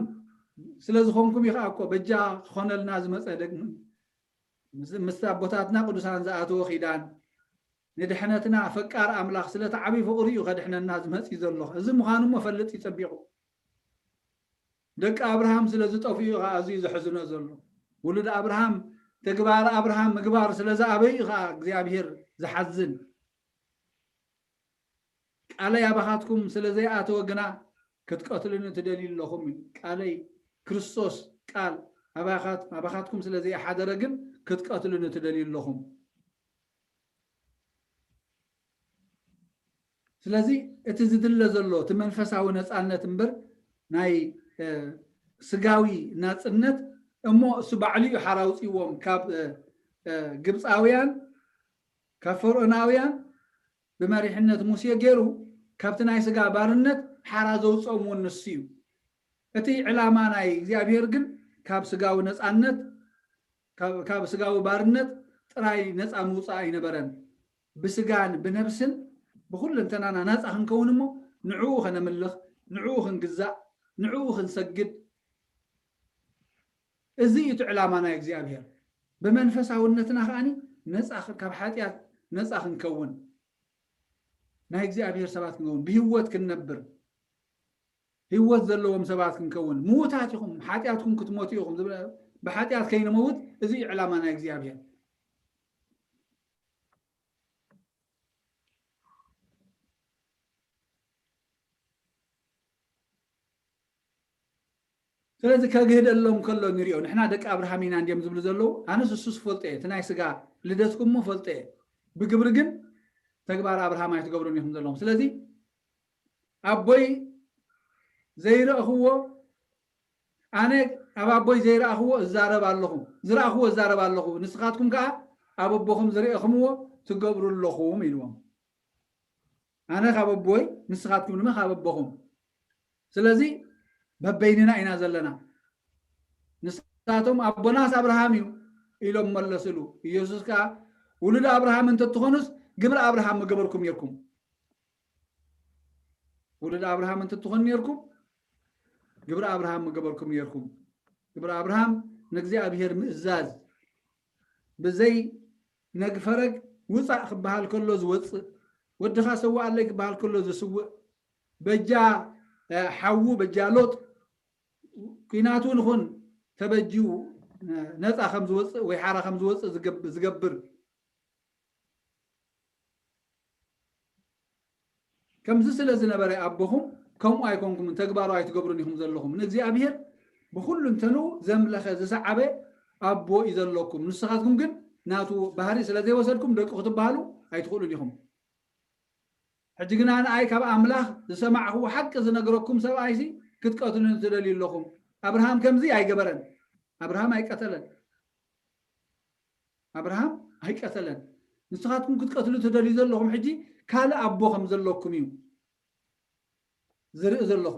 ስለ ዝኾንኩም እዩ ኸዓ እኮ በጃ ክኾነልና ዝመፀ ምስ ኣቦታትና ቅዱሳን ዝኣተወ ኪዳን ንድሕነትና ፈቃር ኣምላኽ ስለቲ ዓብዪ ፍቕሪ እዩ ከድሕነና ዝመፅእ ዘሎ። እዚ ምዃኑ እሞ ፈልጥ እዩ ፀቢቑ። ደቂ ኣብርሃም ስለ ዝጠፍኡ እዩ ከዓ ኣዝዩ ዘሕዝኖ ዘሎ። ውሉድ ኣብርሃም ተግባር ኣብርሃም ምግባር ስለ ዝኣበዩ እዩ ከዓ እግዚኣብሔር ዝሓዝን። ቃለይ ኣባኻትኩም ስለ ዘይኣተወ ግና ክትቀትሉኒ ትደልዩ ኣለኹም። ቃለይ ክርስቶስ ቃል ኣባኻትኩም ስለ ዘይሓደረ ግን ክትቀትሉኒ ትደልዩ ኣለኹም። ስለዚ እቲ ዝድለ ዘሎ እቲ መንፈሳዊ ነፃነት እምበር ናይ ስጋዊ ናፅነት እሞ እሱ ባዕሉ እዩ ሓራ ኣውፅዎም ካብ ግብፃውያን ካብ ፈርኦናውያን ብመሪሕነት ሙሴ ገይሩ ካብቲ ናይ ስጋ ባርነት ሓራ ዘውፅኦም እውን ንሱ እዩ። እቲ ዕላማ ናይ እግዚኣብሔር ግን ካብ ስጋዊ ነፃነት ካብ ስጋዊ ባርነት ጥራይ ነፃ ምውፃእ ኣይነበረን። ብስጋን ብነብስን ብኩለንተናና ናፃ ክንከውን እሞ ንዕኡ ከነምልኽ፣ ንዕኡ ክንግዛእ፣ ንዕኡ ክንሰግድ፣ እዚ እዩ እቲ ዕላማ ናይ እግዚኣብሔር። ብመንፈሳውነትና ከዓኒ ነፃ ካብ ሓጢኣት ነፃ ክንከውን፣ ናይ እግዚኣብሔር ሰባት ክንከውን፣ ብህይወት ክንነብር፣ ህይወት ዘለዎም ሰባት ክንከውን። ምዉታት ኢኹም፣ ሓጢኣትኩም ክትሞቱ ኢኹም ዝብል፣ ብሓጢኣት ከይንመውት፣ እዚ እዩ ዕላማ ናይ እግዚኣብሔር። ስለዚ ከግህደሎም ከሎ ንሪኦ። ንሕና ደቂ ኣብርሃም ኢና እንዲዮም ዝብሉ ዘለዉ። ኣነስ እሱስ ፈልጦ እየ፣ እቲ ናይ ስጋ ልደትኩም እሞ ፈልጦ እየ። ብግብሪ ግን ተግባር ኣብርሃም ኣይትገብሩን ኢኹም ዘለኹም። ስለዚ ኣቦይ ዘይረእኽዎ፣ ኣነ ኣብ ኣቦይ ዘይረኣኽዎ እዛረብ ኣለኹ፣ ዝረኣኽዎ እዛረብ ኣለኹ፣ ንስኻትኩም ከኣ ኣብ ኣቦኹም ዝረእኽምዎ ትገብሩ ኣለኹም ኢልዎም። ኣነ ካብ ኣቦይ፣ ንስኻትኩም ድማ ካብ ኣቦኹም። ስለዚ በበይንና ኢና ዘለና። ንሳቶም ኣቦናስ ኣብርሃም እዩ ኢሎም መለስሉ። ኢየሱስ ከኣ ውሉድ ኣብርሃም እንተትኾኑስ ግብሪ ኣብርሃም ምገበርኩም ነርኩም። ውሉድ ኣብርሃም እንተትኾኑ ነርኩም ግብሪ ኣብርሃም ምገበርኩም ነርኩም። ግብሪ ኣብርሃም ንእግዚኣብሔር ምእዛዝ ብዘይ ነግፈረግ ውፃእ ክበሃል ከሎ ዝወፅእ፣ ወድኻ ሰዋኣለይ ክበሃል ከሎ ዝስውእ፣ በጃ ሓዉ በጃ ሎጥ ኲናት እውን ይኹን ተበጅዩ ነፃ ከም ዝወፅእ ወይ ሓራ ከም ዝወፅእ ዝገብር ከምዚ ስለ ዝነበረ ኣቦኹም ከምኡ ኣይኮንኩምን፣ ተግባሩ ኣይትገብሩን ኢኹም ዘለኹም። ንእግዚኣብሔር ብኹሉ እንተንኡ ዘምለኸ ዝሰዓበ ኣቦ እዩ ዘለኩም። ንስኻትኩም ግን ናቱ ባህሪ ስለ ዘይወሰድኩም ደቂ ክትበሃሉ ኣይትኽእሉን ኢኹም። ሕጂ ግና ንኣይ ካብ ኣምላኽ ዝሰማዕኽዎ ሓቂ ዝነግረኩም ሰብኣይሲ ክትቀትሉኒ ትደልዩ ኣለኹም። ኣብርሃም ከምዚ ኣይገበረን። ኣብርሃም ኣይቀተለን። ኣብርሃም ኣይቀተለን። ንስኻትኩም ክትቀትሉ ትደልዩ ዘለኹም ሕጂ ካልእ ኣቦ ከም ዘለኩም እዩ ዝርኢ ዘለኹ።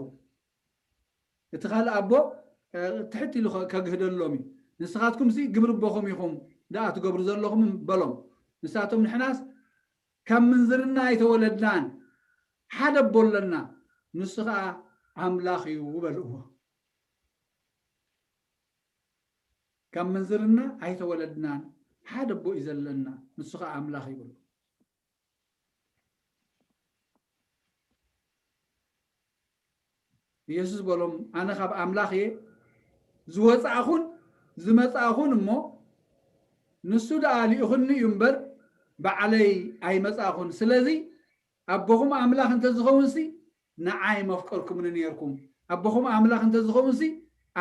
እቲ ካልእ ኣቦ ትሕት ኢሉ ከግህደሎም እዩ። ንስኻትኩም ሲ ግብሪ ኣቦኹም ኢኹም ደኣ ትገብሩ ዘለኹም በሎም። ንሳቶም ንሕናስ ካብ ምንዝርና ኣይተወለድናን፣ ሓደ ኣቦ ኣለና፣ ንሱ ኸዓ ኣምላኽ እዩ በልዎ። ካብ ምንዝርና ኣይተወለድናን፣ ሓደ ኣቦ እዩ ዘለና፣ ንሱ ኸዓ ኣምላኽ እዩ በልዎ። ኢየሱስ በሎም፣ ኣነ ካብ ኣምላኽ እየ ዝወጻእኹን ዝመጻእኹን እሞ፣ ንሱ ደኣ ልኢኹኒ እዩ እምበር፣ ባዕለይ ኣይመጻእኹን። ስለዚ ኣቦኹም ኣምላኽ እንተዝኸውንሲ፣ ንዓይ መፍቀርኩምኒ ነይርኩም። ኣቦኹም ኣምላኽ እንተዝኸውንሲ፣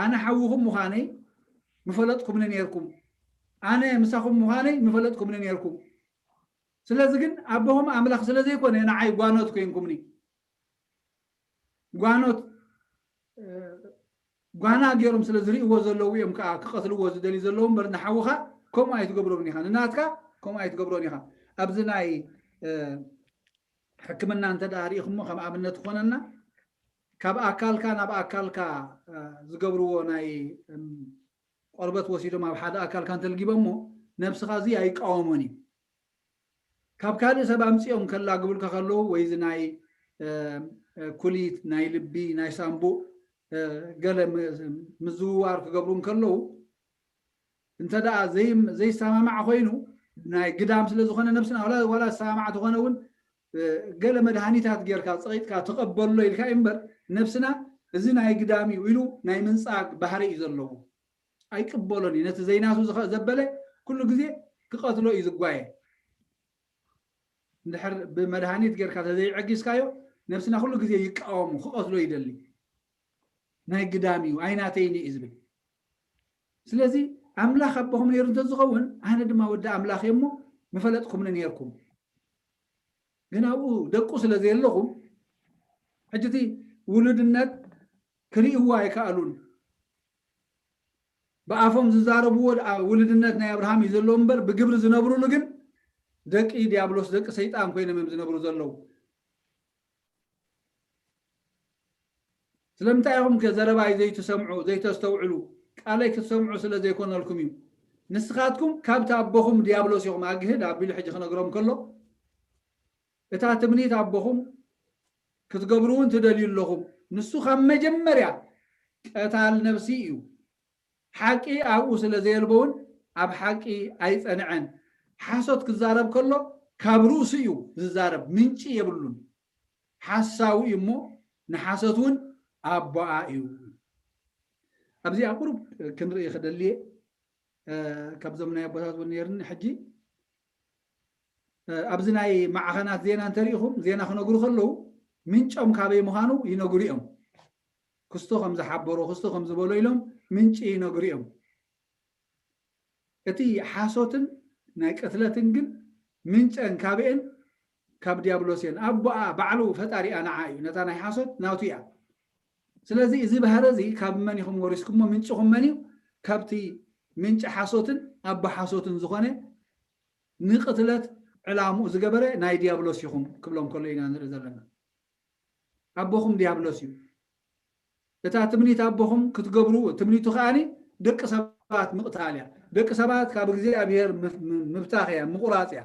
ኣነ ሓውኹም ምዃነይ ምፈለጥኩምኒ ነይርኩም። ኣነ ምሳኹም ምዃነይ ምፈለጥኩምኒ ነይርኩም። ስለዚ ግን ኣቦኹም ኣምላኽ ስለ ዘይኮነ፣ ንዓይ ጓኖት ኮይንኩምኒ። ጓኖት፣ እ፣ ጓና ገይሮም ስለ ዝርእይዎ ዘለዉ እዮም ከዓ ክቐትልዎ ዝደልዩ ዘለዉ እምበር፣ ንሓውኻ ከምኡ ኣይትገብሮን ኢኻ፣ ንናትካ ከምኡ ኣይትገብሮን ኢኻ። ኣብዚ ናይ፣ እ፣ ሕክምና እንተ ደኣ ርኢኹሞ ከም ኣብነት ክኾነና፣ ካብ ኣካልካ ናብ ኣካልካ፣ እ፣ ዝገብርዎ ናይ፣ እም፣ ቆርበት ወሲዶም ኣብ ሓደ ኣካልካ እንተልጊቦሞ፣ ነብስኻ እዚ ኣይቃወሞን እዩ። ካብ ካልእ ሰብ ኣምጺኦም ከላግቡልካ ከለዉ፣ ወይ እዚ ናይ፣ እ፣ እ፣ ኩሊት፣ ናይ ልቢ፣ ናይ ሳንቡእ፣ እ፣ ገለ ም-፣ ምዝውዋር ክገብሩ እንከለዉ፣ እንተ ደኣ ዘይ-፣ ዘይሰማማዕ ኮይኑ፣ ናይ ግዳም ስለ ዝኾነ ነብስና፣ ዋላ፣ ዋላ ዝሰማማዕ ተኾነ እውን፣ እ፣ ገለ መድሃኒታት ጌርካ ጸቒጥካ ተቐበሎ ኢልካ እዩ እምበር፣ ነብስና እዚ ናይ ግዳም እዩ ኢሉ ናይ ምንጻግ ባህሪ እዩ ዘለዎ። ኣይቅበሎን እዩ። ነቲ ዘይናቱ ዝኸ-፣ ዘበለ ኩሉ ግዜ ክቐትሎ እዩ ዝጓየ። እንድሕር ብመድሃኒት ጌርካ ተዘይዐጊዝካዮ፣ ነብስና ኩሉ ግዜ ይቃወሙ፣ ክቐትሎ ይደሊ። ናይ ግዳም እዩ፣ ኣይናተይን እዩ ዝብል። ስለዚ ኣምላኽ ኣቦኹም ነይሩ እንተዝኸውን፣ ኣነ ድማ ወዲ ኣምላኽ እየ እሞ ምፈለጥኩምኒ ነይርኩም። ግን ኣብኡ ደቁ ስለ ዘየለኹም፣ ሕጂ እቲ ውሉድነት ክርእይዎ ኣይከኣሉን። ብኣፎም ዝዛረብዎ ደኣ ውሉድነት ናይ ኣብርሃም እዩ ዘለዎ እምበር፣ ብግብሪ ዝነብሩሉ ግን ደቂ ዲያብሎስ፣ ደቂ ሰይጣን ኮይኖም እዮም ዝነብሩ ዘለዉ። ስለምንታይ ኢኹም ከ ዘረባይ ዘይትሰምዑ፣ ዘይተስተውዕሉ? ቃለይ ክትሰምዑ ስለ ዘይኮነልኩም እዩ። ንስኻትኩም ካብቲ ኣቦኹም ዲያብሎስ ኢኹም። ኣግህድ ኣቢሉ ሕጂ ክነግሮም ከሎ፣ እታ ትምኒት ኣቦኹም ክትገብሩ እውን ትደልዩ ኣለኹም። ንሱ ካብ መጀመርያ ቀታል ነፍሲ እዩ። ሓቂ ኣብኡ ስለ ዘየልቦ እውን ኣብ ሓቂ ኣይጸንዐን። ሓሶት ክዛረብ ከሎ ካብ ርእሱ እዩ ዝዛረብ፣ ምንጪ የብሉን። ሓሳዊ እዩ እሞ ንሓሶት እውን ኣቦኣ እዩ። ኣብዚኣ ቁሩብ ክንርኢ ክደሊ እየ። እ፣ ካብዞም ናይ ኣቦታት እውን ነይርኒ። ሕጂ፣ እ፣ ኣብዚ ናይ ማዕኸናት ዜና እንተሪኢኹም፣ ዜና ክነግሩ ከለዉ ምንጮም ካበይ ምዃኑ ይነግሩ እዮም። ክስቶ ከም ዝሓበሮ ክስቶ ከም ዝበሎ ኢሎም ምንጪ ይነግሩ እዮም። እቲ ሓሶትን ናይ ቅትለትን ግን ምንጨን ካበኤን ካብ ዲያብሎስ እየን። ኣቦኣ ባዕሉ ፈጣሪኣ ንዓ እዩ። ነታ ናይ ሓሶት ናቱ እያ። ስለዚ እዚ ባህሪ እዚ ካብ መን ኢኹም ወሪስኩሞ? ምንጭኹም መን እዩ? ካብቲ ምንጪ ሓሶትን ኣቦ ሓሶትን ዝኾነ ንቅትለት ዕላምኡ ዝገበረ ናይ ዲያብሎስ ኢኹም ክብሎም ከሎ ኢና ንርኢ ዘለና። ኣቦኹም ዲያብሎስ እዩ። እታ ትምኒት ኣቦኹም ክትገብሩ ትምኒቱ ከዓኒ ደቂ ሰባት ምቕታል እያ። ደቂ ሰባት ካብ እግዚኣብሔር ምፍ- ም- ምብታኽ እያ፣ ምቑራጽ እያ።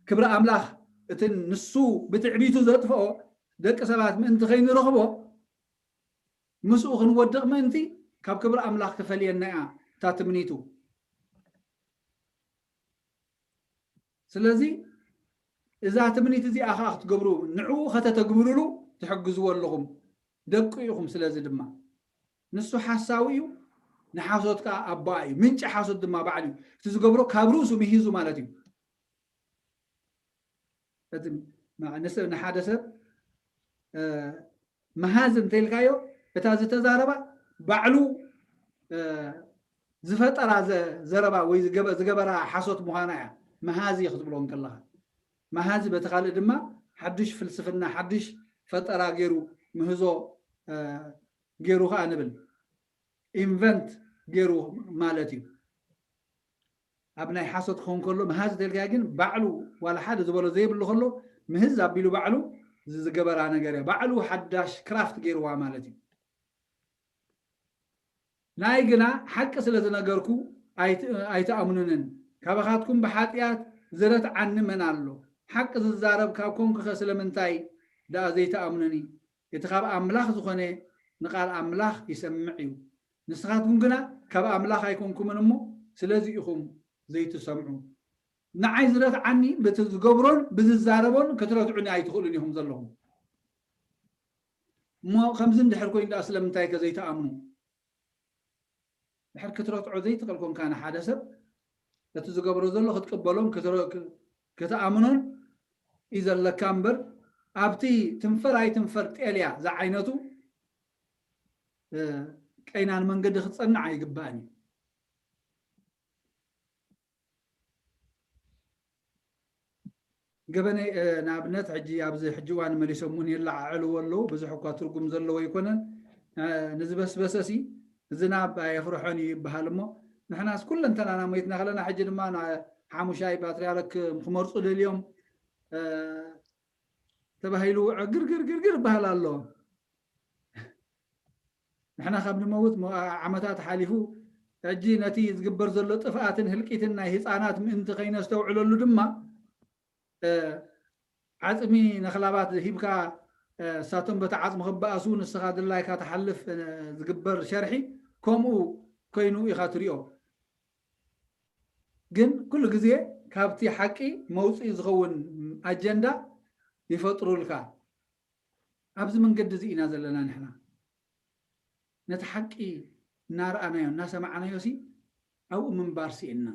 ክብሪ ኣምላኽ እቲ ንሱ ብትዕቢቱ ዘጥፍኦ ደቂ ሰባት ምእንቲ ከይንረኽቦ ምስኡ ክንወድቕ ምእንቲ ካብ ክብሪ ኣምላኽ ክፈልየና እያ እታ ትምኒቱ። ስለዚ እዛ ትምኒት እዚኣ ከዓ ክትገብሩ ንዕኡ ከተተግብሩሉ ትሕግዝዎ ኣለኹም። ደቁ ኢኹም። ስለዚ ድማ ንሱ ሓሳዊ እዩ፣ ንሓሶት ከዓ ኣቦኣ እዩ። ምንጪ ሓሶት ድማ ባዕሉ እዩ። እቲ ዝገብሮ ካብ ርእሱ ምሂዙ ማለት እዩ። እቲ ማ- ንሰብ ንሓደ ሰብ እ፣ መሃዚ እንተኢልካዮ እታ ዝተዛረባ ባዕሉ እ፣ ዝፈጠራ ዘ- ዘረባ ወይ ዝገበ- ዝገበራ ሓሶት ምዃና እያ መሃዚ ክትብሎ እንከለኻ። መሃዚ በቲ ካልእ ድማ ሓድሽ ፍልስፍና ሓድሽ ፈጠራ ገይሩ ምህዞ እ፣ ገይሩ ከዓ ንብል ኢንቨንት ገይሩ ማለት እዩ። ኣብ ናይ ሓሶት ክኸውን ከሎ መሃዚ ተልካ ግን ባዕሉ ዋላ ሓደ ዝበሎ ዘይብሉ ከሎ ምህዝ ኣቢሉ ባዕሉ ዝገበራ ነገር እያ። ባዕሉ ሓዳሽ ክራፍት ገይርዋ ማለት እዩ። ናይ ግና ሓቂ ስለ ዝነገርኩ ኣይት- ኣይትኣምኑንን። ካባኻትኩም ብሓጢኣት ዝረትዓኒ መን ኣሎ? ሓቂ ዝዛረብ ካብ ኮንኩኸ ስለምንታይ ደኣ ዘይትኣምኑኒ? እቲ ካብ ኣምላኽ ዝኾነ ንቓል ኣምላኽ ይሰምዕ እዩ። ንስኻትኩም ግና ካብ ኣምላኽ ኣይኮንኩምን እሞ ስለዚ ኢኹም ዘይትሰምዑ። ንዓይ ዝረትዓኒ በቲ ዝገብሮን ብዝዛረቦን ክትረትዑኒ ኣይትኽእሉን ኢኹም ዘለኹም። እሞ ከምዚ እንድሕር ኮይኑ ደኣ ስለምንታይ ከ ዘይትኣምኑ? ድሕር ክትረትዖ ዘይትኽእል ኮንካ ንሓደ ሰብ እቲ ዝገብሮ ዘሎ ክትቅበሎን ክትረ- ክ- ክትኣምኖን እዩ ዘለካ እምበር ኣብቲ ትንፈር ኣይትንፈር ጤልያ ዝዓይነቱ እ፣ ቀይናን መንገዲ ክትጸንዕ ኣይግባእን እዩ። ገበነይ ንኣብነት ሕጂ ኣብዚ ሕጂ እዋን መሊሶም እውን የለዓዕልዎ ኣለዉ። ብዙሕ እኳ ትርጉም ዘለዎ ኣይኮነን። ንዝበስበሰ ሲ ዝናብ ኣየፍርሖን እዩ ይበሃል እሞ ንሕናስ ኩለንተናና ሞይትና ከለና ሕጂ ድማ ሓሙሻይ ፓትርያርክ ክመርፁ ደልዮም ተባሂሉ ዕግርግርግርግር ይበሃል ኣሎ። ንሕና ካብ ንመውት ዓመታት ሓሊፉ ሕጂ ነቲ ዝግበር ዘሎ ጥፍኣትን ህልቂትን ናይ ህፃናት ምእንቲ ከይነስተውዕለሉ ድማ ዓፅሚ ነኽላባት ሂብካ እሳቶም በቲ ዓፅሚ ክበኣሱ ንስኻ ድላይካ ትሓልፍ ዝግበር ሸርሒ ከምኡ ኮይኑ ኢኻ ትሪኦ። ግን ኩሉ ግዜ ካብቲ ሓቂ መውፅኢ ዝኸውን ኣጀንዳ ይፈጥሩልካ። ኣብዚ መንገዲ እዚ ኢና ዘለና ንሕና። ነቲ ሓቂ እናረኣናዮ እናሰማዕናዮ ሲ ኣብኡ ምንባር ስኢንና።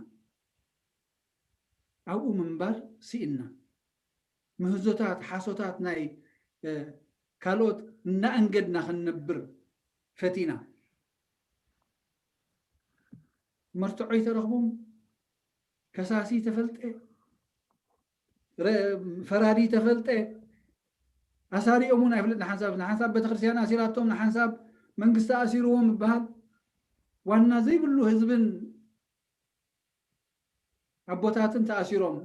ኣብኡ ምንባር ስኢንና። ምህዞታት፣ ሓሶታት ናይ ካልኦት እናኣንገድና ክንነብር ፈቲና። መርትዖ ይተረኽቦም፣ ከሳሲ ተፈልጠ፣ ፈራዲ ተፈልጠ፣ ኣሳሪኦም እውን ኣይፍለጥ። ንሓንሳብ ንሓንሳብ ቤተክርስትያን ኣሲራቶም፣ ንሓንሳብ መንግስቲ ኣሲርዎም ይበሃል። ዋና ዘይብሉ ህዝብን ኣቦታትን ተኣሲሮም።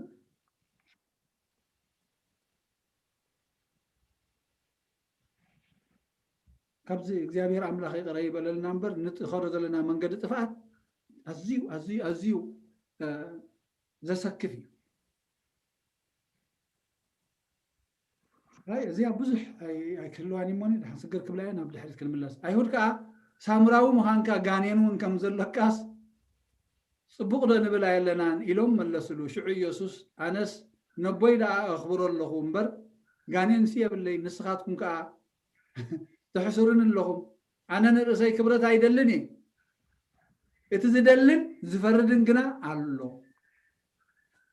ካብዚ እግዚኣብሔር ኣምላኽ ይቕረ ይበለልና እምበር ንኸዶ ዘለና መንገዲ ጥፍኣት ኣዝዩ ኣዝዩ ኣዝዩ ዘሰክፍ እዩ። ኣይ እዚኣ ብዙሕ ኣይክህልዋን እሞ ድሓን ስግር ክብላ እየ ናብ ድሕሪት ክንምለስ። ኣይሁድ ከዓ ሳምራዊ ምዃንካ ጋኔን እውን ከም ዘለካስ ፅቡቕ ዶ ንብል ኣየለናን ኢሎም መለስሉ። ሽዑ ኢየሱስ ኣነስ ነቦይ ደኣ ኣኽብሮ ኣለኹ እምበር ጋኔንሲ የብለይ፣ ንስኻትኩም ከዓ ትሕስሩኒ ኣለኹም። ኣነ ንርእሰይ ክብረት ኣይደልን እየ፣ እቲ ዝደልን ዝፈርድን ግና ኣሎ።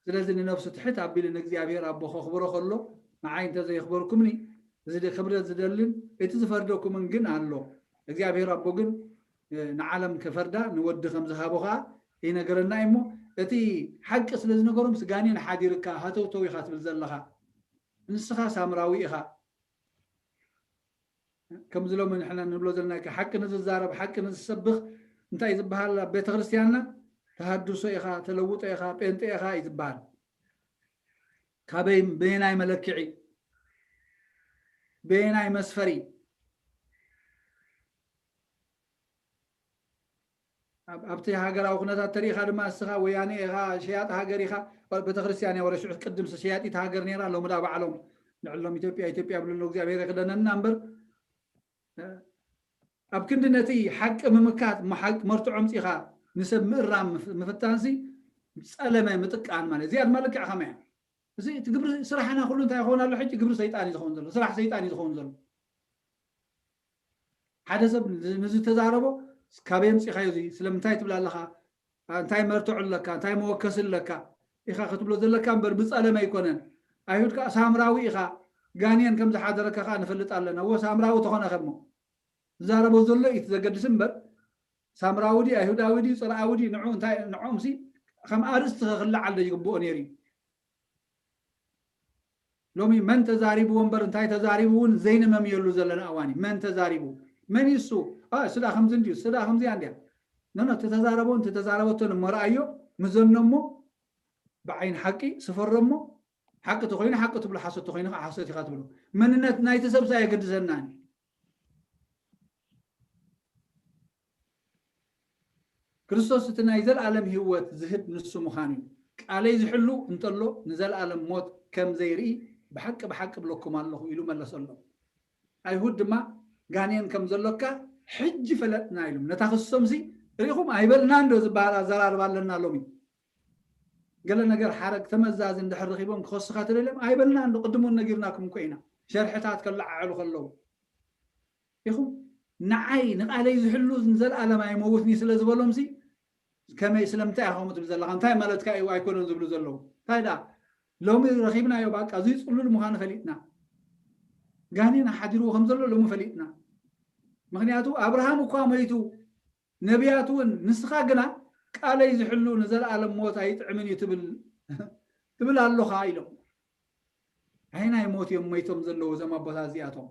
ስለዚ ንነፍሱ ትሕት ኣቢሉ ንእግዚኣብሔር ኣቦ ከኽብሮ ከሎ ንዓይ እንተዘየኽበርኩምኒ ክብረት ዝደልን እቲ ዝፈርደኩምን ግን ኣሎ። እግዚኣብሔር ኣቦ ግን ንዓለም ከፈርዳ ንወዲ ከም ዝሃቦ ኸዓ ይነገረና እዩ። እሞ እቲ ሓቂ ስለ ዝነገሮም፣ ስጋኔን ሓዲርካ ሃተውተው ኢኻ ትብል ዘለኻ። ንስኻ ሳምራዊ ኢኻ። ከምዚ ሎሚ ንሕና ንብሎ ዘለና፣ ሓቂ ንዝዛረብ፣ ሓቂ ንዝሰብኽ እንታይ ዝበሃል ኣብ ቤተ ክርስቲያንና? ተሃድሶ ኢኻ፣ ተለውጦ ኢኻ፣ ጴንጤ ኢኻ እዩ ዝበሃል። ካበይ፣ በየናይ መለክዒ፣ በየናይ መስፈሪ? ኣብቲ ሃገራዊ ኩነታት ተሪኢኻ ድማ እስኻ ወያኔ ኢኻ፣ ሸያጢ ሃገር ኢኻ። ቤተክርስትያን እያ ወረ ሽዑ ቅድም ሸያጢት ሃገር ነይራ፣ ሎሚ ዳ ባዕሎም ንዕሎም ኢትዮጵያ ኢትዮጵያ ብልሎ እግዚኣብሔር ይክደነና እምበር፣ ኣብ ክንዲ ነቲ ሓቂ ምምካት፣ ሓቂ መርትዖ ኣምጺኻ ንሰብ ምእራም ምፍታንሲ ጸለመ ምጥቃን ማለት እዚኣ ድማ ልክዕ ከመያ። እዚ እቲ ግብሪ ስራሕና ኩሉ እንታይ ይኸውን ኣሎ? ሕጂ ግብሪ ሰይጣን እዩ ዝኸውን ዘሎ፣ ስራሕ ሰይጣን እዩ ዝኸውን ዘሎ። ሓደ ሰብ ንዝተዛረቦ ካብ የምፂኻዮ እዚ ስለምንታይ ትብል ኣለኻ? እንታይ መርትዖ ኣለካ? እንታይ መወከሲ ኣለካ? ኢኻ ክትብሎ ዘለካ እምበር ብፀለም ኣይኮነን። ኣይሁድ ከዓ ሳምራዊ ኢኻ፣ ጋንየን ከም ዝሓደረካ ከዓ ንፈልጥ ኣለና። እዎ ሳምራዊ ተኾነ ከሞ ዝዛረቦ ዘሎ እዩ ዘገድስ እምበር ሳምራዊ ድዩ ኣይሁዳዊ ድዩ ፅርኣዊ ድዩ ንዑ እንታይ ንዕኦምሲ ከም ኣርእስቲ ክልዓል ዶ ይግብኦ ነይሩ እዩ። ሎሚ መን ተዛሪቡ ወንበር እንታይ ተዛሪቡ እውን ዘይንመምየሉ ዘለና እዋን እዩ። መን ተዛሪቡ መን ይሱ እሱ ዳ ከምዚ እንድዩ እሱ ዳ ከምዚያ እንድያ ነኖ ተተዛረቦ እንተተዛረበቶ ንመርኣዮ ምዘኖ እሞ ብዓይን ሓቂ ስፈሮ እሞ ሓቂ ተኮይኑ ሓቂ ትብሎ ሓሶት ተኮይኑ ከዓ ሓሶት ኢካ ትብሎ። መንነት ናይቲ ሰብ ሳ የገድሰናን ክርስቶስ እቲ ናይ ዘለኣለም ህይወት ዝህብ ንሱ ምዃኑ እዩ። ቃለይ ዝሕሉ እንተሎ ንዘለኣለም ሞት ከም ዘይርኢ ብሓቂ ብሓቂ እብለኩም ኣለኹ ኢሉ መለሰሎም። ኣይሁድ ድማ ጋኔን ከም ዘሎካ ሕጂ ፈለጥና ኢሎም። ነታ ክሶምሲ ርኢኹም ኣይበልናን ዶ ዝበሃል ኣዘራርባ ኣለና ሎሚ። ገለ ነገር ሓረግ ተመዛዚ እንድሕር ረኺቦም ክኸሱኻ ተደልዮም ኣይበልናን ዶ ቅድም እውን ነጊርናኩም እኮ ኢና። ሸርሕታት ከለዓዕሉ ከለዉ ኢኹም ንዓይ ንቃለይ ዝሕሉ ንዘለኣለም ኣይመውትኒ ስለ ዝበሎምሲ ከመይ ስለምንታይ ኢኻ ከምኡ ትብል ዘለኻ እንታይ ማለትካ እዩ ኣይኮነን ዝብሉ ዘለዉ እንታይ ደኣ ሎሚ ረኺብናዮ ባቃ እዙይ ፅሉል ምዃኑ ፈሊጥና ጋኔን ሓዲርዎ ከም ዘሎ ሎሚ ፈሊጥና ምክንያቱ ኣብርሃም እኳ መይቱ ነቢያት እውን ንስኻ ግና ቃለይ ዝሕሉ ንዘለኣለም ሞት ኣይጥዕምን እዩ ትብል ትብል ኣሎኻ ኢሎም ኣየናይ ሞት እዮም መይቶም ዘለዉ እዞም ኣቦታት እዚኣቶም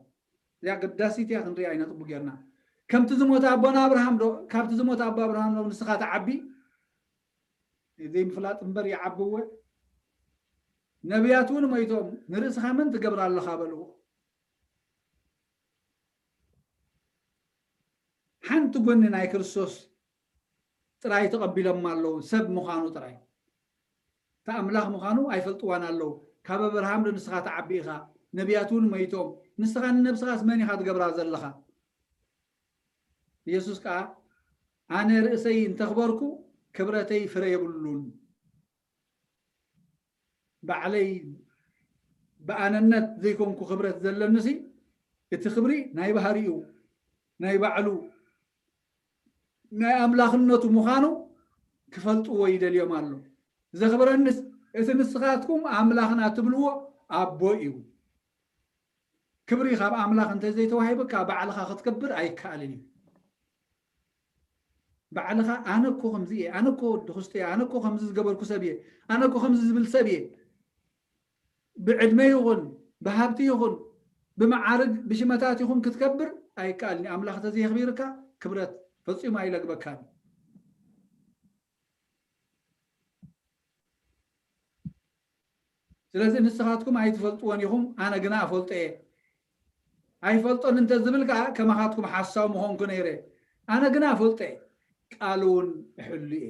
እዚኣ ገዳሲት እያ ክንሪኣ ኢና ጥቡ ጌርና ከምቲ ዝሞተ ኣቦና ኣብርሃም ዶ ካብቲ ዝሞተ ኣቦ ኣብርሃም ዶ ንስኻ ትዓቢ ዘይምፍላጥ እምበር ይዓቢ እወ ነቢያት እውን መይቶም ንርእስኻ መን ትገብር ኣለኻ በልዎ ሓንቲ ጎኒ ናይ ክርስቶስ ጥራይ ተቐቢሎማ ኣለዉ ሰብ ምዃኑ ጥራይ እቲ ኣምላኽ ምዃኑ ኣይፈልጥዋን ኣለዉ ካብ ኣብርሃም ዶ ንስኻ ትዓቢ ኢኻ ነቢያት እውን መይቶም ንስኻ ንነብስኻስ መን ኢኻ ትገብራ ዘለኻ ኢየሱስ ከኣ ኣነ ርእሰይ እንተኽበርኩ ክብረተይ ፍረ የብሉን ባዕለይ ብኣነነት ዘይኮንኩ ክብረት ዘለኒ ሲ እቲ ክብሪ ናይ ባህሪኡ ናይ ባዕሉ ናይ ኣምላኽነቱ ምዃኑ ክፈልጥዎ ይደልዮም ኣሎ። ዘኽብረንስ እቲ ንስኻትኩም ኣምላኽና ትብልዎ ኣቦ እዩ። ክብሪ ካብ ኣምላኽ እንተዘይተዋሂብካ ባዕልኻ ክትከብር ኣይከኣልን እዩ። ባዕልኻ ኣነ እኮ ከምዚ እየ፣ ኣነ እኮ ወዲ ክስቶ እየ፣ ኣነ እኮ ከምዚ ዝገበርኩ ሰብ እየ፣ ኣነ እኮ ከምዚ ዝብል ሰብ እየ ብዕድመ ይኹን ብሃብቲ ይኹን ብመዓርግ ብሽመታት ይኹን ክትከብር ኣይከኣልን እዩ። ኣምላኽ ተዘየኽቢርካ ክብረት ፈጺሙ ኣይለግበካን። ስለዚ ንስኻትኩም ኣይትፈልጥዎን ኢኹም፣ ኣነ ግና እፈልጦ እየ። ኣይፈልጦን እንተ ዝብል ከዓ ከማኻትኩም ሓሳዊ ምኾንኩ ነይረ። ኣነ ግና እፈልጦ እየ፣ ቃሉ እውን እሕሉ እየ።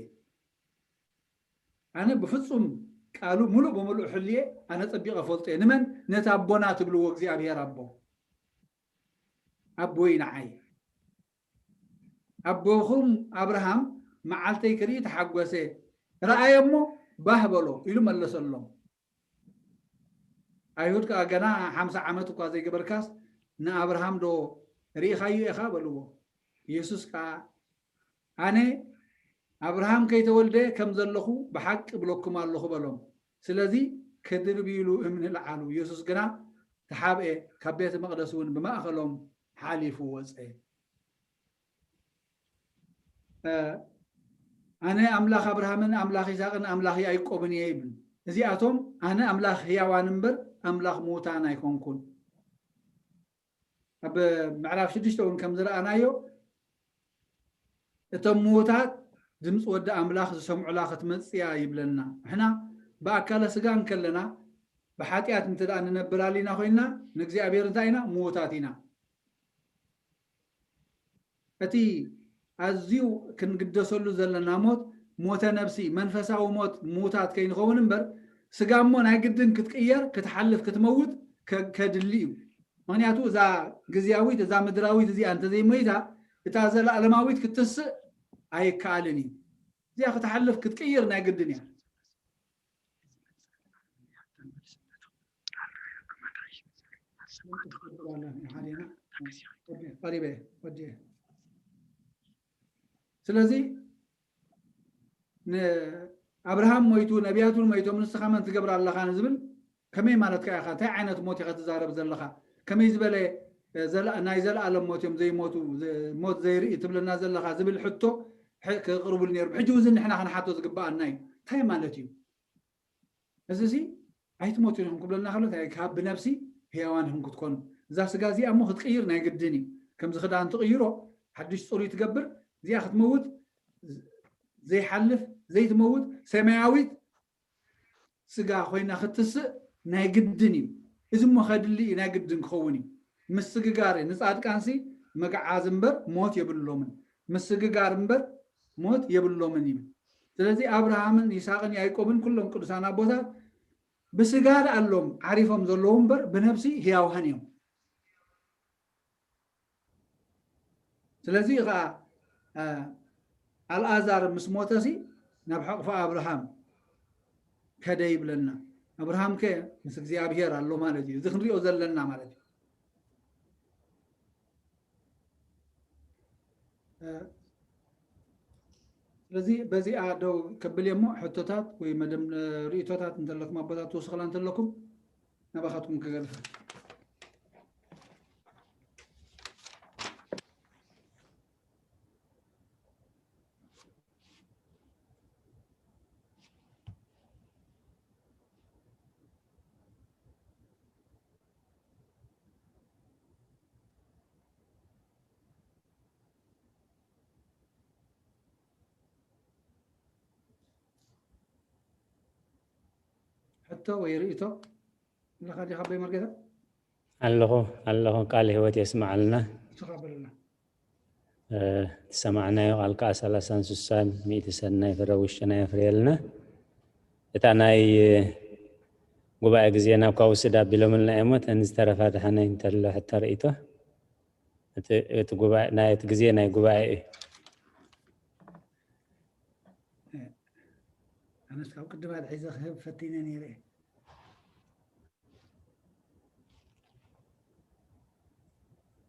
ኣነ ብፍጹም ቃሉ ሙሉእ ብምሉእ ሕልየ ኣነ ጸቢቐ ፈልጦ እየ። ንመን? ነቲ ኣቦና ትብልዎ እግዚኣብሔር ኣቦ። ኣቦይ ንዓይ። ኣቦኹም ኣብርሃም መዓልተይ ክርኢ ተሓጎሰ፣ ረኣየ እሞ ባህ በሎ ኢሉ መለሰሎም። ኣይሁድ ከኣ ገና ሓምሳ ዓመት እኳ ዘይገበርካስ ንኣብርሃም ዶ ርኢኻዮ ኢኻ በልዎ። ኢየሱስ ከኣ ኣነ ኣብርሃም ከይተወልደ ከም ዘለኹ ብሓቂ እብለኩም ኣለኹ በሎም። ስለዚ ክድርብይሉ እምኒ ለዓሉ። ኢየሱስ ግና ተሓብኤ፣ ካብ ቤተ መቕደስ እውን ብማእኸሎም ሓሊፉ ወፀ። ኣነ ኣምላኽ ኣብርሃምን ኣምላኽ ይስሐቅን ኣምላኽ ያዕቆብን እየ ይብል። እዚኣቶም ኣነ ኣምላኽ ህያዋን እምበር ኣምላኽ ምዉታን ኣይኮንኩን። ኣብ ምዕራፍ ሽዱሽተ እውን ከም ዝረኣናዮ እቶም ምዉታት ድምፂ ወዲ ኣምላኽ ዝሰምዑላ ክትመፅእ እያ ይብለና። ንሕና ብኣካለ ስጋ እንከለና ብሓጢኣት እንተ ደኣ ንነብር ኣሊና ኮይንና ንእግዚኣብሔር እንታይ ኢና? ምዉታት ኢና። እቲ ኣዝዩ ክንግደሰሉ ዘለና ሞት ሞተ ነብሲ፣ መንፈሳዊ ሞት ምዉታት ከይንኸውን እምበር፣ ስጋ እሞ ናይ ግድን ክትቅየር፣ ክትሓልፍ፣ ክትመውት ከ- ከድሊ እዩ። ምኽንያቱ እዛ ግዝያዊት፣ እዛ ምድራዊት እዚኣ እንተዘይሞይታ፣ እታ ዘለኣለማዊት ክትትስእ ኣይከኣልን እዩ። እዚኣ ክትሓልፍ ክትቅይር ናይ ግድን እያ። ስለዚ ንኣብርሃም ሞይቱ፣ ነቢያት እውን ሞይቶም፣ ንስኻ መን ትገብር ኣለኻ ንዝብል ከመይ ማለትካ ኢኻ? እንታይ ዓይነት ሞት ኢኻ ትዛረብ ዘለኻ? ከመይ ዝበለ፣ እ፣ ዘለ-፣ ናይ ዘለኣለም ሞት እዮም ዘይሞቱ፣ ዘ-፣ ሞት ዘይርኢ ትብለና ዘለኻ ዝብል ሕቶ ሕ-፣ ክቕርቡሉ ነይሮም። ሕጂ እውን ንሕና ክንሓቶ ዝግበኣና እዩ። እንታይ ማለት እዩ? እዚ ሲ ኣይትሞቱን ኢኹም ክብለና ከሎ፣ እንታይ ካብ ብነብሲ ህያዋን ኢኹም ክትኮኑ። እዛ ስጋ እዚኣ እሞ ክትቅይር ናይ ግድን እዩ። ከምዚ ክዳን ትቕይሮ፣ ሓድሽ ጽሩይ ትገብር፣ እዚኣ ክትመውት፣ ዘይሓልፍ፣ ዘይትመውት፣ ሰማያዊት ስጋ ኮይና ክትስእ ናይ ግድን እዩ። እዚ እሞ ከድሊ እዩ፣ ናይ ግድን ክኸውን እዩ። ምስግጋር ንጻድቃንሲ መግዓዝ እምበር ሞት የብሎምን። ምስግጋር እምበር ሞት የብሎምን ይብል። ስለዚ ኣብርሃምን ይስሐቅን ያዕቆብን ኩሎም ቅዱሳን ኣቦታት ብስጋ ደኣ ኣሎም ዓሪፎም ዘለዉ እምበር ብነብሲ ህያዋን እዮም። ስለዚ ኸዓ፣ እ፣ ኣልኣዛር ምስ ሞተሲ ናብ ሕቕፎ ኣብርሃም ከደ ይብለና። ኣብርሃም ከ ምስ እግዚኣብሔር ኣሎ ማለት እዩ። እዚ ክንሪኦ ዘለና ማለት እዩ። እ፣ ስለዚ በዚኣ ደው ከብል እየ እሞ፣ ሕቶታት ወይ መደም-፣ ርእይቶታት እንተለኩም ኣቦታት ትውስኽላ እንተለኩም ናባኻትኩም ክገድፋ። ሕቶ ወይ ርእይቶ ኣለካ ዲኻ ኣቦይ መርጌታ? ኣለኹ፣ ኣለኹ። ቃል ህይወት የስምዓልና። ንስኻ በለና። እ፣ ዝሰማዕናዮ ቃል ከዓ ሰላሳን ስሳን ሚእቲ ሰናይ ፍረ ውሽጥና የፍርየልና። እታ ናይ ጉባኤ ግዜና እኳ ውስድ ኣቢሎምልና እዮም። እተን ዝተረፋ ደሓነይ እንተሎ ሕቶ ርእይቶ። እቲ፣ እቲ ጉባኤ፣ ናይ እቲ ግዜ ናይ ጉባኤ እዩ። ኣነስ ካብ ቅድም ኣትሒዘ ክህብ ፈቲነ ነይረ እየ።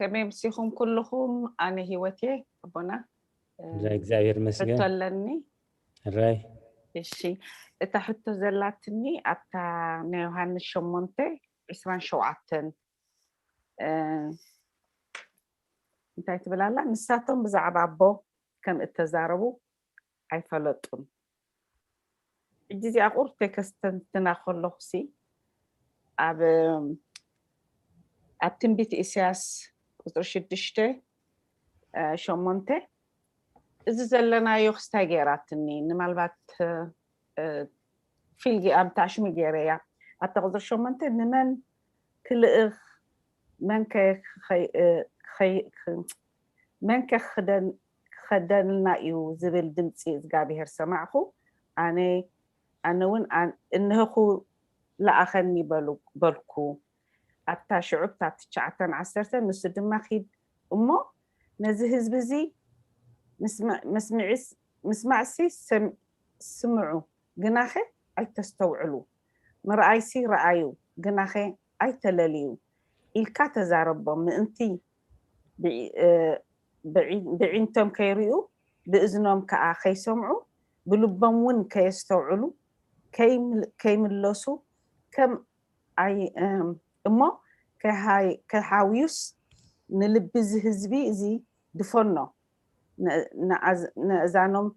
ከመይ ምሲኹም ኩልኹም? ኣነ ህይወት እየ ኣቦና። እ፣ እዛ እግዚኣብሔር ይመስገን። ሕቶ ኣለኒ። ሕራይ። እሺ፣ እታ ሕቶ ዘላትኒ ኣብታ ናይ ዮሃንስ ሸሞንተ ዕስራን ሸውዓተን፣ እ፣ እንታይ ትብል ኣላ? ንሳቶም ብዛዕባ ኣቦ ከም እተዛረቡ ኣይፈለጡን። ሕጂ እዚኣ ቁሩብ ተከስተንትና ከለኹሲ ኣብ፣ ኣብ ትንቢት ኢሳያስ ቁጽሪ ሽዱሽተ፣ እ፣ ሸሞንተ፣ እዚ ዘለናዮ ክስታይ ገይራትኒ፣ ንማልባት፣ እ፣ ፊልጊ ኣብ ታሽሚ ገይረያ። ኣብታ ቁጽሪ ሸሞንተ፣ ንመን ክልእኽ፣ መን ከ ክኸይ-፣ እ፣ ክኸይ-፣ ክ-፣ መን ከ ክኽደን-፣ ክኸደልና እዩ ዝብል ድምፂ እግዚኣብሄር ሰማዕኹ። ኣነ፣ ኣነ እውን ኣን-፣ እንሆኹ ለኣኸኒ በሉ-፣ በልኩ። ኣብታ ሽዑ፣ ኣብታ ትሽዓተን ዓሰርተን፣ ንሱ ድማ፣ ኪድ እሞ ነዚ ህዝቢ እዚ ምስማዕ-፣ ምስምዒስ-፣ ምስማዕሲ ሰም-፣ ስምዑ፣ ግናኸ ኣይተስተውዕሉ፣ ምርኣይሲ ረኣዩ፣ ግናኸ ኣይተለልዩ ኢልካ ተዛረቦም፣ ምእንቲ ብዒ-፣ እ፣ ብዒ-፣ ብዒንቶም ከይርእዩ፣ ብእዝኖም ከኣ ከይሰምዑ፣ ብልቦም እውን ከየስተውዕሉ፣ ከይም-፣ ከይምለሱ፣ ከም ኣይ-፣ እም፣ እሞ ከይሃይ- ከይሃውዩስ ንልቢ እዚ ህዝቢ እዚ ድፈኖ፣ ን- ንኣዝ- ንእዛኖም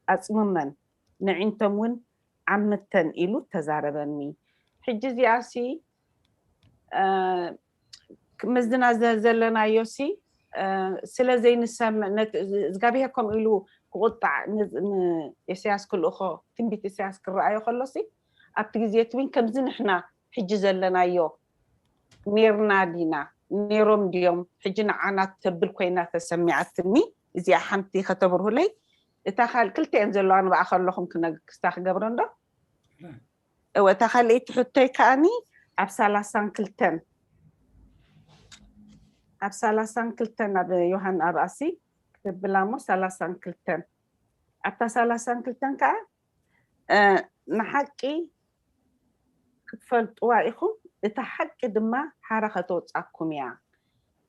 ኣጽምመን፣ ንዒንቶም እውን ዓምተን ኢሉ ተዛረበኒ። ሕጂ እዚኣ ሲ እ፣ ምስዝና ዘ- ዘለናዮ ሲ እ፣ ስለ ዘይንሰምዕ ነት- እግዚኣብሄር ከምኡ ኢሉ ክቁጣዕ ን- ንኢሳያስ ክልእኾ ትንቢት ኢሳያስ ክረኣዮ ከሎ ሲ ኣብቲ ግዜ እቲ እውን ከምዚ ንሕና ሕጂ ዘለናዮ ኔርና ዲና፣ ኔሮም ድዮም? ሕጂ ንዓና ተብል ኮይና ተሰሚዓትኒ። እዚኣ ሓንቲ ከተብርሁለይ። እታ ካል ክልቲኤን ዘለዋ ንብኣ ከለኹም ክነግ- ክስታ ክገብሮ እንዶ እወ። እታ ካልኣይቲ ሕቶይ ከኣኒ ኣብ ሰላሳን ክልተን ኣብ ሰላሳን ክልተን ኣብ ዮሃን ኣብ ኣሲ ክብላ እሞ ሰላሳን ክልተን ኣብታ ሰላሳን ክልተን ከዓ እ፣ ንሓቂ ክትፈልጥዋ ኢኹም፣ እታ ሓቂ ድማ ሓራ ከተውፃኩም እያ።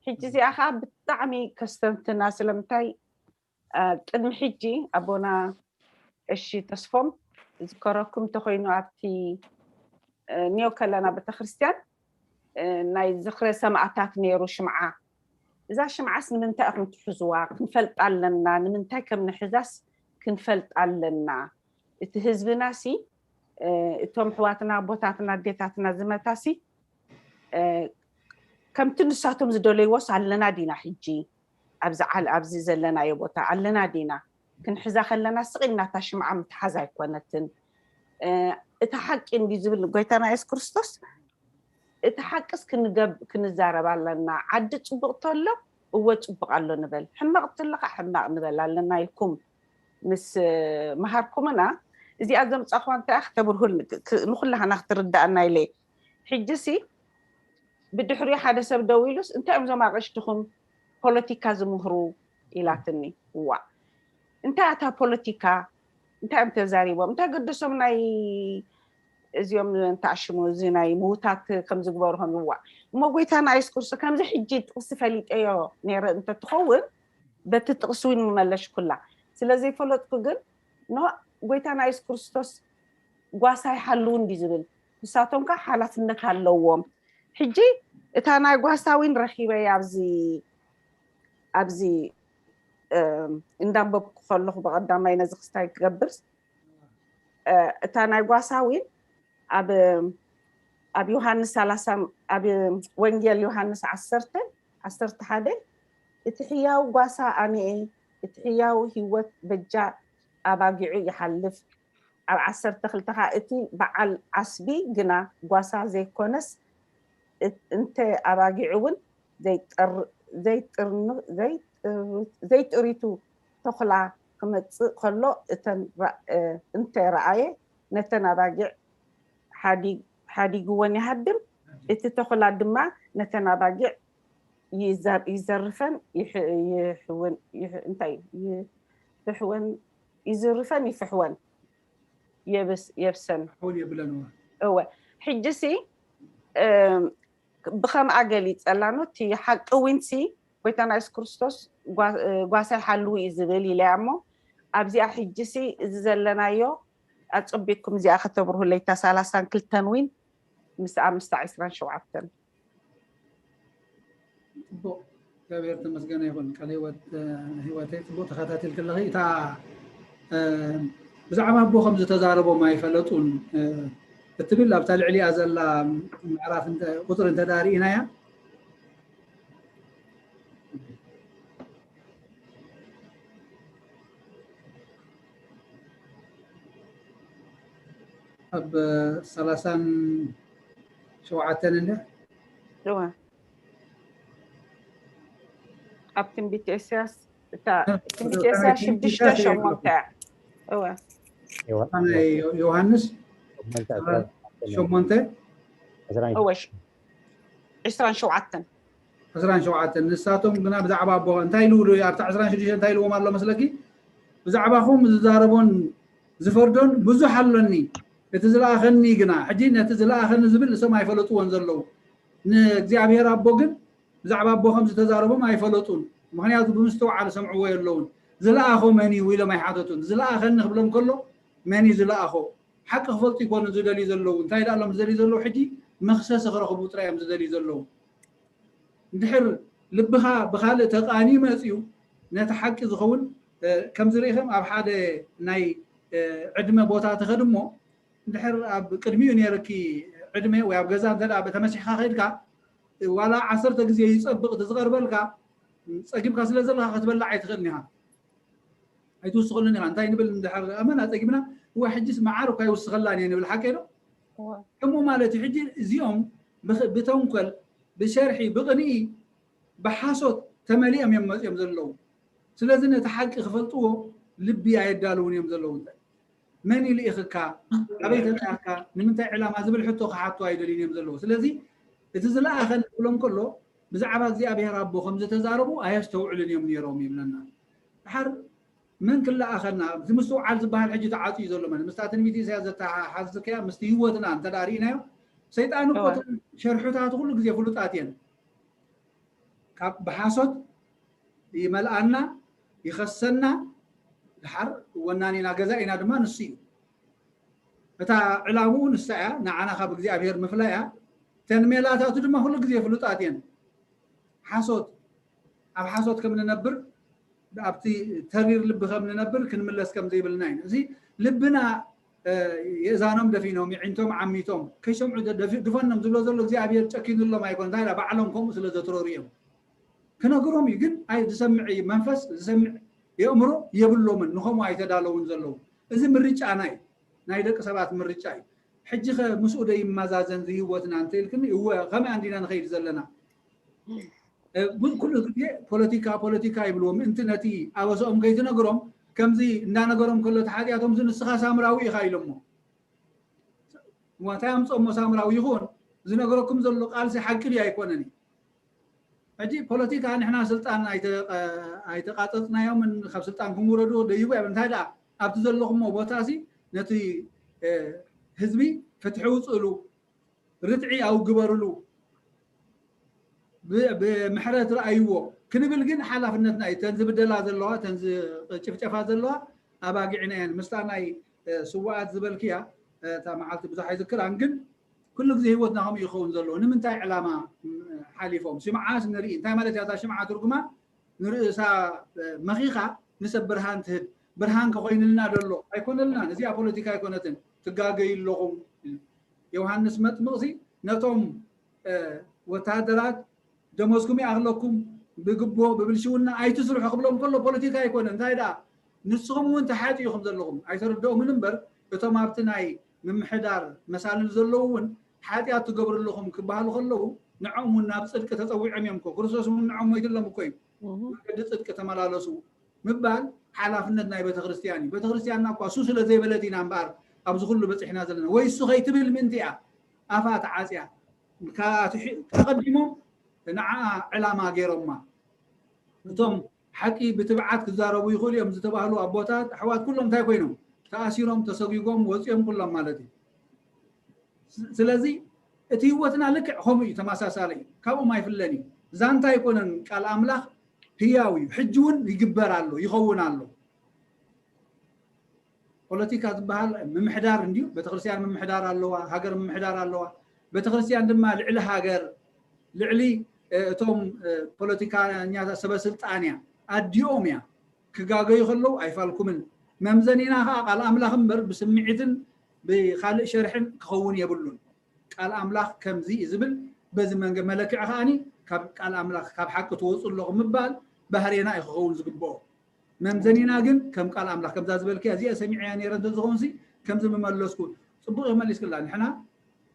ሕጂ እዚኣ ከዓ ብጣዕሚ ከስተንትና። ስለምንታይ እ፣ ቅድሚ ሕጂ ኣቦና እሺ ተስፎም ዝከረኩም እንተኮይኑ ኣብቲ እ፣ ኒዮ ከለና ቤተክርስትያን እ፣ ናይ ዝክረ ሰማእታት ነይሩ ሽምዓ። እዛ ሽምዓስ ንምንታይ ኢኹም ትሕዝዋ? ክንፈልጣ ኣለና። ንምንታይ ከም ንሕዛስ ክንፈልጣ ኣለና። እቲ ህዝብና ሲ እ፣ እቶም ኣሕዋትና ኣቦታትና ኣዴታትና ዝመታ ሲ እ፣ ከምቲ ንሳቶም ዝደለይዎስ ኣለና ዲና? ሕጂ ኣብዚ ዓል ኣብዚ ዘለናዮ ቦታ ኣለና ዲና? ክንሕዛ ከለና ስቕ ኢልና እታ ሽምዓ ምትሓዝ ኣይኮነትን። እ፣ እቲ ሓቂ እንዲ ዝብል ጎይታና የሱስ ክርስቶስ፣ እቲ ሓቅስ ክንገብ- ክንዛረብ ኣለና። ዓዲ ጽቡቕ ተሎ እወ ጽቡቕ ኣሎ ንበል፣ ሕማቕ ተሎ ከዓ ሕማቕ ንበል ኣለና ኢልኩም ምስ እ፣ መሃርኩምና፣ እዚኣ ዘምጻኹዋ እንታይ እያ ክተብርሁል ክ- ንኩላህና ክትርዳእና ኢለ። ሕጂ ሲ ብድሕሪኡ ሓደ ሰብ ደው ኢሉስ እንታይ እዮም እዞም ኣቕሽትኹም ፖለቲካ ዝምህሩ ኢላትኒ። እዋ እንታይ እታ ፖለቲካ? እንታይ እዮም ተዛሪቦም? እንታይ ገደሶም ናይ እዚኦም እንተኣሽሙ እዚ ናይ ምውታት ከም ዝግበርሆም? እዋ እሞ ጎይታና የሱስ ክርስቶስ ከምዚ ሕጂ ጥቕሲ ፈሊጠዮ ነይረ እንተትኸውን በቲ ጥቕሲ እውን ምመለሽኩላ። ስለ ዘይፈለጥኩ ግን ኖ ጎይታና የሱስ ክርስቶስ ጓሳ ይሓልው እንዲ ዝብል ንሳቶም ከዓ ሓላፍነት ኣለዎም። ሕጂ እታ ናይ ጓሳ እውን ረኪበ ኣብዚ ኣብዚ እንዳንበብኩ ከለኹ ብቐዳማይ ነዚ ክስታይ ክገብር እታ ናይ ጓሳ እውን ኣብ ኣብ ዮሃንስ ሰላሳ ኣብ ወንጌል ዮሃንስ ዓሰርተ ዓሰርተ ሓደ እቲ ሕያው ጓሳ ኣነኤ እቲ ሕያው ህይወት በጃ ኣባጊዑ ይሓልፍ ኣብ ዓሰርተ ክልተ ከዓ እቲ በዓል ዓስቢ ግና ጓሳ ዘይኮነስ እንተ ኣባጊዑ እውን ዘይጥርቱ ተኹላ ክመፅእ ከሎ እንተ ረኣየ ነተን ኣባጊዕ ሓዲግወን ይሃድም። እቲ ተኹላ ድማ ነተን ኣባጊዕ ይዘርፈን ይፍሕወን ይዝርፈን ይፍሕወን የብሰን። እወ ሕጂ ሲ ብኸምኣ ገሊፀላ ኖ እቲ ሓቂ ዊንሲ ጎይታና የሱስ ክርስቶስ ጓሳይ ሓልዉ እዩ ዝብል ኢለያ እሞ ኣብዚኣ ሕጂ ሲ እዚ ዘለናዮ ኣፀቢቅኩም እዚኣ ከተብርሁለይ እታ ሰላሳን ክልተን ዊን ምስ ኣምስታ ዕስራን ሸውዓተን። ፅቡቅ እግዚኣብሔር ተመስገነ ይኹን። ቃለ ህይወት ህይወተይ ፅቡቅ ተኸታቲል ከለኺ እታ ብዛዕባ ኣቦ ከም ዝተዛረቦም ኣይፈለጡን እትብል ኣብታ ልዕሊኣ ዘላ ምዕራፍ ቁፅሪ እንተዳ ርኢናያ ኣብ ሰላሳን ሸውዓተን እንደ እወ ኣብ ትንቢት ኤስያስ እታ ትንቢት ኤስያስ ሽዱሽተ ሸሞንተ እወ ዮሃንስ ሸሞንተ እወ ዕስራን ሸውዓተን ዕስራን ሸውዓተን ንሳቶም ግና ብዛዕባ ኣቦ እንታይ ኢሉ ኣብታ ዕስራን ሽዱሽተ እንታይ ኢልዎም ኣሎ መስለኪ ብዛዕባኹም ዝዛረቦን ዝፈርዶን ብዙሕ ኣሎኒ እቲ ዝለኣኸኒ ግና ሕጂ ነቲ ዝለኣኸኒ ዝብል ንሶም ኣይፈለጥዎን ዘለዉ ንእግዚኣብሔር ኣቦ ግን ብዛዕባ ኣቦ ከም ዝተዛረቦም ኣይፈለጡን ምክንያቱ ብምስትውዓል ሰምዕዎ የለውን ዝለኣኾ መን እዩ ኢሎም ኣይሓተቱን ዝለኣኸኒ ክብሎም ከሎ መን እዩ ዝለኣኾ ሓቂ ክፈልጡ ይኮኑ ዝደልዩ ዘለዉ እንታይ ዳሎም ዝደልዩ ዘለዉ ሕጂ መክሰሲ ክረኽቡ ጥራይ እዮም ዝደልዩ ዘለዉ እንድሕር ልብኻ ብኻልእ ተቃንዩ መፅዩ ነቲ ሓቂ ዝኸውን ከምዚ ርኢኸም ኣብ ሓደ ናይ ዕድመ ቦታ ተኸድሞ እንድሕር ኣብ ቅድሚኡ ነይርኪ ዕድመ ወይ ኣብ ገዛ እንተ ተመሲሕካ ከይድካ ዋላ ዓሰርተ ግዜ ይፀብቕ እቲ ዝቐርበልካ ፀጊብካ ስለ ዘለካ ክትበላዕ ኣይትኽእልን ኢኻ። ኣይትውስኸሉን ኢኻ እንታይ ንብል እንድሕር ኣመና ፀጊብና እዋ ሕጅስ መዓር እኳ ይውስኸላን እየ ንብል ሓቀይ ዶ? ከምኡ ማለት እዩ ሕጂ እዚኦም ብተንኮል ብሸርሒ ብቕንኢ ብሓሶት ተመሊኦም እዮም መፂኦም ዘለዉ። ስለዚ ነቲ ሓቂ ክፈልጥዎ ልቢ ኣየዳልውን እዮም ዘለዉ። መን ይልኢኽካ ኣበይ ተለኣኽካ ንምንታይ ዕላማ ዝብል ሕቶ ክሓቱ ኣይደልዩን እዮም ዘለዉ። ስለዚ እቲ ዝለኣኸን ክብሎም ከሎ ብዛዕባ እግዚኣብሔር ኣቦ ከም ዝተዛረቡ ኣየስተውዕልን እዮም ነይሮም ይብለና። ድሓር መን ክለኣኸና እቲ ምስትውዓል ዝበሃል ሕጂ ተዓፅዩ ዘሎ ማለት ምስታ ትንቢት ኢሳያስ ዘተሓሓዝከያ ምስቲ ህይወትና እንተ ርኢናዮ ሰይጣን እኮ ሸርሑታቱ ኩሉ ግዜ ፍሉጣት እየን። ካብ ብሓሶት ይመልኣና ይኸሰና ድሓር ወናኒና ገዛ ኢና ድማ ንሱ እዩ። እታ ዕላምኡ ንሳ እያ ንዓና ካብ እግዚኣብሔር ምፍላይ እያ። ተን ሜላታቱ ድማ ኩሉ ግዜ ፍሉጣት እየን። ሓሶት ኣብ ሓሶት ከም ንነብር ኣብቲ ተሪር ልቢ ከም ንነብር ክንምለስ ከም ዘይብልና እዩ። እዚ ልብና የእዛኖም ደፊኖም ይዒንቶም ዓሚቶም ከይሰምዑ ድፈኖም ዝብሎ ዘሎ እግዚኣብሔር ጨኪኑሎም ኣይኮን እንታይ ባዕሎም ከምኡ ስለ ዘትረሩ እዮም። ክነግሮም እዩ ግን ኣይ ዝሰምዕ እዩ መንፈስ ዝሰምዕ የእምሮ የብሎምን ንኸምኡ ኣይተዳለውን ዘለዉ። እዚ ምርጫና እዩ ናይ ደቂ ሰባት ምርጫ እዩ። ሕጂ ኸ ምስኡ ዶ ይመዛዘን ዝህይወትና እንተ ኢልክኒ እወ ከመይ ኣንዲና ንኸይድ ዘለና። ኩሉ ግዜ ፖለቲካ ፖለቲካ ይብልዎ ምእንቲ ነቲ ኣበሰኦም ከይትነግሮም ከምዚ እንዳነገሮም ከሎ ተሓጢኣቶም ንስኻ ሳምራዊ ኢኻ ኢሎሞ። እንታይ ኣምፀሞ ሳምራዊ ይኹን ዝነገረኩም ዘሎ ቃልሲ ሓቂ ድዩ ኣይኮነን እዩ። ሕጂ ፖለቲካ ንሕና ስልጣን ኣይተቃፀፅናዮምን ካብ ስልጣን ክምውረዱ ደይቡ እዮም እንታይ ደኣ ኣብቲ ዘለኹሞ ቦታ ሲ ነቲ ህዝቢ ፍትሒ ውፅእሉ ርትዒ ኣውግበርሉ ብምሕረት ረኣይዎ ክንብል ግን ሓላፍነትና እዩ። ተን ዝብደላ ዘለዋ ተን ጭፍጨፋ ዘለዋ ኣባጊዕና እየን ምስታ ናይ ስዋኣት ዝበልክያ እታ መዓልቲ ብዙሕ ኣይዝክራን ግን ኩሉ ግዜ ህይወትና ከምኡ ይኸውን ዘለዎ ንምንታይ ዕላማ ሓሊፎም ሽምዓስ ንርኢ እንታይ ማለት እያ እታ ሽምዓ ትርጉማ ንርእሳ መኺኻ ንሰብ ብርሃን ትህብ ብርሃን ከኮይንልና ደሎ ኣይኮነልናን እዚኣ ፖለቲካ ኣይኮነትን ትጋገዩ ኣለኹም ዮሃንስ መጥምቕ ሲ ነቶም ወታደራት ደሞዝኩም ይኣኽለኩም ብግቦ ብብልሽውና ኣይትስርሑ ክብሎም ከሎ ፖለቲካ ኣይኮነ እንታይ ደኣ ንስኹም እውን ተሓጢእኹም ዘለኹም ኣይተረድኦምን እምበር እቶም ኣብቲ ናይ ምምሕዳር መሳልል ዘለዉ እውን ሓጢኣት ትገብሩ ኣለኹም ክበሃሉ ከለዉ ንዕኦም እውን ናብ ፅድቂ ተፀዊዖም እዮም እኮ ክርስቶስ እውን ንዕኦም ሞይትሎም እኮ እዩ መገዲ ፅድቂ ተመላለሱ ምባል ሓላፍነት ናይ ቤተክርስትያን እዩ። ቤተክርስትያንና እኳ እሱ ስለ ዘይበለት ኢና እምበኣር ኣብዚ ኩሉ በፂሕና ዘለና። ወይ እሱ ከይትብል ምእንቲ እያ ኣፋ ተዓፅያ። ኣቐዲሞም ንዓኣ ዕላማ ገይሮማ። እቶም ሓቂ ብትብዓት ክዛረቡ ይኽእሉ እዮም ዝተባህሉ ኣቦታት ኣሕዋት ኩሎም እንታይ ኮይኖም? ተኣሲሮም፣ ተሰጒጎም፣ ወፂኦም ኩሎም ማለት እዩ። ስለዚ እቲ ህይወትና ልክዕ ከምኡ እዩ፣ ተመሳሳሊ እዩ፣ ካብኦም ኣይፍለን እዩ። ዛንታ ኣይኮነን ቃል ኣምላኽ ህያው እዩ፣ ሕጂ እውን ይግበር ኣሎ፣ ይኸውን ኣሎ። ፖለቲካ ዝበሃል ምምሕዳር እንድዩ፣ ቤተክርስትያን ምምሕዳር ኣለዋ፣ ሃገር ምምሕዳር ኣለዋ። ቤተክርስትያን ድማ ልዕሊ ሃገር፣ ልዕሊ እቶም ፖለቲካኛታት ሰበ ስልጣን እያ፣ ኣዲኦም እያ። ክጋገዩ ከለዉ ኣይፋልኩምን። መምዘኒና ከዓ ቃል ኣምላኽ እምበር ብስምዒትን ብካልእ ሸርሕን ክኸውን የብሉን። ቃል ኣምላኽ ከምዚ እዩ ዝብል በዚ መንገ መለክዒ ከዓኒ ካብ ቃል ኣምላኽ ካብ ሓቂ ትወፁ ኣለኹም ምባል ባህሬና እዩ ክኸውን ዝግብኦ። መምዘኒና ግን ከም ቃል ኣምላኽ ከምዛ ዝበልክያ እዚኣ ሰሚዐያ ነይረ እንተዝኸውን ሲ ከምዚ ምመለስኩ። ፅቡቕ የመሊስክላ። ንሕና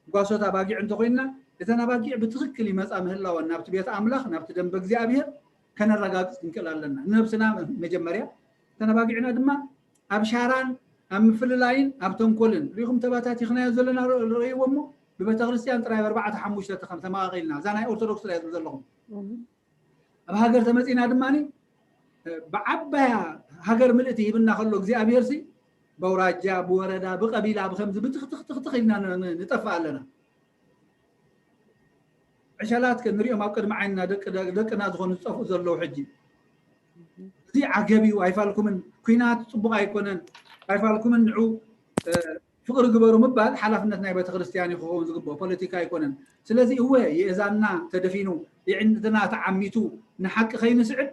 ጓሶት ኣባጊዕ እንተኮይንና እተን ኣባጊዕ ብትኽክል ይመፃ ምህላወን ናብቲ ቤት ኣምላኽ ናብቲ ደንበ እግዚኣብሔር ከነረጋግፅ ክንክእል ኣለና። ንነብስና መጀመርያ እተን ኣባጊዕና ድማ ኣብ ሻራን ኣብ ምፍልላይን ኣብ ተንኮልን ሪኢኹም ተባታቲኽናዮ ዘለና ርእይዎ እሞ ብቤተክርስትያን ጥራይ ኣርባዕተ ሓሙሽተ ተመቓቒልና እዛ ናይ ኦርቶዶክስ ጥራይ ዝብል ዘለኹም ኣብ ሃገር ተመፂና ድማ ብዓባያ ሃገር ምልእቲ ሂብና ከሎ እግዚኣብሔር ሲ በውራጃ ብወረዳ ብቀቢላ ብከምዚ ብትኽትኽትኽትኽ ኢልና ንጠፍእ ኣለና። ዕሸላት ንሪኦም ኣብ ቅድሚ ዓይንና ደቅና ዝኾኑ ዝጠፍኡ ዘለዉ ሕጂ እዚ ዓገብ እዩ ኣይፋልኩምን ኩናት ፅቡቅ ኣይኮነን ኣይፋልኩምን ንዑ ፍቅሪ ግበሩ ምባል ሓላፍነት ናይ ቤተክርስትያን እዩ ክኸውን ዝግብኦ ፖለቲካ ኣይኮነን። ስለዚ እወ የእዛንና ተደፊኑ ይዕንትና ተዓሚቱ ንሓቂ ከይንስዕብ፣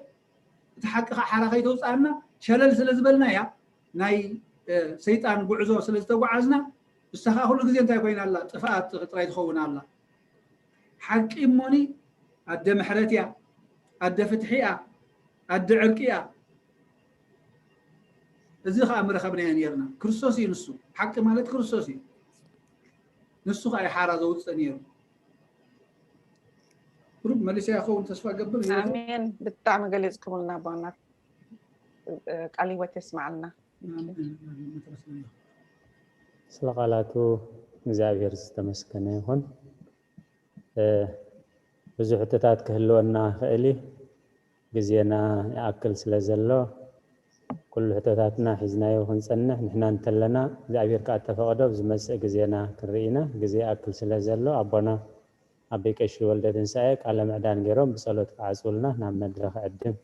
እቲ ሓቂ ከዓ ሓራ ከይተውፅኣና ሸለል ስለ ዝበልናያ፣ ናይ ሰይጣን ጉዕዞ ስለ ዝተጓዓዝና፣ እሳ ከዓ ኩሉ ግዜ እንታይ ኮይና ኣላ? ጥፍኣት ጥራይ ትኸውን ኣላ። ሓቂ እሞኒ ኣደ ምሕረት እያ፣ ኣደ ፍትሒ እያ፣ ኣደ ዕርቂ እያ። እዚ ከዓ ምረኸብናዮ ነርና። ክርስቶስ እዩ ንሱ። ሓቂ ማለት ክርስቶስ እዩ። ንሱ ከዓ እዩ ሓራ ዘውፅእ ነይሩ። ሩብ መሊሰ ይኸውን ተስፋ ገብር። ኣሜን። ብጣዕሚ ገሊፅኩምልና ኣቦና። ቃል ህይወት የስማዓልና። ስለ ቃላቱ እግዚኣብሔር ዝተመስገነ ይኹን። ብዙሕ ሕቶታት ክህልወና ይኽእል እዩ። ግዜና ይኣክል ስለ ዘሎ ኩሉ ሕቶታትና ሒዝናዮ ክንጸንሕ ንሕና እንተለና እግዚኣብሔር ከኣ እተፈቐዶ ኣብ ዝመጽእ ግዜና ክንርኢ ኢና። ግዜ ይኣክል ስለ ዘሎ ኣቦና ኣቦይ ቀሺ ወልደ ትንሳኤ ቃለ ምዕዳን ገይሮም ብጸሎት ክዓጽውልና ናብ መድረኽ ዕድም።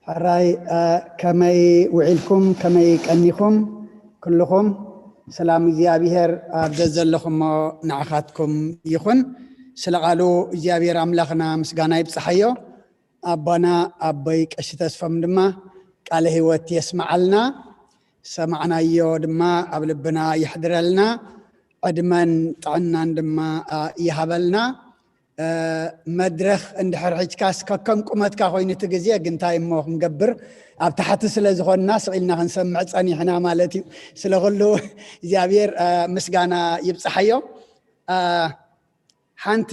ሕራይ ከመይ ውዒልኩም? ከመይ ቀኒኹም? ኩልኹም ሰላም እግዚኣብሔር ኣብ ዘዘለኹሞ ንዓኻትኩም ይኹን። ስለ ቃሉ እግዚኣብሔር ኣምላኽና ምስጋና ይብጽሓዮ። ኣቦና ኣቦይ ቀሺ ተስፎም ድማ ቃለ ህይወት የስምዓልና። ሰማዕናዮ ድማ ኣብ ልብና የሕድረልና። ዕድመን ጥዕናን ድማ ይሃበልና። መድረኽ እንድሕር ሒዝካስ ከከም ቁመትካ ኮይኑ እቲ ግዜ ግን እንታይ እሞ ክንገብር ኣብ ታሕቲ ስለ ዝኾንና ስቕ ኢልና ክንሰምዕ ጸኒሕና ማለት እዩ። ስለ ኩሉ እግዚኣብሔር ምስጋና ይብጽሓዮ። ሓንቲ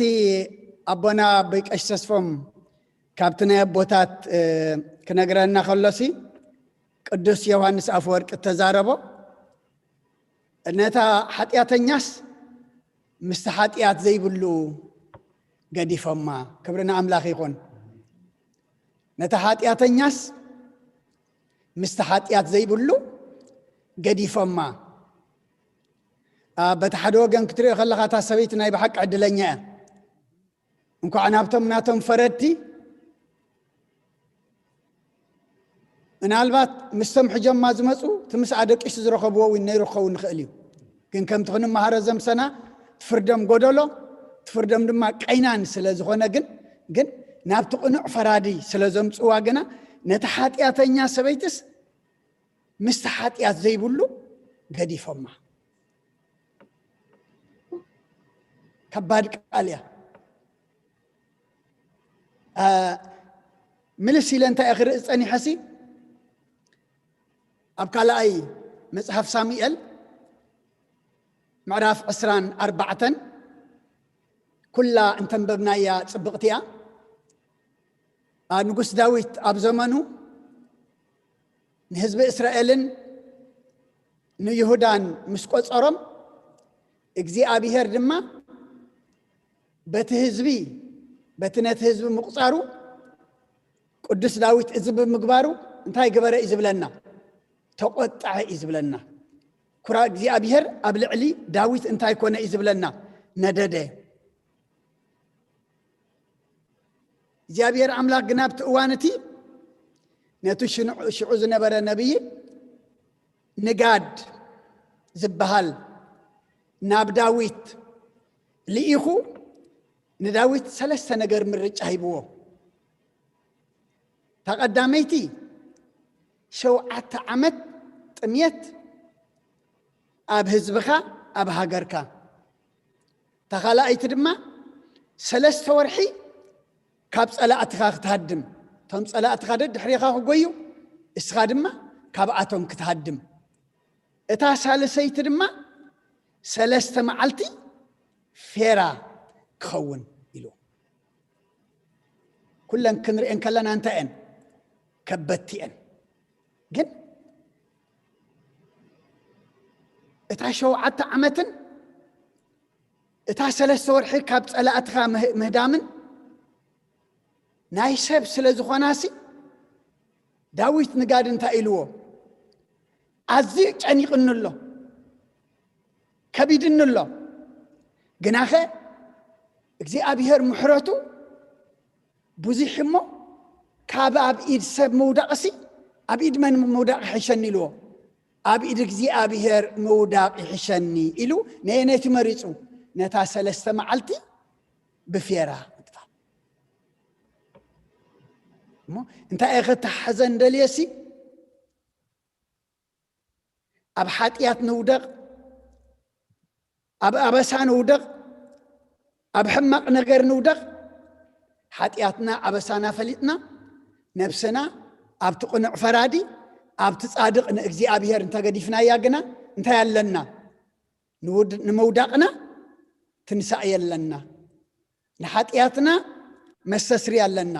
ኣቦና ኣቦይ ቀሺ ተስፎም ካብቲ ናይ ኣቦታት ክነግረና ከሎሲ ቅዱስ ዮሃንስ ኣፈወርቂ እተዛረቦ ነታ ሓጢኣተኛስ ምስቲ ሓጢኣት ዘይብሉ ገዲፎማ። ክብሪ ንኣምላኽ ይኹን። ነታ ሓጢኣተኛስ ምስቲ ሓጢኣት ዘይብሉ ገዲፎማ። በቲ ሓደ ወገን ክትሪኦ ከለኻ እታ ሰበይቲ ናይ ብሓቂ ዕድለኛ እያ። እንኳዕ ናብቶም ናቶም ፈረድቲ ምናልባት ምስቶም ሕጆማ ዝመፁ እቲ ምስ ኣደቂሱ ዝረኸብዎ እውን ነይሩ ክኸውን ንኽእል እዩ። ግን ከምቲ ክንመሃሮ ዘምሰና ትፍርዶም ጎደሎ ትፍርዶም ድማ ቀይናን ስለ ዝኾነ ግን ግን ናብቲ ቅኑዕ ፈራዲ ስለ ዘምፅዋ ግና ነቲ ሓጢኣተኛ ሰበይትስ ምስቲ ሓጢኣት ዘይብሉ ገዲፎማ። ከባድ ቃል እያ። ምልስ ኢለ እንታይ እየ ክርኢ ጸኒሐሲ ኣብ ካልኣይ መጽሓፍ ሳሙኤል ምዕራፍ ዕስራን ኣርባዕተን ኩላ እንተንበብናያ ጽብቕቲ እያ። ንጉስ ዳዊት ኣብ ዘመኑ ንህዝቢ እስራኤልን ንይሁዳን ምስ ቆጸሮም እግዚኣብሔር ድማ በቲ ህዝቢ በቲ ነቲ ህዝቢ ምቁጻሩ ቅዱስ ዳዊት እዚ ብምግባሩ እንታይ ግበረ እዩ ዝብለና? ተቆጠዐ እዩ ዝብለና። ኩራ እግዚኣብሔር ኣብ ልዕሊ ዳዊት እንታይ ኮነ እዩ ዝብለና? ነደደ። እግዚኣብሔር ኣምላኽ ግን ኣብቲ እዋን እቲ ነቲ ሽዑ ዝነበረ ነብይ ንጋድ ዝበሃል ናብ ዳዊት ልኢኹ ንዳዊት ሰለስተ ነገር ምርጫ ሂብዎ። እታ ቀዳመይቲ ሸውዓተ ዓመት ጥምየት ኣብ ህዝብኻ ኣብ ሃገርካ። እታ ካልኣይቲ ድማ ሰለስተ ወርሒ ካብ ጸላእትኻ ክትሃድም፣ እቶም ጸላእትኻ ደድሕሬኻ ክጎዩ፣ እስኻ ድማ ካብኣቶም ክትሃድም። እታ ሳልሰይቲ ድማ ሰለስተ መዓልቲ ፌራ ክኸውን ኢሉ። ኩለን ክንሪኤን ከለና እንታይ እየን? ከበድቲ እየን። ግን እታ ሸውዓተ ዓመትን እታ ሰለስተ ወርሒ ካብ ጸላእትኻ ምህዳምን ናይ ሰብ ስለ ዝኾናሲ፣ ዳዊት ንጋድ እንታይ ኢልዎ? ኣዝዩ ጨኒቕኒ ኣሎ፣ ከቢድኒ ኣሎ። ግናኸ እግዚኣብሔር ምሕረቱ ብዙሕ እሞ፣ ካብ ኣብ ኢድ ሰብ ምውዳቕሲ ኣብ ኢድ መን ምውዳቕ ይሕሸኒ ኢልዎ። ኣብ ኢድ እግዚኣብሔር ምውዳቕ ይሕሸኒ ኢሉ ነየነይቲ መሪጹ? ነታ ሰለስተ መዓልቲ ብፌራ ምጥፋእ። እሞ እንታይ እየ ከተሓዘን ደልየሲ? ኣብ ሓጢኣት ንውደቕ፣ ኣብ ኣበሳ ንውደቕ፣ ኣብ ሕማቕ ነገር ንውደቕ። ሓጢኣትና ኣበሳና ፈሊጥና፣ ነብስና ኣብቲ ቅኑዕ ፈራዲ፣ ኣብቲ ጻድቕ ንእግዚኣብሔር እንተገዲፍናያ ግና እንታይ ኣለና? ንምውዳቕና ትንሳኤ ኣለና። ንሓጢኣትና መስተስሪ ኣለና፣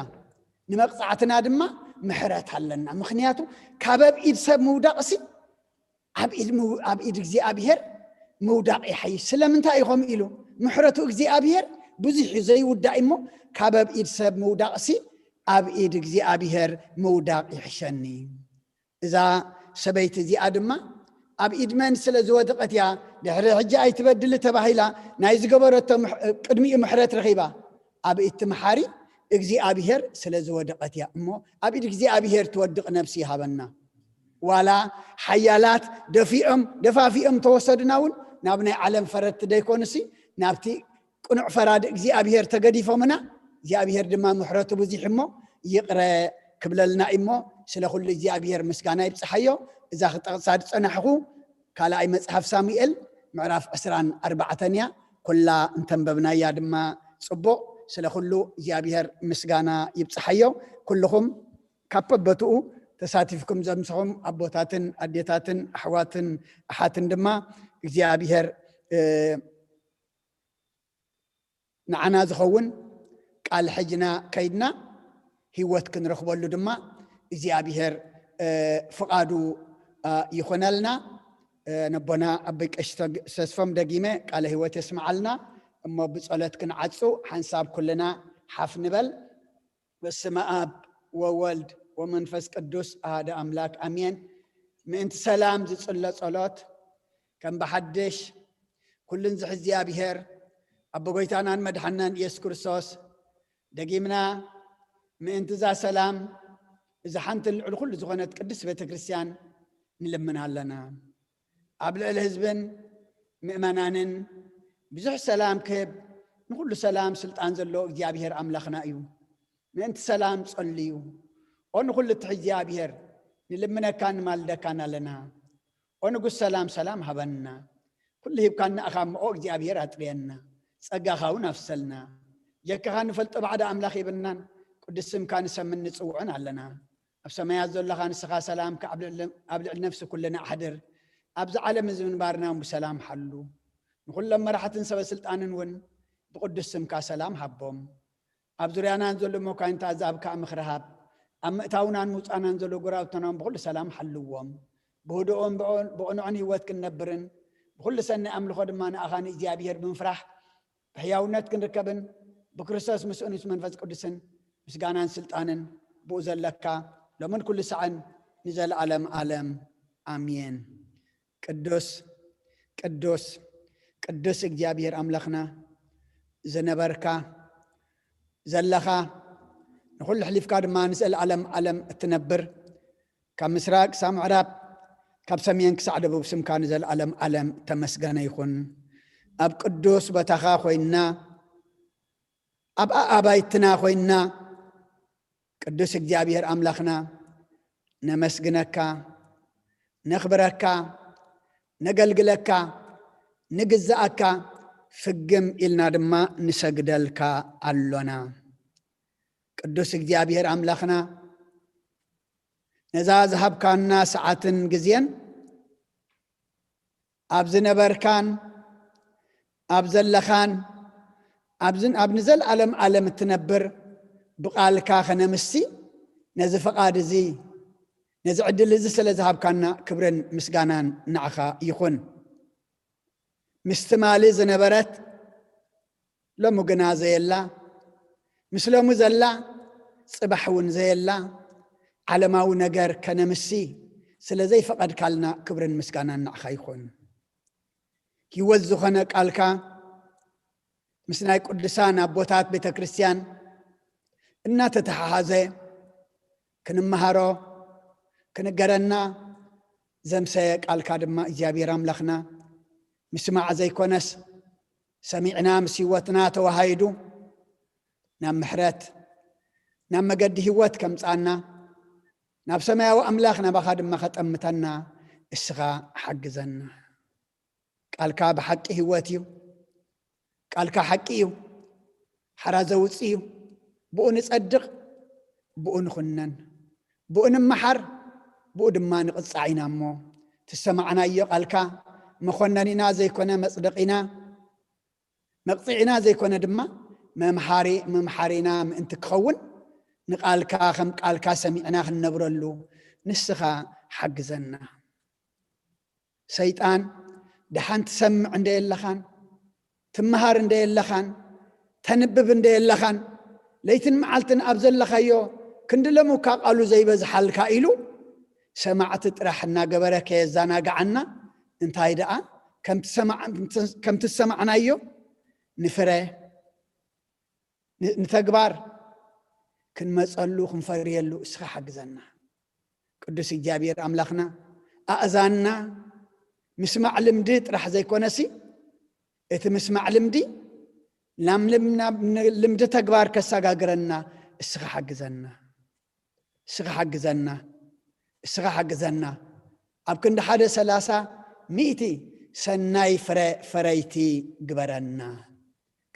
ንመቕጻዕትና ድማ ምሕረት ኣለና። ምኽንያቱ ካብ ኣብ ኢድ ሰብ ምውዳቕሲ ኣብ ኢድ እግዚኣብሔር ምውዳቕ ይሓይሽ። ስለምንታይ ኢኹም ኢሉ? ምሕረቱ እግዚኣብሔር ብዙሕ እዩ፣ ዘይውዳእ እሞ፣ ካብ ኣብ ኢድ ሰብ ምውዳቕሲ ኣብ ኢድ እግዚኣብሔር ምውዳቕ ይሕሸኒ። እዛ ሰበይቲ እዚኣ ድማ ኣብ ኢድ መን ስለ ዝወደቐት እያ ድሕሪ ሕጂ ኣይትበድሊ ተባሂላ ናይ ዝገበረቶ ቅድሚኡ ምሕረት ረኺባ? ኣብ ኢድ መሓሪ እግዚኣብሔር ስለ ዝወደቐት እያ። እሞ ኣብ ኢድ እግዚኣብሔር ትወድቕ ነብሲ ይሃበና። ዋላ ሓያላት ደፊኦም ደፋፊኦም ተወሰዱና እውን ናብ ናይ ዓለም ፈረድቲ ደይኮኑሲ ናብቲ ቅኑዕ ፈራዲ እግዚኣብሔር ተገዲፎምና፣ እግዚኣብሔር ድማ ምሕረቱ ብዙሕ እሞ ይቕረ ክብለልና እሞ፣ ስለ ኩሉ እግዚኣብሔር ምስጋና ይብጽሓዮ። እዛ ክጠቕሳ ዝጸናሕኹ ካልኣይ መጽሓፍ ሳሙኤል ምዕራፍ ዕስራን ኣርባዕተን እያ። ኩላ እንተንበብናያ ድማ ጽቡቕ። ስለ ኩሉ እግዚኣብሔር ምስጋና ይብጽሓዮ። ኩልኹም ካብ በቦትኡ ተሳቲፍኩም ዘምስኹም ኣቦታትን ኣዴታትን ኣሕዋትን ኣሓትን ድማ እግዚኣብሔር ንዓና ዝኸውን ቃል ሕጅና ከይድና ህይወት ክንረኽበሉ ድማ እግዚኣብሔር ፍቓዱ ይኾነልና። ነቦና ኣቦይ ቀሺ ተስፎም ደጊመ ቃለ ህይወት የስምዓልና። እሞ ብጸሎት ክንዓጹ ሓንሳብ ኩልና ሓፍ ንበል። በስመ ኣብ ወወልድ ወመንፈስ ቅዱስ ኣሃደ ኣምላክ ኣሜን። ምእንቲ ሰላም ዝጽሎ ጸሎት ከም ብሓድሽ ኩሉን ዝሕዚ እግዚኣብሔር ኣቦ ጎይታናን መድሓናን ኢየሱስ ክርስቶስ ደጊምና ምእንቲ እዛ ሰላም እዛ ሓንትን ልዕሊ ኩሉ ዝኾነት ቅድስት ቤተ ክርስቲያን ንልምን ኣለና። ኣብ ልዕሊ ህዝብን ምእመናንን ብዙሕ ሰላም ክህብ ንኹሉ ሰላም ስልጣን ዘለዎ እግዚኣብሔር ኣምላኽና እዩ። ምእንቲ ሰላም ጸልዩ። ኦ ንኹሉ እትሕዝ እግዚኣብሔር ንልምነካን ንማልደካን ኣለና። ኦ ንጉስ ሰላም ሰላም ሃበና። ኩሉ ሂብካና እኻ እሞ ኦ እግዚኣብሔር ኣጥርየና። ጸጋኻ እውን ኣፍሰልና። ጀካኻ ንፈልጦ ባዕዳ ኣምላኽ የብልናን። ቅዱስ ስምካ ንሰምን ንጽውዕን ኣለና። ኣብ ሰማያት ዘለኻ ንስኻ ሰላምካ ኣብ ልዕሊ ነፍሲ ኩልና ኣሕድር። ኣብዚ ዓለም እዚ ምንባርና እውን ብሰላም ሓሉ። ንኹሎም መራሕትን ሰበ ስልጣንን እውን ብቅዱስ ስምካ ሰላም ሃቦም። ኣብ ዙርያና ዘሎ መኳንንቲ ኣዛብካ ምኽሪ ሃብ። ኣብ ምእታውናን ምውጻእናን ዘሎ ጎራብቶና እውን ብኹሉ ሰላም ሓልዎም። ብህድኦን ብቕኑዕን ህይወት ክንነብርን ብኹሉ ሰናይ ኣምልኾ ድማ ንኣኻ ንእግዚኣብሔር ብምፍራሕ ብሕያውነት ክንርከብን ብክርስቶስ ምስኡን ምስ መንፈስ ቅዱስን ምስጋናን ስልጣንን ብኡ ዘለካ ሎምን ኩሉ ሳዕን ንዘለዓለም ዓለም ኣሜን። ቅዱስ ቅዱስ ቅዱስ እግዚኣብሔር ኣምላኽና ዝነበርካ ዘለኻ ንኹሉ ሕሊፍካ ድማ ንዘለዓለም ዓለም እትነብር ካብ ምስራቅ ክሳብ ምዕራብ ካብ ሰሜን ክሳዕ ደቡብ ስምካ ንዘለዓለም ዓለም ተመስገነ ይኹን። ኣብ ቅዱስ ቦታኻ ኮይንና ኣብ ኣባይትና ኮይንና ቅዱስ እግዚኣብሔር ኣምላኽና ነመስግነካ፣ ነኽብረካ፣ ነገልግለካ፣ ንግዛኣካ ፍግም ኢልና ድማ ንሰግደልካ ኣሎና። ቅዱስ እግዚኣብሔር ኣምላኽና ነዛ ዝሃብካና ሰዓትን ግዜን ኣብ ዝነበርካን ኣብ ዘለኻን ኣብ ንዘለዓለም ዓለም እትነብር ብቓልካ ከነምሲ፣ ነዚ ፍቓድ እዚ፣ ነዚ ዕድል እዚ ስለ ዝሃብካና ክብርን ምስጋናን ንዓኻ ይኹን። ምስ ትማሊ ዝነበረት፣ ሎሚ ግና ዘየላ፣ ምስ ሎሚ ዘላ፣ ጽባሕ እውን ዘየላ ዓለማዊ ነገር ከነምሲ ስለ ዘይፈቐድካልና ክብርን ምስጋናን ንዓኻ ይኹን። ህይወት ዝኾነ ቃልካ ምስ ናይ ቅዱሳን ኣቦታት ቤተ ክርስቲያን እናተተሓሓዘ ክንመሃሮ፣ ክንገረና ዘምሰየ ቃልካ ድማ እግዚኣብሔር ኣምላኽና ምስማዕ ዘይኮነስ ሰሚዕና ምስ ህይወትና ተዋሃይዱ ናብ ምሕረት፣ ናብ መገዲ ህይወት ከምጻና፣ ናብ ሰማያዊ ኣምላኽ ናባኻ ድማ ከጠምተና እስኻ ሓግዘና። ቃልካ ብሓቂ ህይወት እዩ። ቃልካ ሓቂ እዩ። ሓራ ዘውጽእ እዩ። ብኡ ንጸድቕ፣ ብኡ ንኹነን፣ ብኡ ንምሓር፣ ብኡ ድማ ንቕጻዕ ኢና እሞ፣ ትሰማዕናዮ ቃልካ መኾነኒና ዘይኮነ መጽደቒና፣ መቕጽዒና ዘይኮነ ድማ መምሃሪ፣ መምሓሪና ምእንቲ ክኸውን፣ ንቃልካ ከም ቃልካ ሰሚዕና ክንነብረሉ ንስኻ ሓግዘና። ሰይጣን፣ ደሓን ትሰምዕ እንደ የለኻን፣ ትመሃር እንደ የለኻን፣ ተንብብ እንደ የለኻን፣ ለይትን መዓልትን ኣብ ዘለኻዮ ክንዲ ሎሚ እኳ ቃሉ ዘይበዝሓልካ ኢሉ ሰማዕቲ ጥራሕ እናገበረ ከየዘናግዓና፣ እንታይ ደኣ ከምቲ ሰማዕ-፣ ከምቲ ዝሰማዕናዮ ንፍረ፣ ን-፣ ንተግባር ክንመጸሉ፣ ክንፈርየሉ እስኻ ሓግዘና። ቅዱስ እግዚኣብሔር ኣምላኽና፣ ኣእዛንና ምስማዕ ልምዲ ጥራሕ ዘይኮነሲ፣ እቲ ምስማዕ ልምዲ ናብ ልም-፣ ናብ ን-፣ ልምዲ ተግባር ከሰጋግረና እስኻ ሓግዘና። እስኻ ሓግዘና። እስኻ ሓግዘና። ኣብ ክንዲ ሓደ ሰላሳ፣ ሚእቲ ሰናይ ፍረ ፈረይቲ ግበረና።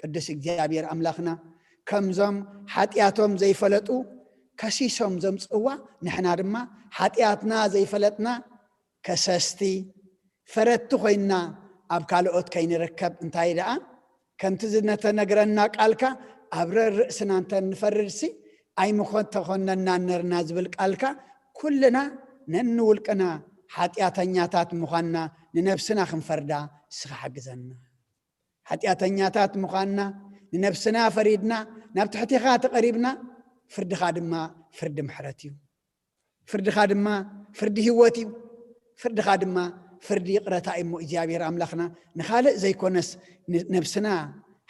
ቅዱስ እግዚኣብሔር ኣምላኽና፣ ከምዞም ሓጢኣቶም ዘይፈለጡ ከሲሶም ዘምጽእዋ፣ ንሕና ድማ ሓጢኣትና ዘይፈለጥና ከሰስቲ፣ ፈረድቲ ኮይንና ኣብ ካልኦት ከይንርከብ፣ እንታይ ደኣ ከምቲ ዝተነግረና ቃልካ ኣብ ርእስና እንተ ንፈርድሲ ኣይምኾን ተኾነና ነርና ዝብል ቃልካ፣ ኩልና ነንውልቅና ሓጢኣተኛታት ምዃንና ንነብስና ክንፈርዳ እስኻ ሓግዘና። ሓጢኣተኛታት ምዃንና ንነብስና ፈሪድና ናብ ትሕቲኻ ተቐሪብና፣ ፍርድኻ ድማ ፍርዲ ምሕረት እዩ። ፍርድኻ ድማ ፍርዲ ህይወት እዩ። ፍርድኻ ድማ ፍርዲ ይቕረታ እዩ እሞ እግዚኣብሔር ኣምላኽና ንኻልእ ዘይኮነስ ን-፣ ነብስና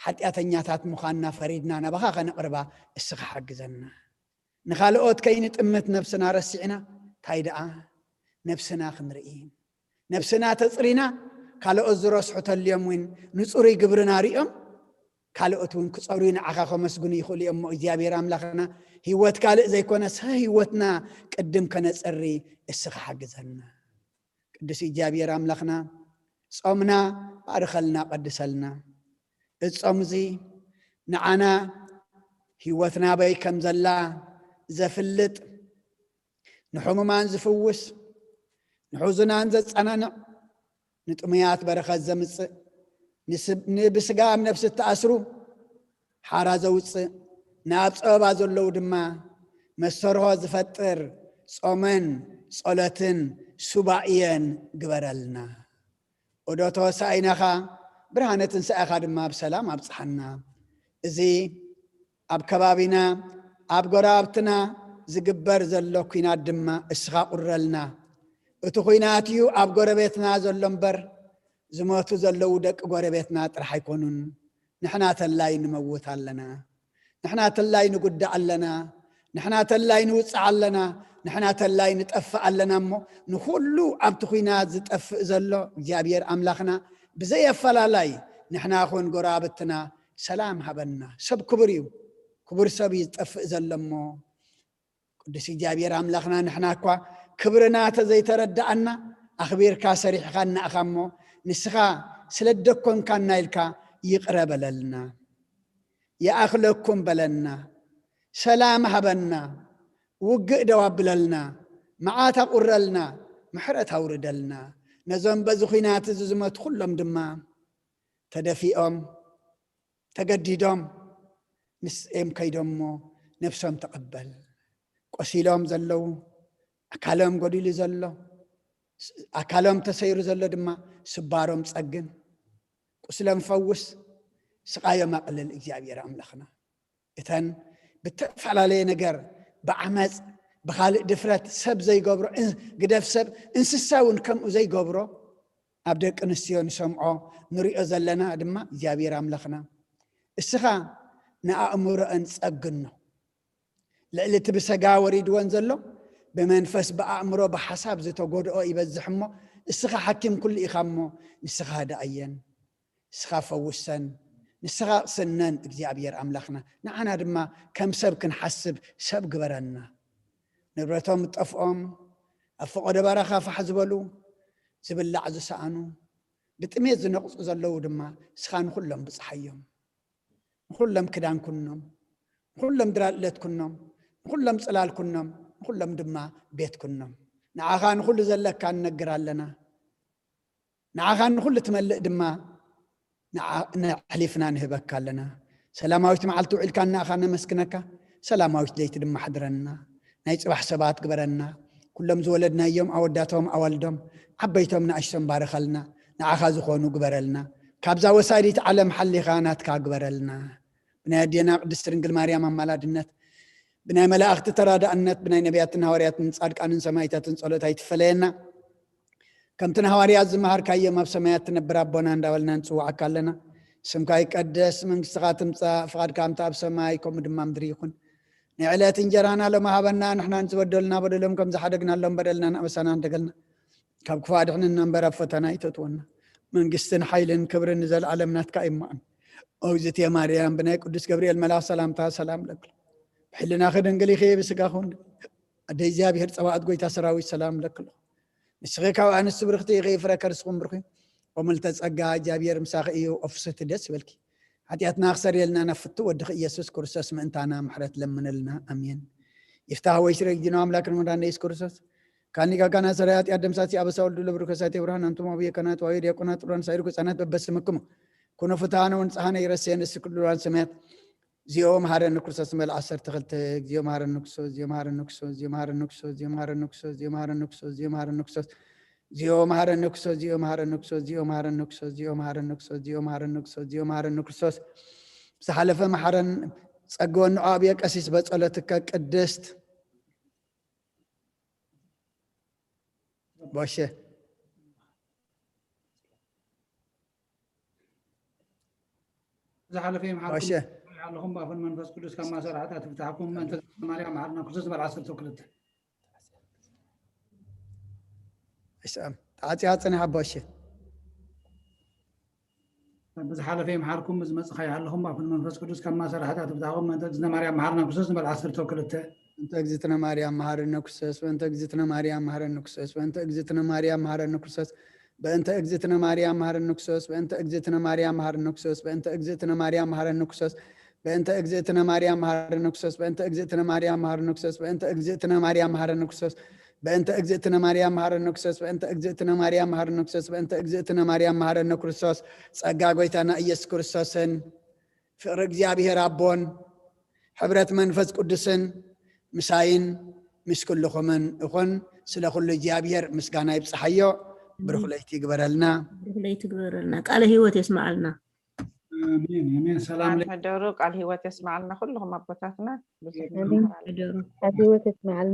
ሓጢኣተኛታት ምዃንና ፈሪድና ናባኻ ከነቕርባ እስኻ ሓግዘና። ንኻልኦት ከይንጥምት ነብስና ረሲዕና፣ እንታይ ደኣ ነብስና ክንርኢ፣ ነብስና ተጽሪና፣ ካልኦት ዝረስሑ ተልዮም እውን ንጽሩይ ግብርና ሪኦም፣ ካልኦት እውን ክጸሩ ንዓኻ ከመስግኑ ይኽእሉ እዮም። እሞ እግዚኣብሔር ኣምላኽና ህይወት ካልእ ዘይኮነስ ህይወትና ቅድም ከነጸሪ እስኻ ሓግዘና። ቅዱስ እግዚኣብሔር ኣምላኽና ጾምና ባርኸልና፣ ቀድሰልና። እዚ ጾም እዚ ንዓና ህይወትና ኣበይ ከም ዘላ ዘፍልጥ፣ ንሕሙማን ዝፍውስ፣ ንሕዙናን ዘጸናንዕ፣ ንጥሙያት በረኸት ዘምጽእ፣ ንስብ-፣ ን-፣ ብስጋ ኣብ ነፍሲ እተኣስሩ ሓራ ዘውጽእ፣ ንኣብ ጸበባ ዘለዉ ድማ መሰርሆ ዝፈጥር ጾምን ጸሎትን ሱባኤን ግበረልና። ዑደት ሆሳኢናኻ ብርሃነ ትንሳኤኻ ድማ ብሰላም ኣብጽሓና። እዚ ኣብ ከባቢና፣ ኣብ ጎረባብትና ዝግበር ዘሎ ኲናት ድማ እስኻ ቁረልና። እቲ ኲናት እዩ ኣብ ጎረቤትና ዘሎ እምበር፣ ዝሞቱ ዘለዉ ደቂ ጎረቤትና ጥራሕ ኣይኮኑን። ንሕና ተላይ ንመውት ኣለና። ንሕና ተላይ ንጉዳእ ኣለና። ንሕና ተላይ ንውጻዕ ኣለና። ንሕና ተላይ ንጠፍእ ኣለና እሞ፣ ንኹሉ ኣብቲ ኲናት ዝጠፍእ ዘሎ እግዚኣብሔር ኣምላኽና ብዘይ ኣፈላላይ ንሕና ኹን ጎረባብትና ሰላም ሃበና። ሰብ ክቡር እዩ። ክቡር ሰብ እዩ ዝጠፍእ ዘሎ እሞ፣ ቅዱስ እግዚኣብሔር ኣምላኽና፣ ንሕና እኳ ክብርና ተዘይተረድኣና፣ ኣኽቢርካ ሰሪሕኻና ኢኻ እሞ፣ ንስኻ ስለ ደኮንካና ኢልካ ይቕረ በለልና። ይኣኽለኩም በለና። ሰላም ሃበና። ውግእ ደው ኣብለልና። መዓት ኣቑረልና። ምሕረት ኣውርደልና። ነዞም በዚ ኲናት እዚ ዝመቱ ኩሎም ድማ ተደፊኦም፣ ተገዲዶም፣ ምስ እዮም ከይዶሞ፣ ነፍሶም ተቐበል። ቆሲሎም ዘለዉ፣ ኣካሎም ጎዲሉ ዘሎ፣ ኣካሎም ተሰይሩ ዘሎ ድማ ስባሮም ጸግን፣ ቁስሎም ፈውስ፣ ስቓዮም ኣቕልል እግዚኣብሔር ኣምላኽና። እተን ብተፈላለየ ነገር፣ ብዓመፅ፣ ብኻልእ ድፍረት ሰብ ዘይገብሮ፣ ግደፍ ሰብ፣ እንስሳ እውን ከምኡ ዘይገብሮ ኣብ ደቂ ኣንስትዮ ንሰምዖ ንሪኦ ዘለና ድማ እግዚኣብሔር ኣምላኽና እስኻ ንኣእምሮአን ጸግኖ። ልዕሊ እቲ ብሰጋ ወሪድወን ዘሎ ብመንፈስ ብኣእምሮ ብሓሳብ ዝተጎድኦ ይበዝሕ እሞ እስኻ ሓኪም ኩሉ ኢኻ እሞ ንስኻ ደኣየን። ንስኻ ፈውሰን፣ ንስኻ ቅስነን እግዚኣብሔር ኣምላኽና። ንዓና ድማ ከም ሰብ ክንሓስብ ሰብ ግበረና። ንብረቶም ጠፍኦም ኣብ ፈቐዶ በረኻ ፋሕ ዝበሉ፣ ዝብላዕ ዝሰኣኑ፣ ብጥሜት ዝነቕጹ ዘለዉ ድማ ንስኻ ንኹሎም ብጽሓዮም። ንኹሎም ክዳን ኩኖም፣ ንኹሎም ድራለት ኩኖም፣ ንኹሎም ጽላል ኩኖም፣ ንኹሎም ድማ ቤት ኩኖም። ንዓኻ ንኹሉ ዘለካ ንነግር ኣለና። ንዓኻ ንኹሉ ትመልእ ድማ ንዓ- ነሕሊፍና ንህበካ ኣለና። ሰላማዊት መዓልቲ ውዒልካ ንኣኻ ነመስግነካ፣ ሰላማዊት ለይቲ ድማ ሓድረና። ናይ ጽባሕ ሰባት ግበረና። ኩሎም ዝወለድናዮም ኣወዳቶም ኣዋልዶም ዓበይቶም ንኣሽቶም ባርኸልና። ንዓኻ ዝኾኑ ግበረልና። ካብዛ ወሳዲት ዓለም ሓሊኻ ናትካ ግበረልና። ብናይ ኣዴና ቅድስት ድንግል ማርያም ኣማላድነት፣ ብናይ መላእኽቲ ተራዳእነት፣ ብናይ ነቢያትን ሃዋርያትን ጻድቃንን ሰማይታትን ጸሎት ኣይትፈለየና። ከምቲ ንሃዋርያት ዝመሃርካዮም ኣብ ሰማያት ትነብር ኣቦና እንዳበልና ንጽዋዓካ ኣለና። ስምካ ይቀደስ፣ መንግስትኻ ትምጻእ፣ ፍቓድካ ከምቲ ኣብ ሰማይ ከምኡ ድማ ምድሪ ይኹን። ንዕለት እንጀራና ሎሚ ሃበና፣ ንሕና ንዝበደሉና በደሎም ከም ዝሓደግናሎም በደልና ንኣበሳና ንደገልና፣ ካብ ክፉእ ኣድሕነና እምበር ኣብ ፈተና ኣይተእትወና። መንግስትን ሓይልን ክብርን ንዘለኣለም ናትካ እዩ እሞ። እግዝእትየ ማርያም ብናይ ቅዱስ ገብርኤል መልኣኽ ሰላምታ ሰላም ለኪ። ብሕልናኺ ድንግል ኢኺ፣ ብስጋኺ እውን ድንግል። ኣደ እግዚኣብሔር ጸባኦት ጎይታ ሰራዊት ሰላም ለኪ። ንስኺ ካብ ኣንስቲ ብርኽቲ ኢኺ፣ ፍረ ከርስኹም ብሩኽ እዩ። ወምልተ ጸጋ እግዚኣብሔር ምሳኺ እዩ። ኦፍስቲ ደስ ይበልኪ። ሓጢኣትና ክሰርየልና ናብ ፍቱ ወድኺ ኢየሱስ ክርስቶስ ምእንታና ምሕረት ለምንልና። ኣሜን። ይፍታህ ወይ ስረይ ዲኖ ኣምላክ ንመድኃኒነ ኢየሱስ ክርስቶስ። ካኒ ጋጋና ሰራይ ኃጢአት ደምሳሲ ኣበሳ ወልዱ ለብሩ ከሳቴ ብርሃን ኣንቱም አብየ ካህናት ዋዩ ዲያቆናት ጥሩራን ሳይሩ ሕፃናት በበስምክሙ ኩኑ ፍትሃነ ወንጽሃነ ይረሴን እስ ኩሉ ሉላን ሰማያት። ዚኦ መሐረነ ክርስቶስ ንበል ዓሰርተ ክልተ። ዚኦ መሐረነ ክርስቶስ፣ ዚኦ መሐረነ ክርስቶስ፣ ዚኦ መሐረነ ክርስቶስ፣ ዚኦ መሐረነ ክርስቶስ፣ ዚኦ መሐረነ ክርስቶስ፣ ዚኦ መሐረነ ክርስቶስ፣ ዚኦ መሐረነ ክርስቶስ፣ ዚኦ መሐረነ ክርስቶስ፣ ዚኦ መሐረነ ክርስቶስ፣ ዚኦ መሐረነ ክርስቶስ፣ ዚኦ መሐረነ ክርስቶስ። ዝሓለፈ መሐረን ጸግወን ንዑ ኣብየ ቀሲስ በጸሎትከ ቅድስት ቦሸ። ዝሓለፈ ይምሓርኩም። ቦሸ። ኣለኹም ብኣፈን መንፈስ ቅዱስ ካብ ማሰራሕታ ትፍታሕኩም። ምእንተ ማርያም መሓርና ክርስቶስ በል ዓሰርተ ክልተ። ይስኣም። ተዓጽያ ጽኒሓ ቦሸ። ብዝሓለፈ ይምሓርኩም፣ ብዝመጽእ ኸይሃለኹም፣ ኣፉን መንፈስ ቅዱስ ካብ ማሰራሕታ ትፍታሕኹም። በእንተ እግዝእትነ ማርያም መሓርነ ክርስቶስ ንበል ዓሰርተ ክልተ። በእንተ እግዝእትነ ማርያም መሓርነ ክርስቶስ፣ በእንተ እግዝእትነ ማርያም መሓርነ ክርስቶስ፣ በእንተ እግዝእትነ ማርያም መሓርነ ክርስቶስ፣ በእንተ እግዝእትነ ማርያም መሓርነ ክርስቶስ፣ በእንተ እግዝእትነ ማርያም መሓርነ ክርስቶስ፣ በእንተ እግዝእትነ ማርያም መሓርነ ክርስቶስ፣ በእንተ እግዝእትነ ማርያም መሓረነ ክርስቶስ፣ በእንተ እግዝእትነ ማርያም መሓረነ ክርስቶስ፣ በእንተ እግዝእትነ ማርያም መሓረነ ክርስቶስ፣ በእንተ እግዝእትነ ማርያም መሓረነ ክርስቶስ፣ በእንተ እግዝእትነ ማርያም መሓረነ ክርስቶስ፣ በእንተ እግዝእትነ ማርያም መሓረነ ክርስቶስ። ጸጋ ጎይታና ኢየሱስ ክርስቶስን ፍቕሪ እግዚኣብሔር ኣቦን ሕብረት መንፈስ ቅዱስን ምሳይን ምስ ኩልኹምን እኹን። ስለ ኩሉ እግዚኣብሔር ምስጋና ይብጽሓዮ። ብሩኽ ለይቲ ይግበረልና። ብሩኽ ለይቲ ይግበረልና። ቃለ ህይወት የስምዓልና። ኣሜን፣ ኣሜን። ሰላም ለ- ሕደሩ፣ ቃል ህይወት የስምዓልና ኩልኹም ኣቦታትና። ብዙሕ ኣሜን። መሃር ኣሎ። ሕደሩ። ቃል ህይወት የስምዓልና።